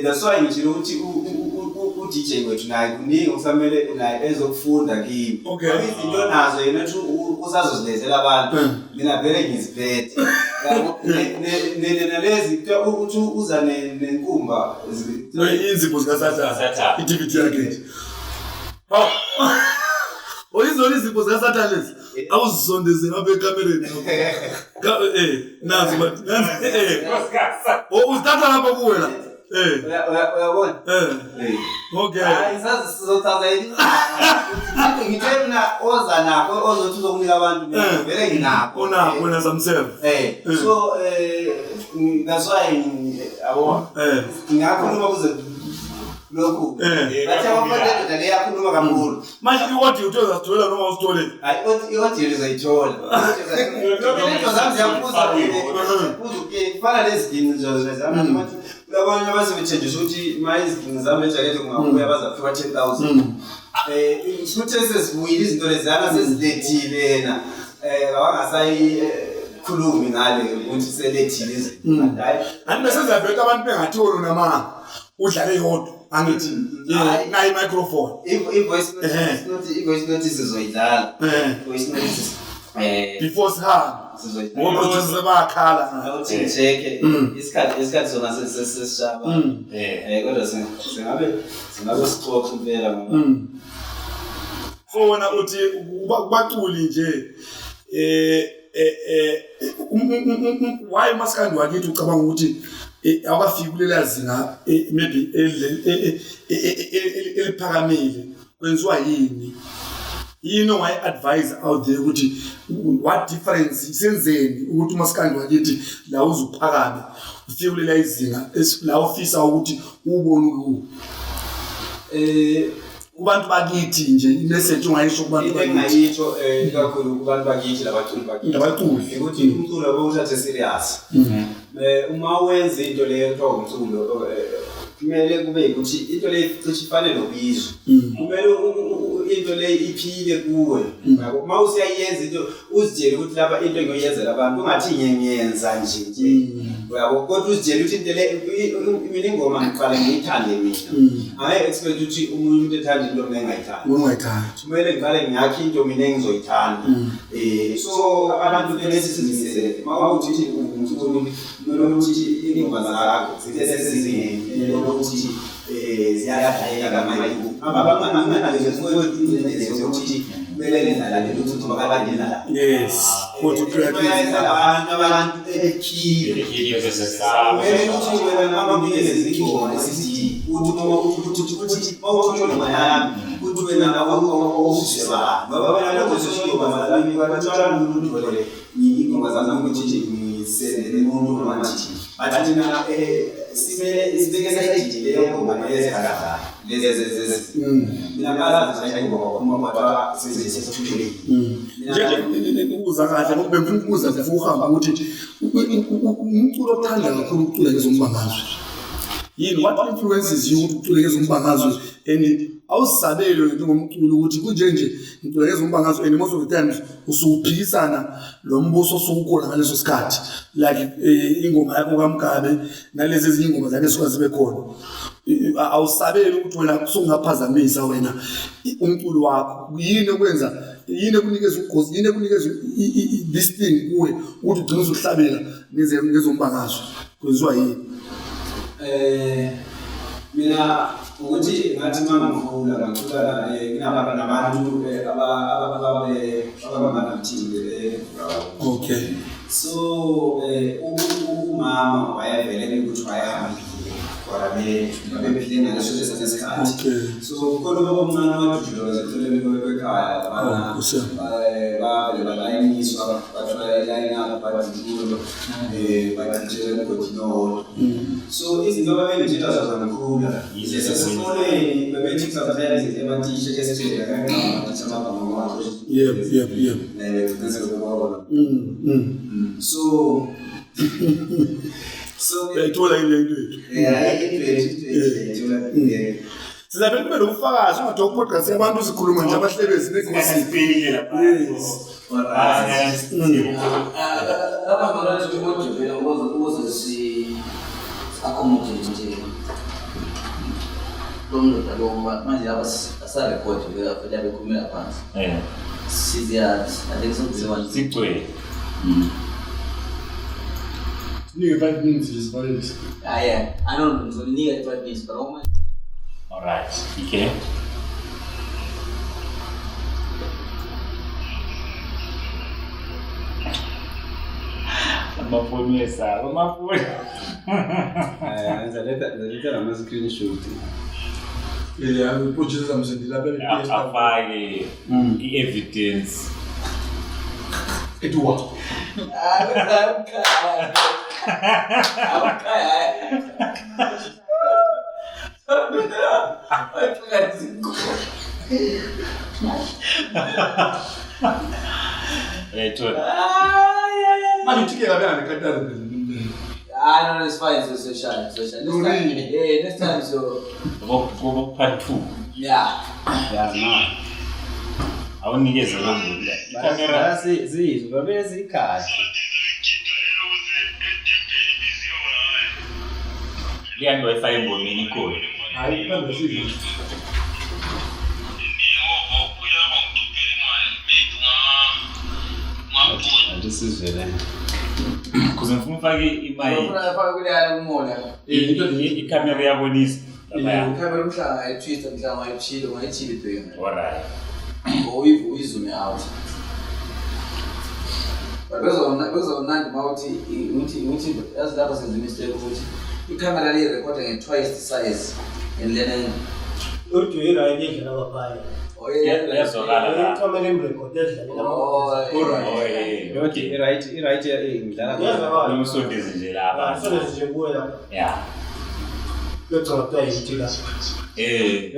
That's why ngitshilo ukuthi u-DJ wethu naye kuningi okusamele naye ezokufunda kimi. Okay. Ngoba izinto nazo yena ethi usazozilethela abantu. Mina vele ngiziphethe. Yabo. Nalezi kuthiwa ukuthi uza nenkumba. Inzipho zikaSathane. Sathane. I-DVD yakhe nje. Hawu. Oyizona izipho zikaSathane lezi. Awuzisondeze apha ekamereni. Nazo but nazi. Uzithatha lapha kuwe la. Uyabona? Okay. Hayi sazi sizothatha yini? Ngithe mina oza nakho ozothi uzokunika abantu mina vele nginakho. Unakho wena samself. So that's why yabo ngingakhuluma kuze Lokhu. Eh. Bathi abafana indoda le yakhuluma kakhulu. Manje i-audio uthe uzasithola noma usitholele? Hayi i-audio uzoyithola. Into zami ziyaphuza phuza kufana neziginci nje zami bathi kulabanye abasebethenjiswa ukuthi ma iziginci zami ejakethe kungabuya bazaphiwa 10,000. Futhi sezibuyile izinto leziyana sezilethile yena. Awangasayi khulumi ngale ukuthi selethile izinto. Hayi Anti bese ziyavela abantu bengathi wona unamanga. Udlale yodwa angithi. Hayi. Nayi microphone. I-voice note i-voice note sizoyidlala. I-voice note Before sihambe. sizoyidlala. Ngoba bayakhala. Awuthi ngicheke isikhathi sona sesishaba. Kodwa singabe sixoxe impela ngoba So wena uthi kubaculi nje why umaskandi wakithi ucabanga ukuthi awukafiki kulela zinga maybe eliphakamile, kwenziwa yini? Yini ongayi-advise out there ukuthi what difference senzeni ukuthi umaskandi wakithi la uzuphakame ufike kulela izinga la ufisa ukuthi uwubone ukuwo? Kubantu bakithi nje i-message ongayisho kubantu into bakithi. Engingayitsho ikakhulu kubantu bakithi labaculi bakithi Labaculi. ukuthi umculo abawuthathe serious. Uma wenza into leyo kuthiwa umculo, kumele kube ukuthi into leyo cishe ifane nobizo. Kumele into leyo iphile kuwe. Yabo, uma usuyayenza into uzitshele ukuthi lapha into engiyoyenzela abantu, ungathi ngiyenza nje nje. Uyabo, kodwa uzitshele ukuthi into le mina ingoma ngiqale ngiyithande mina. Angeke expect ukuthi omunye umuntu ethande into mina engayithandi. Ungayithandi. Kumele ngiqale ngiyakhe into mina engizoyithanda. So abantu kumele sizimisele. Uma uthi ungumculi kumele ukuthi ingoma zakho zibe sezingeni lokuthi ziyadlaleka kamayiko. Abanganalezo ukuthi kumele nidlale ukuthi babalandela la. Yes. Kodwa Kuyenza abantu ekhile. Kumele ukuthi wena uma unikeze ingoma esithi uthi uma uthi uma uthi ingoma yami uthi wena awusizwa. Ngoba wena lokho sesingoma zami bathola lutho le ingoma zami ukuthi ngisendele umuntu manje. Bathi mina simele sibeke sayidile leyo ngoma lezikhala lezi lezi. Mina ngazi nje ingoma uma kwathiwa sesithulile. Nje uza kahle ngoba bengifuna ukubuza nje ukuhamba ukuthi umculo othanda kakhulu ukucula ngezombangazwe. Yini what influences you ukuthi ucule ngezombangazwe and awusabeli wena njengomculo ukuthi kunje nje ngicula ngezombangazwe and most of the times usuphikisana lo mbuso osukukhona ngaleso sikhathi like ingoma yakho kaMugabe nalezi ezinye ingoma zakhe esuka zibe khona. Awusabeli ukuthi wena usungaphazamisa wena umculo wakho. Yini okwenza, yini ekunikeza ugqozi, yini ekunikeza this thing kuwe ukuthi ugcine usuhlabela ngezombangazwe, kwenziwa yini? Mina ukuthi ngathi uma ngikhula ngakhula nabantu ababamanathile. Okay. So umama wayevele ukuthi wayehambile kodwa bebephile ngaleso sikhathi. Okay. So khona ubaba omncane wajula eceleni kwekhaya labana Oh, Nkosi yami. bavele balayiniswa bathola ilayini apho badlula bajitshela emgodini owodwa. So izinto ababengitshela zona ngikhula sesikolweni bebethi sometimes ematisha esitshela kanqaba amagama Yebo, yebo, yebo. Bese kubona. So Uyayithola ile into yethu. Yeah, Sizabe kube nobufakazi ungathi podcast yabantu sikhuluma nje abahlebezi negossip. Yes. Lapha ngalathi audio vele ukuze si accommodate nje lo mndoda lo manje lapha asarekhodi vele vele abekhulumela phansi. Siziyazi, I think sokuvele manje. Sigcwele. Sinike 5 minutes nje sivalelise. Ah yeah, I know ngizonika i-5 minutes but uma All right. Okay. Amafoni wesaba, amafoni. Ngizaletha nama-screenshot. Yeah, uproducer zamsendela lapha Afake i-evidence. ethi what? Uyayithola. Manje uthike kabi angikhathazi phela. Ah, no, no, it's fine. So shine, so shine. Next time, yeah, next time, so Kubo part 2. yeah. Ya na. Awunikeze lo muntu. Ikamera Sizwe babele sikhali. leyani Wi-Fi engomeni ikhona. Hayi kambe sizwe. Anti sizwe le. Kuze ngifuna ufake imali. Ufuna ufake kuleyana kumola. Ikamera iyabonisa. Laphaya. Ikhamera umhlanga ayitwista mhlanga ayithile ungayithile ibheke. Alright. Or uyizoom out. But bezomnandi uma uthi uthi yazi lapho senza imistake ukuthi ikhamera le irekhoda nge-twice the size and then Uthi i-right edlala kwaphaya. oh yeah Iyazwakala la. Ikhamera imrekhodi edlalela Oh, ama- Oh, yeah. Yoti i-right i-right ngidlala. Iyazwakala. Usondeze nje lapha. Usondeze nje kuwe lapha. Yeah. Kuyogcina kuthiwa yithi la. Eh.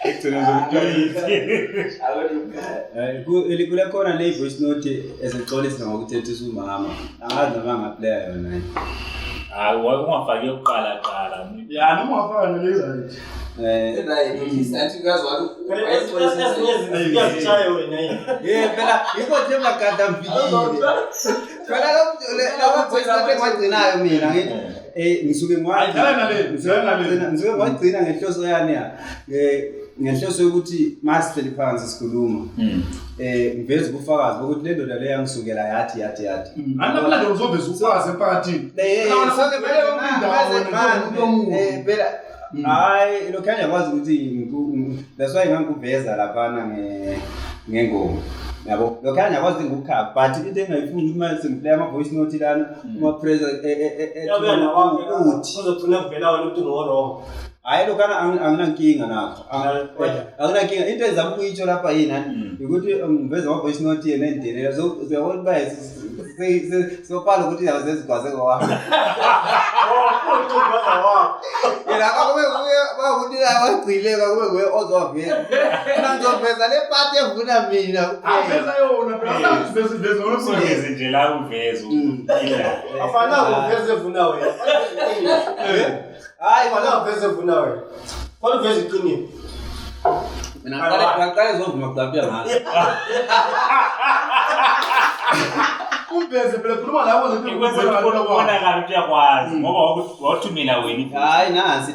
Ekugcina zokuthiwa yithi. Kule khona le voice note esexolisa ngokuthethisa umama. Angazi noma ngaplaya yona. Hayi, ungafaki yokuqala qala. Ya noma ungafaka nale right. Right, at least anti uyazi wathi Ezinye izinto ziyazishaya wena yini. Yeah, phela yikho nje magada mfikile. Phela lo voice note engwagcinayo mina ngithi ngisuke Ayidlala nale, ngidlala nale. ngisuke ngwagcina ngenhloso yani ya. Ngenhloso yokuthi masihleli phansi sikhuluma. Ngiveze ubufakazi bokuthi le ndoda le yangisukela yathi yathi yathi. Anamlando uzoveza ukwazi emphakathini. Phela hayi lokho angiyakwazi ukuthi that's why ngangikuveza laphana ngengoma. Yabo lokho angiyakwazi ngikukhava but into engayifuni ukuthi manje sengiplay ama voice note lana uma press Uyabuya nawakhe uthi uzogcina kuvela wena ukuthi ungo-wrong. hayi lokho anginankinga nakho. Anginankinga into ezama ukuyitsho lapha yini ukuthi ngiveza ama voice note yena endelela so uyabona uba sopala ukuthi awuzezigwaze ngowami. Oh, futhi ugwaza wakho. Yena akube nguye bakuthi abagcile akube nguye ozoveza. Mina ngizoveza le part evuna mina kuphela. Aveza yona phela asiveze veze wona Usondeze nje la uveze. Idlale. Afanele uveze evuna wena. Hayi Afanele uveze evuna wena. Kodwa uveze iqiniso. mina ngaqale zovuma kuqala ngazo. Uveze phela khuluma lapho Ikwenza ukuthi ubonakale ukuthi uyakwazi ngoba wathumela wena. Hayi nansi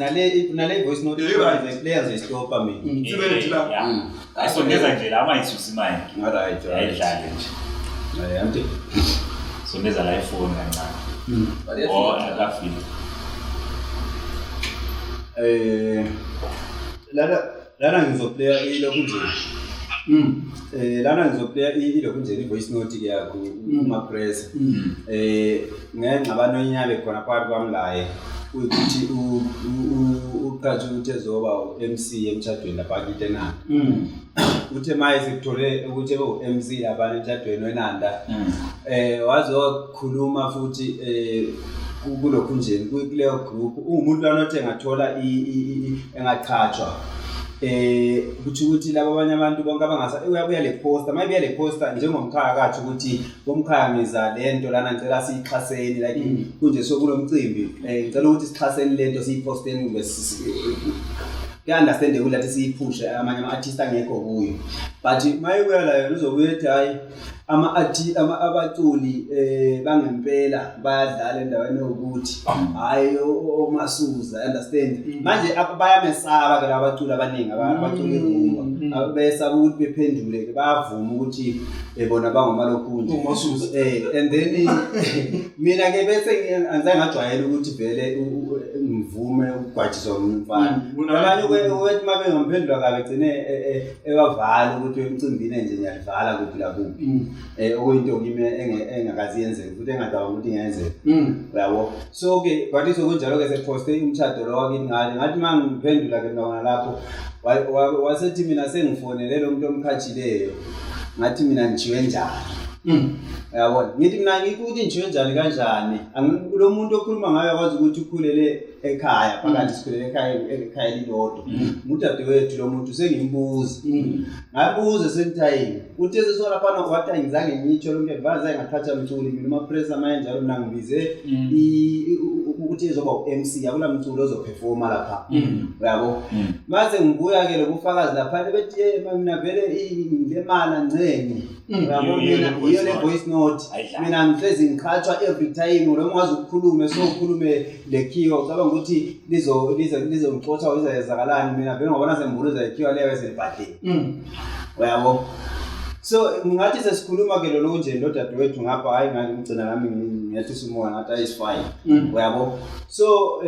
nale voice note Yeah, player zoyistopa mina. Sibele la. Yeah. Asondeza nje la mayisusa imali. All right. Ayidlale nje. Hayi anti. Sondeza la ifoni kancane. Oh, akafiki. Lana ngizoplaya ilokhu nje. Lana ngizoplaya ilokhu nje i-voice note ke yakho uma press. Ngengxabano enyabe khona phakathi kwami laye ukuthi uqhatshe ukuthi ezoba u-MC emshadweni lapha kithi eNanda. Uthe maye sekuthole ukuthi ebe u-MC lapha emshadweni weNanda. Waze wakhuluma futhi kulokhu nje kuleyo group uwumuntu lana othi engathola engaqhatshwa. Kuthi ukuthi laba abanye abantu bonke abangasa uyabuya le poster mayibuya le poster njengomkhaya kathi ukuthi bomkhaya ngiza lento lana ngicela siyixhaseni like kunje sokulomcimbi ngicela ukuthi sixhaseni lento siyiposteni kumbe kuya-understand ukuthi lathi siyiphushe amanye ama-artist angekho kuyo but mayibuya la yona uzobuya ethi hhayi abaculi bangempela bayadlala endaweni yokuthi hhayi omasuza understand manje bayamesaba ke labaculi abaningi abaculi erumba besaba ukuthi bephendule ke bayavuma ukuthi bona bangomalokhunje Omasuza. And then mina ke bese angizange ngajwayela ukuthi vele ngivume ukugwajiswa umfana. Abanye ukuthi uma bengamphendula kabi egcine ebavala ukuthi emcimbini nje ngiyalivala kuphi la kuphi. Okuyinto kimi engakazi yenzeke futhi engacabanga ukuthi ingenzeka. Uyabo. So ke kwathi sokunjalo ke seposte umshado lo wakithi ngale ngathi uma ngiphendula ke mina lapho wasethi mina sengifonele lo muntu omkhatshileyo ngathi mina ngijiwe njani. Uyabona, ngithi mina ngikuthi nje njani kanjani, lo muntu okhuluma ngayo akwazi ukuthi ukhulele ekhaya phakathi, sikhulele ekhaya elilodwa. Udadewethu lo muntu sengimbuza, ngabuza senithayini uthe sesolaphana wathi angizange ngitsho lonke ngivane ngathatha mculi mina umapressa manje njalo mina ngibize ukuthi ezoba u-MC, akula mculo ozophefoma lapha, uyabo. Mase ngibuya-ke lobufakazi laphana bethi mina vele ngilemala ncene, uyabo, mina yiyo le voice note, mina ngihlezi ngiqhatshwa every time, noma ungaze ukukhulume so ukhulume lekhiwa ucabanga ukuthi lizongixotsha lizayenzakalani, mina vele ngabona sengibuluza lekhiwa leyo eselibhadlile, uyabo. So ngathi sesikhuluma-ke lolo nje lodadewethu ngapha, hhayi ngigcina nami ngehlisa umoya ngathi ayi fine, uyabo. So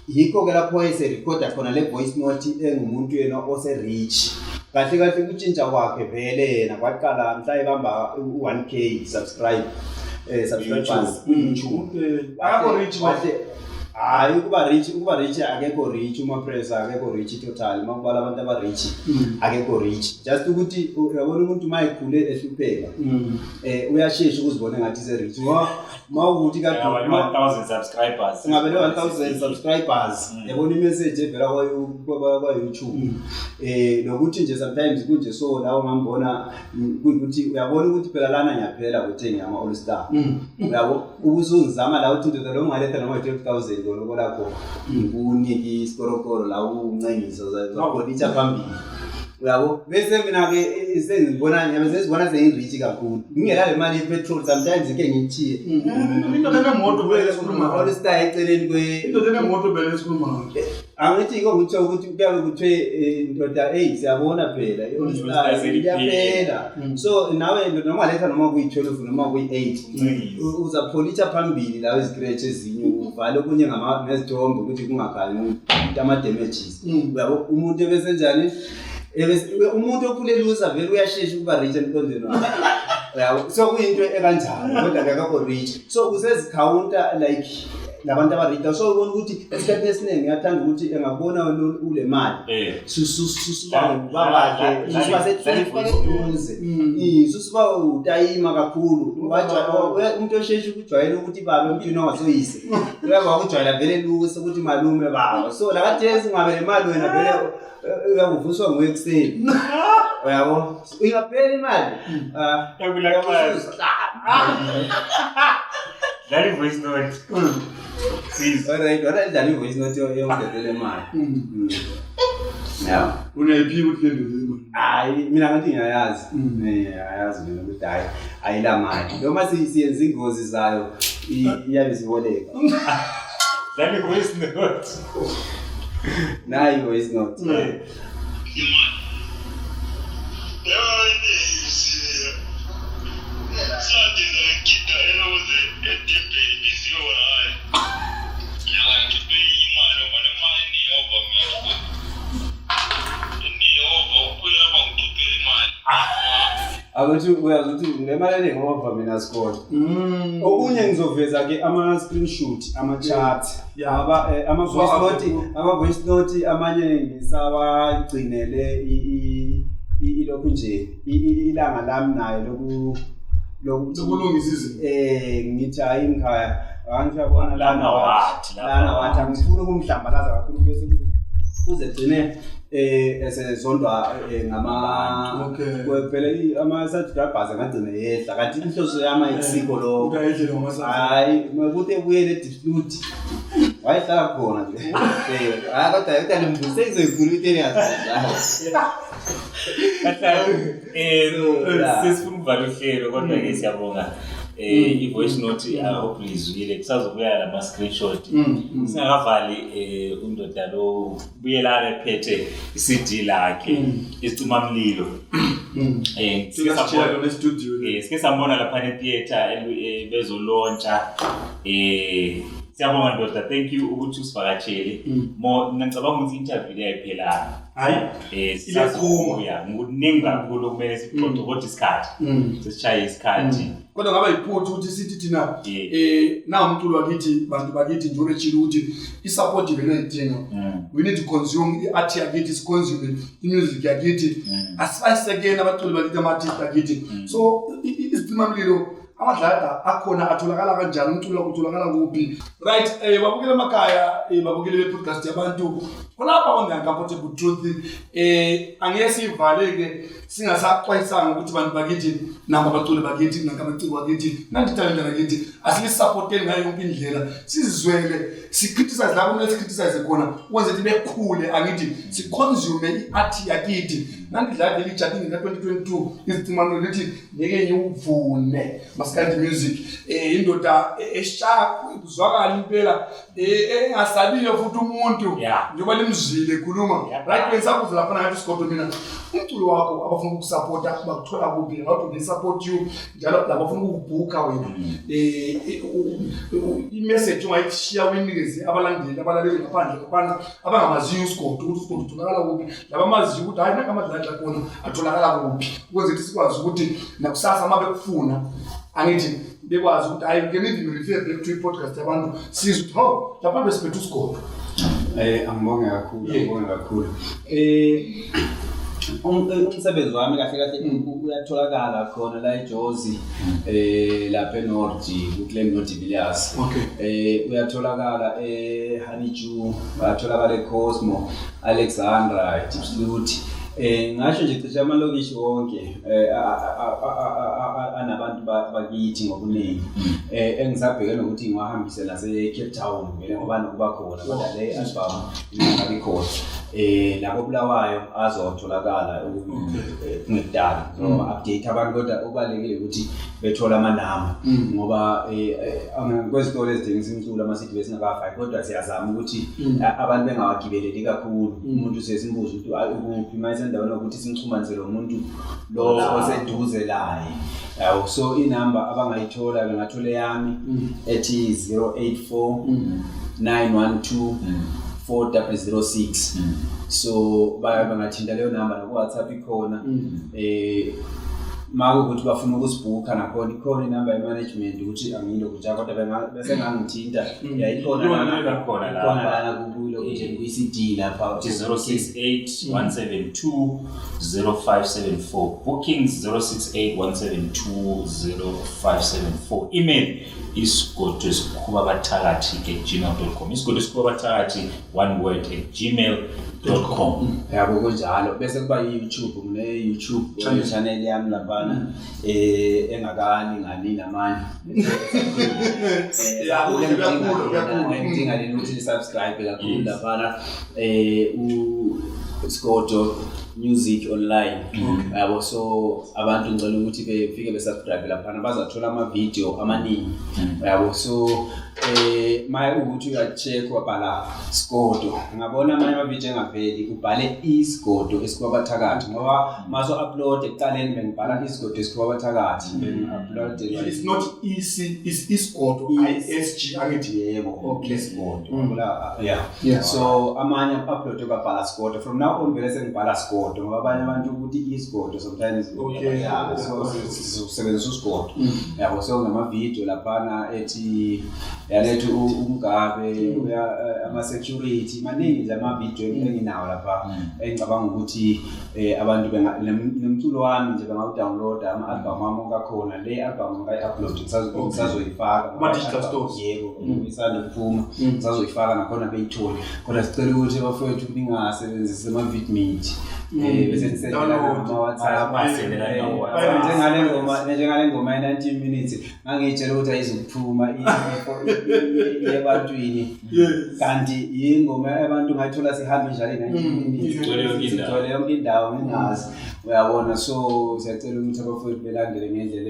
yikho-ke lapho eserekhoda khona le voice note engumuntu yena ose-rich kahle kahle. Ukutshintsha kwakhe vele yena kwaqala mhla ebamba u-1K subscribe subscribers ku-YouTube. Akakho rich. Kahle, hhayi ukuba rich akekho rich umapressa, akekho rich total. Uma kubala abantu aba-rich, akekho rich, just ukuthi uyabona umuntu uma ekhule ehlupheka, uyashesha ukuzibona engathi ise-rich, ngoba uma ukuthi kade 1000 subscribers, ungabele 1000 subscribers, yabona imessage evela kwa-YouTube, nokuthi nje sometimes kunje so la ungambona kuyikuthi uyabona ukuthi phela lana ngiyaphela kuthenga ama-all star, uyabo, ubusungizama la uthi ndoda lo ungaletha noma i-12 000 loloko lakho ngikunike isikorokoro la uncengisa zapolitsha phambili, uyabo. Bese mina-ke sengibona ngiyabe sezibona sengi-rich kakhulu ngingela le mali ye-petrol, sometimes ke ngiyithiye. Indoda enemoto vele esikhuluma ngayo. All star eceleni kwe Indoda enemoto vele esikhuluma ngayo. Angithi iko kuthiwa ukuthi kuyabe kuthiwe ndoda eyi siyabona phela i-All Star iyaphela, so nawe ndoda noma ungaletha noma kuyi-12 noma kuyi-8, uzapholitsha phambili lawo izi-scratch ezinye, uvale okunye ngezithombe ukuthi kungakhanyi ama-damages, uyabo. Umuntu ebesenjani, umuntu okhulelusa vele uyashesha ukuba rich emqondweni wakhe, uyabo. So kuyinto ekanjalo, kodwa akekho rich, so usezikhawunta like labantu aba-rich. So ubona ukuthi esikhathini esiningi ngiyathanda ukuthi engabona wena ule mali, susuba ngubabakhe, susuba seduze, susuba utayima kakhulu. Umuntu osheshe ukujwayela ukuthi babe emntwini ongasoyise uyaba kujwayela vele luse ukuthi malume baba. So lakathesi ungabe le mali wena vele uyakuvuswa nguye ekuseni, uyabo, ingaphela imali. Dlala i-voice note. Please. Alright, wala idlala i-voice note yomdedele imali. Yeah. Unayiphi ukuthi le ndoda imali? Hayi, mina ngathi ngiyayazi. Ngiyayazi mina ukuthi hayi ayila mali. Noma siyenza ingozi zayo iyabe siboleka. Dlala i-voice note. Nayi i-voice note. Sandile ngigida elokuze edibheni iziyona, hayi ngikhiphe imali ngoba nemali iniyova mina iniyova ubuye bangikhiphela imali. Akuthi uyazi ukuthi le mali enengova mina sikole. Okunye ngizoveza ke ama-screenshot, ama-chat. Aba ama-voice note, ama-voice note amanye ngisawagcinele ilokhu nje ilanga lami naye loku Lokulungisa izinto. Ngithi hayi ngikhaya angithi uyabona lana Lana wathi wathi, lana wathi angifuni ukumhlambalaza kakhulu bese kuze gcine esezondwa ngama phela ama subscribers angagcine yehla, kanti inhloso yami ayisikho lokho. Ukuthi ayedlele ngama-subscribers. Hayi, makuthi ebuyele edispute wayehlala khona nje, hayi kodwa kodwa limbuze izoyikhuluma into engazi. Kahle. Yeah. Sesifuna ukuvala uhlelo kodwa ke siyabonga. I-voice note I hope lizwile, kusazobuya lama screenshot. Singakavali undoda lo buyelana ephethe i-CD lakhe isicimamlilo. Sike Siyasitshela sambona lona e-studio. Sike sambona lapha ne-theatre bezolontsha. Siyabonga ndoda, thank you ukuthi usivakatshele. Mo ngicabanga ukuthi i-interview le ayiphelanga. Hayi. Sisazobuya kuningi kakhulu okumele sikuxoxe kodwa isikhathi sesishaye isikhathi. Kodwa ngaba yiphutha ukuthi sithi thina na umculo wakithi, bantu bakithi, njengoba etshilo ukuthi i-support vele idinga. We need to consume i-art yakithi, siconsume i-music yakithi. Asibasekeni abaculi bakithi, ama-artist akithi. So Izicimamlilo amadlada akhona atholakala kanjani, umculo wakho utholakala kuphi? Right, babukele emakhaya, babukele be-podcast yabantu khonapha on the Uncomfortable Truth. Angeke siyivale-ke singasaxwayisanga ukuthi bantu bakithi, nanku abaculi bakithi, nanku abaciko bakithi, nanti italente lakithi, asilisapoteni ngayo yonke indlela, sizizwele, si-criticize lapho kumele si-criticize khona ukwenza ukuthi bekhule. Angithi si-consume i-art yakithi. Nanti idlade elitsha ka-2022, izicimamlilo lithi ngeke ngiwuvune maskandi music. Indoda eshaya kuzwakala impela, engasabiyo futhi umuntu njengoba limzwile ekhuluma. Right, bengisabuza laphana ngathi Sigodo, mina umculo wakho, abafuna ukukusapota bakuthola kuphi? How do they support you? Njalo labafuna ukukubhukha wena, i-message ungayishiya uyinikeze abalandeli, abalaleli ngaphandle laphana abangamaziyo uSigodo, ukuthi uSigodo utholakala kuphi, labamaziyo ukuthi hayi nanka amadladla khona atholakala kuphi, ukuze ukuthi sikwazi ukuthi nakusasa uma bekufuna, angithi bekwazi ukuthi hayi, we can even refer back to i-podcast yabantu, sizwe ukuthi hawu, lapha besiphethe uSigodo. Angibonge kakhulu. Angibonge kakhulu. Umsebenzi wami kahle kahle uyatholakala khona la eJozi, lapha eNord, kuClem Nord Villiers. Uyatholakala eHoneydew, uyatholakala eCosmo, Alexandra, Diepsloot. Ngasho nje cishe amalokishi wonke anabantu bakithi ngobuningi. Engisabheke nokuthi ngiwahambise nase Cape Town vele ngoba nokuba khona, kodwa le album ingabi khona. Labo Bulawayo azotholakala kungekudala. So update abantu, kodwa okubalulekile ukuthi bethola amanamba ngoba kwezitolo ezithengisa imiculo ama-CD besingakafaki, kodwa siyazama ukuthi abantu bengawagibeleli kakhulu. Umuntu siye simbuze ukuthi, "Hayi, ukuphi?" Uma esendaweni yokuthi simxhumanise lo muntu lo oseduze laye, yabo. So inamba abangayithola, bengathola eyami ethi 084 912 4006. So bangathinta leyo namba, naku-WhatsApp ikhona. Ma kuwukuthi bafuna ukusibhukha, nakhona ikhona inamba ye-management, ukuthi angiyilokhu njalo, kodwa bese ngangithinta yayikhona. Yona lana. Ikhona lapha. Ikhona lana kulokhu nje kwi-CD lapha. 068 172 0574, bookings 068 172 0574, email isigodo esikhubabathakathi@gmail.com, isigodo esikhubabathakathi, one word, @gmail.com. Yabo, kunjalo. Bese kuba i-YouTube, ngine-YouTube channel yami laphana engakalingani namanye. Ya, kuhle, kuyakhula, kuyakhula. Ngidinga leni ukuthi ni-subscribe kakhulu laphana, Sigodo Music Online, yabo. So abantu ngicela ukuthi befike be-subscribe laphana, bazathola ama-video amaningi, yabo. So maye ukuthi uya-check, wabhala Sigodo, ngabona amanye ama-video engaveli, ubhale isigodo esikwabathakathi, ngoba maso upload ekuqaleni bengibhala isigodo esikwabathakathi, bengi-upload. It's not EC, it's isigodo, ISG, angithi? Yebo. Isigodo. Yeah. So amanye upload kwabhala Sigodo. From now on vele sengibhala Sigodo, ngoba abanye abantu ukuthi isigodo sometimes. Yeah, so sisebenzisa uSigodo, yabo. So kunama-video laphana ethi yalethu uMgabe uya ama-security maningi nje ama-video enginawo lapha, engicabanga ukuthi abantu nomculo wami nje bangawu-downloada, ama-album wami onke akhona. Le album ngikayi-upload, ngisazoyifaka. Kuma-digital stores. Yebo, isanda kuphuma, ngisazoyifaka nakhona beyithole, kodwa sicela ukuthi bafowethu ningasebenzisi ama-vidmate, bese nisendela Download. ama-WhatsApp. Basendelana ngama-WhatsApp. Njengale ngoma ye-19 minutes, ngangiyitshela ukuthi ayizukuphuma iye ebantwini, kanti yingoma abantu ngayithola sihambe njalo i-19 minutes. Igcwele yonke indawo. Igcwele yonke indawo, ngingazi, uyabona. So siyacela ukuthi abafowethu belandele ngendlela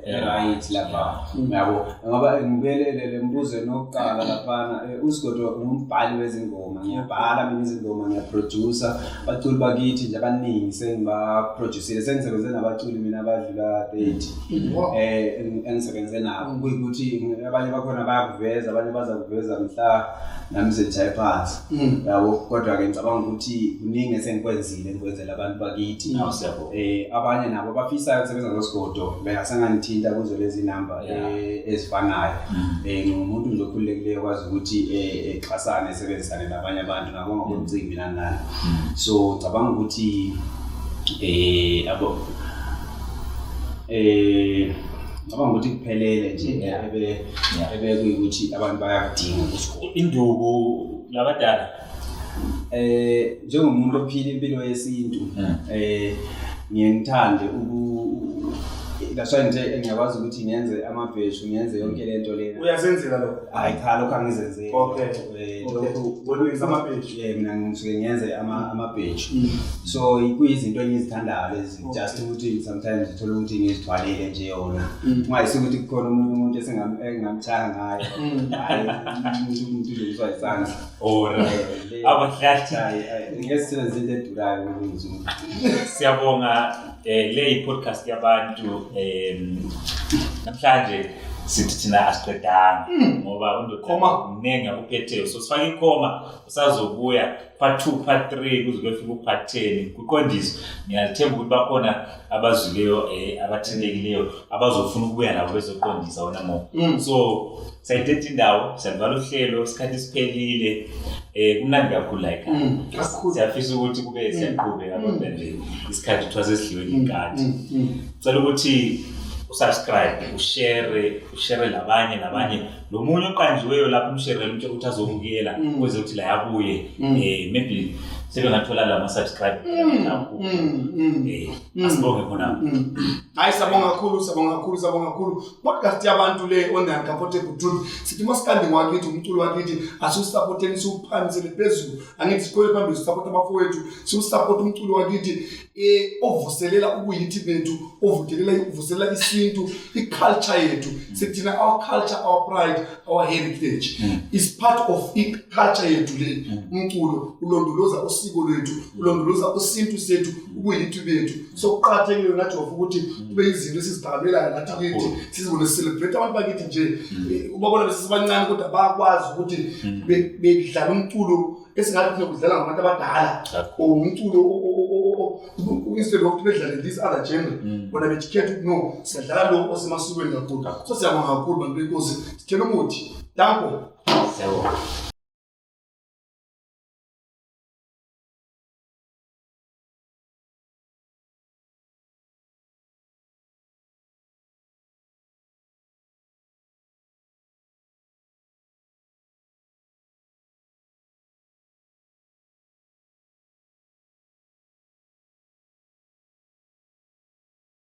e-right lapha, yabo, ngoba ngibuyelele le mbuzo nokuqala laphana, uSigodo ngumbhali wezingoma. Ngiyabhala mina izingoma, ngiyaproducer abaculi bakithi nje abaningi, sengibaproducile, sengisebenze nabaculi mina abadlula 30 engisebenze nabo, kuyikuthi abanye bakhona bayakuveza, abanye bazakuveza mhla nami sengishaye phansi, yabo. Kodwa-ke ngicabanga ukuthi kuningi esengikwenzile, ngikwenzela abantu bakithi. Awu, siyabonga. Abanye nabo abafisayo ukusebenza noSigodo bengasengangithinta kuzo lezi namba ezifanayo. Ngingumuntu nje okhululekileyo, okwazi ukuthi exhasane, esebenzisane nabanye abantu nabo ngokomcimbi nani nani. So ngicabanga ukuthi abo Ngicabanga ukuthi kuphelele nje ebe ebe kuyikuthi abantu bayakudinga kusikole. Induku labadala. Njengomuntu ophila impilo yesintu, ngiye ngithande that's why nje ngiyakwazi ukuthi ngenze amabheshu, ngenze yonke lento lena. Uyazenzela lokho? Hayi cha, lokho angizenzeli. Okay. Lokhu Wena wenza amabheshu? Yeah, mina ngisuke ngenze amabheshu. So kuyizinto engizithandayo lezi, just ukuthi sometimes uthola ukuthi ngizithwalele nje yona. Kungayisi ukuthi kukhona omunye umuntu engingamthanga ngayo. Hayi, umuntu uzokuzwa isandla. Abahlathi. Hayi, ngeke sisebenzise into edurayo ukulungisa umuntu. Siyabonga, le i-podcast yabantu. Namhlanje sithi thina asiqedanga ngoba undoda Khoma. kuningi akuphetheyo, so sifake ikhoma, usazobuya part 2, part 3, kuze kuyofika u-part 10 kuqondiswe. Ngiyathemba ukuthi bakhona abazwileyo, abathintekileyo, abazofuna ukubuya nabo bezoqondisa wona mo. So sayithetha indawo, siyavala uhlelo, isikhathi siphelile. Kumnandi kakhulu la ekhaya. Kakhulu. Siyafisa ukuthi kube siyaqhubeka, kodwa nje isikhathi kuthiwa sesidliwe ngenkathi. Cela ukuthi usubscribe, ushare labanye lo munye oqanjiweyo lapho, umsharele, umtshele ukuthi azobukela, ukuze ukuthi la yabuye, maybe sebengathola lama subscribe. Asibonge khona. Hayi, siyabonga kakhulu, siyabonga kakhulu, siyabonga kakhulu. Podcast yabantu le on the Uncomfortable Truth. Sithi umasikandi wakithi, umculo wakithi, asiwusapoteni, siwuphakamisele phezulu. Angithi sikhwele phambili, sisapota abafowethu, siwusapote umculo wakithi, ovuselela ubuyithi bethu, ovuselela isintu, i-culture yethu. Sithina our culture, our pride, our heritage is part of i-culture yethu le. Umculo ulondoloza usiko lwethu, ulondoloza usintu sethu, ubuyithi bethu. So kuqakathekile nathi ukuthi kube izinto esiziphakamelayo nathi kithi, sizibone celebrate abantu bakithi nje. Ubabona besesebancane kodwa bayakwazi ukuthi bedlala umculo esingathi thina kudlala ngabantu abadala, or umculo instead of ukuthi bedlale this other genre, bona bethikhetha ukuthi no, siyadlala lo osemasikweni kakhulu. So siyabonga kakhulu, bantu benkosi, sithela umuthi. Danko. Siyabonga.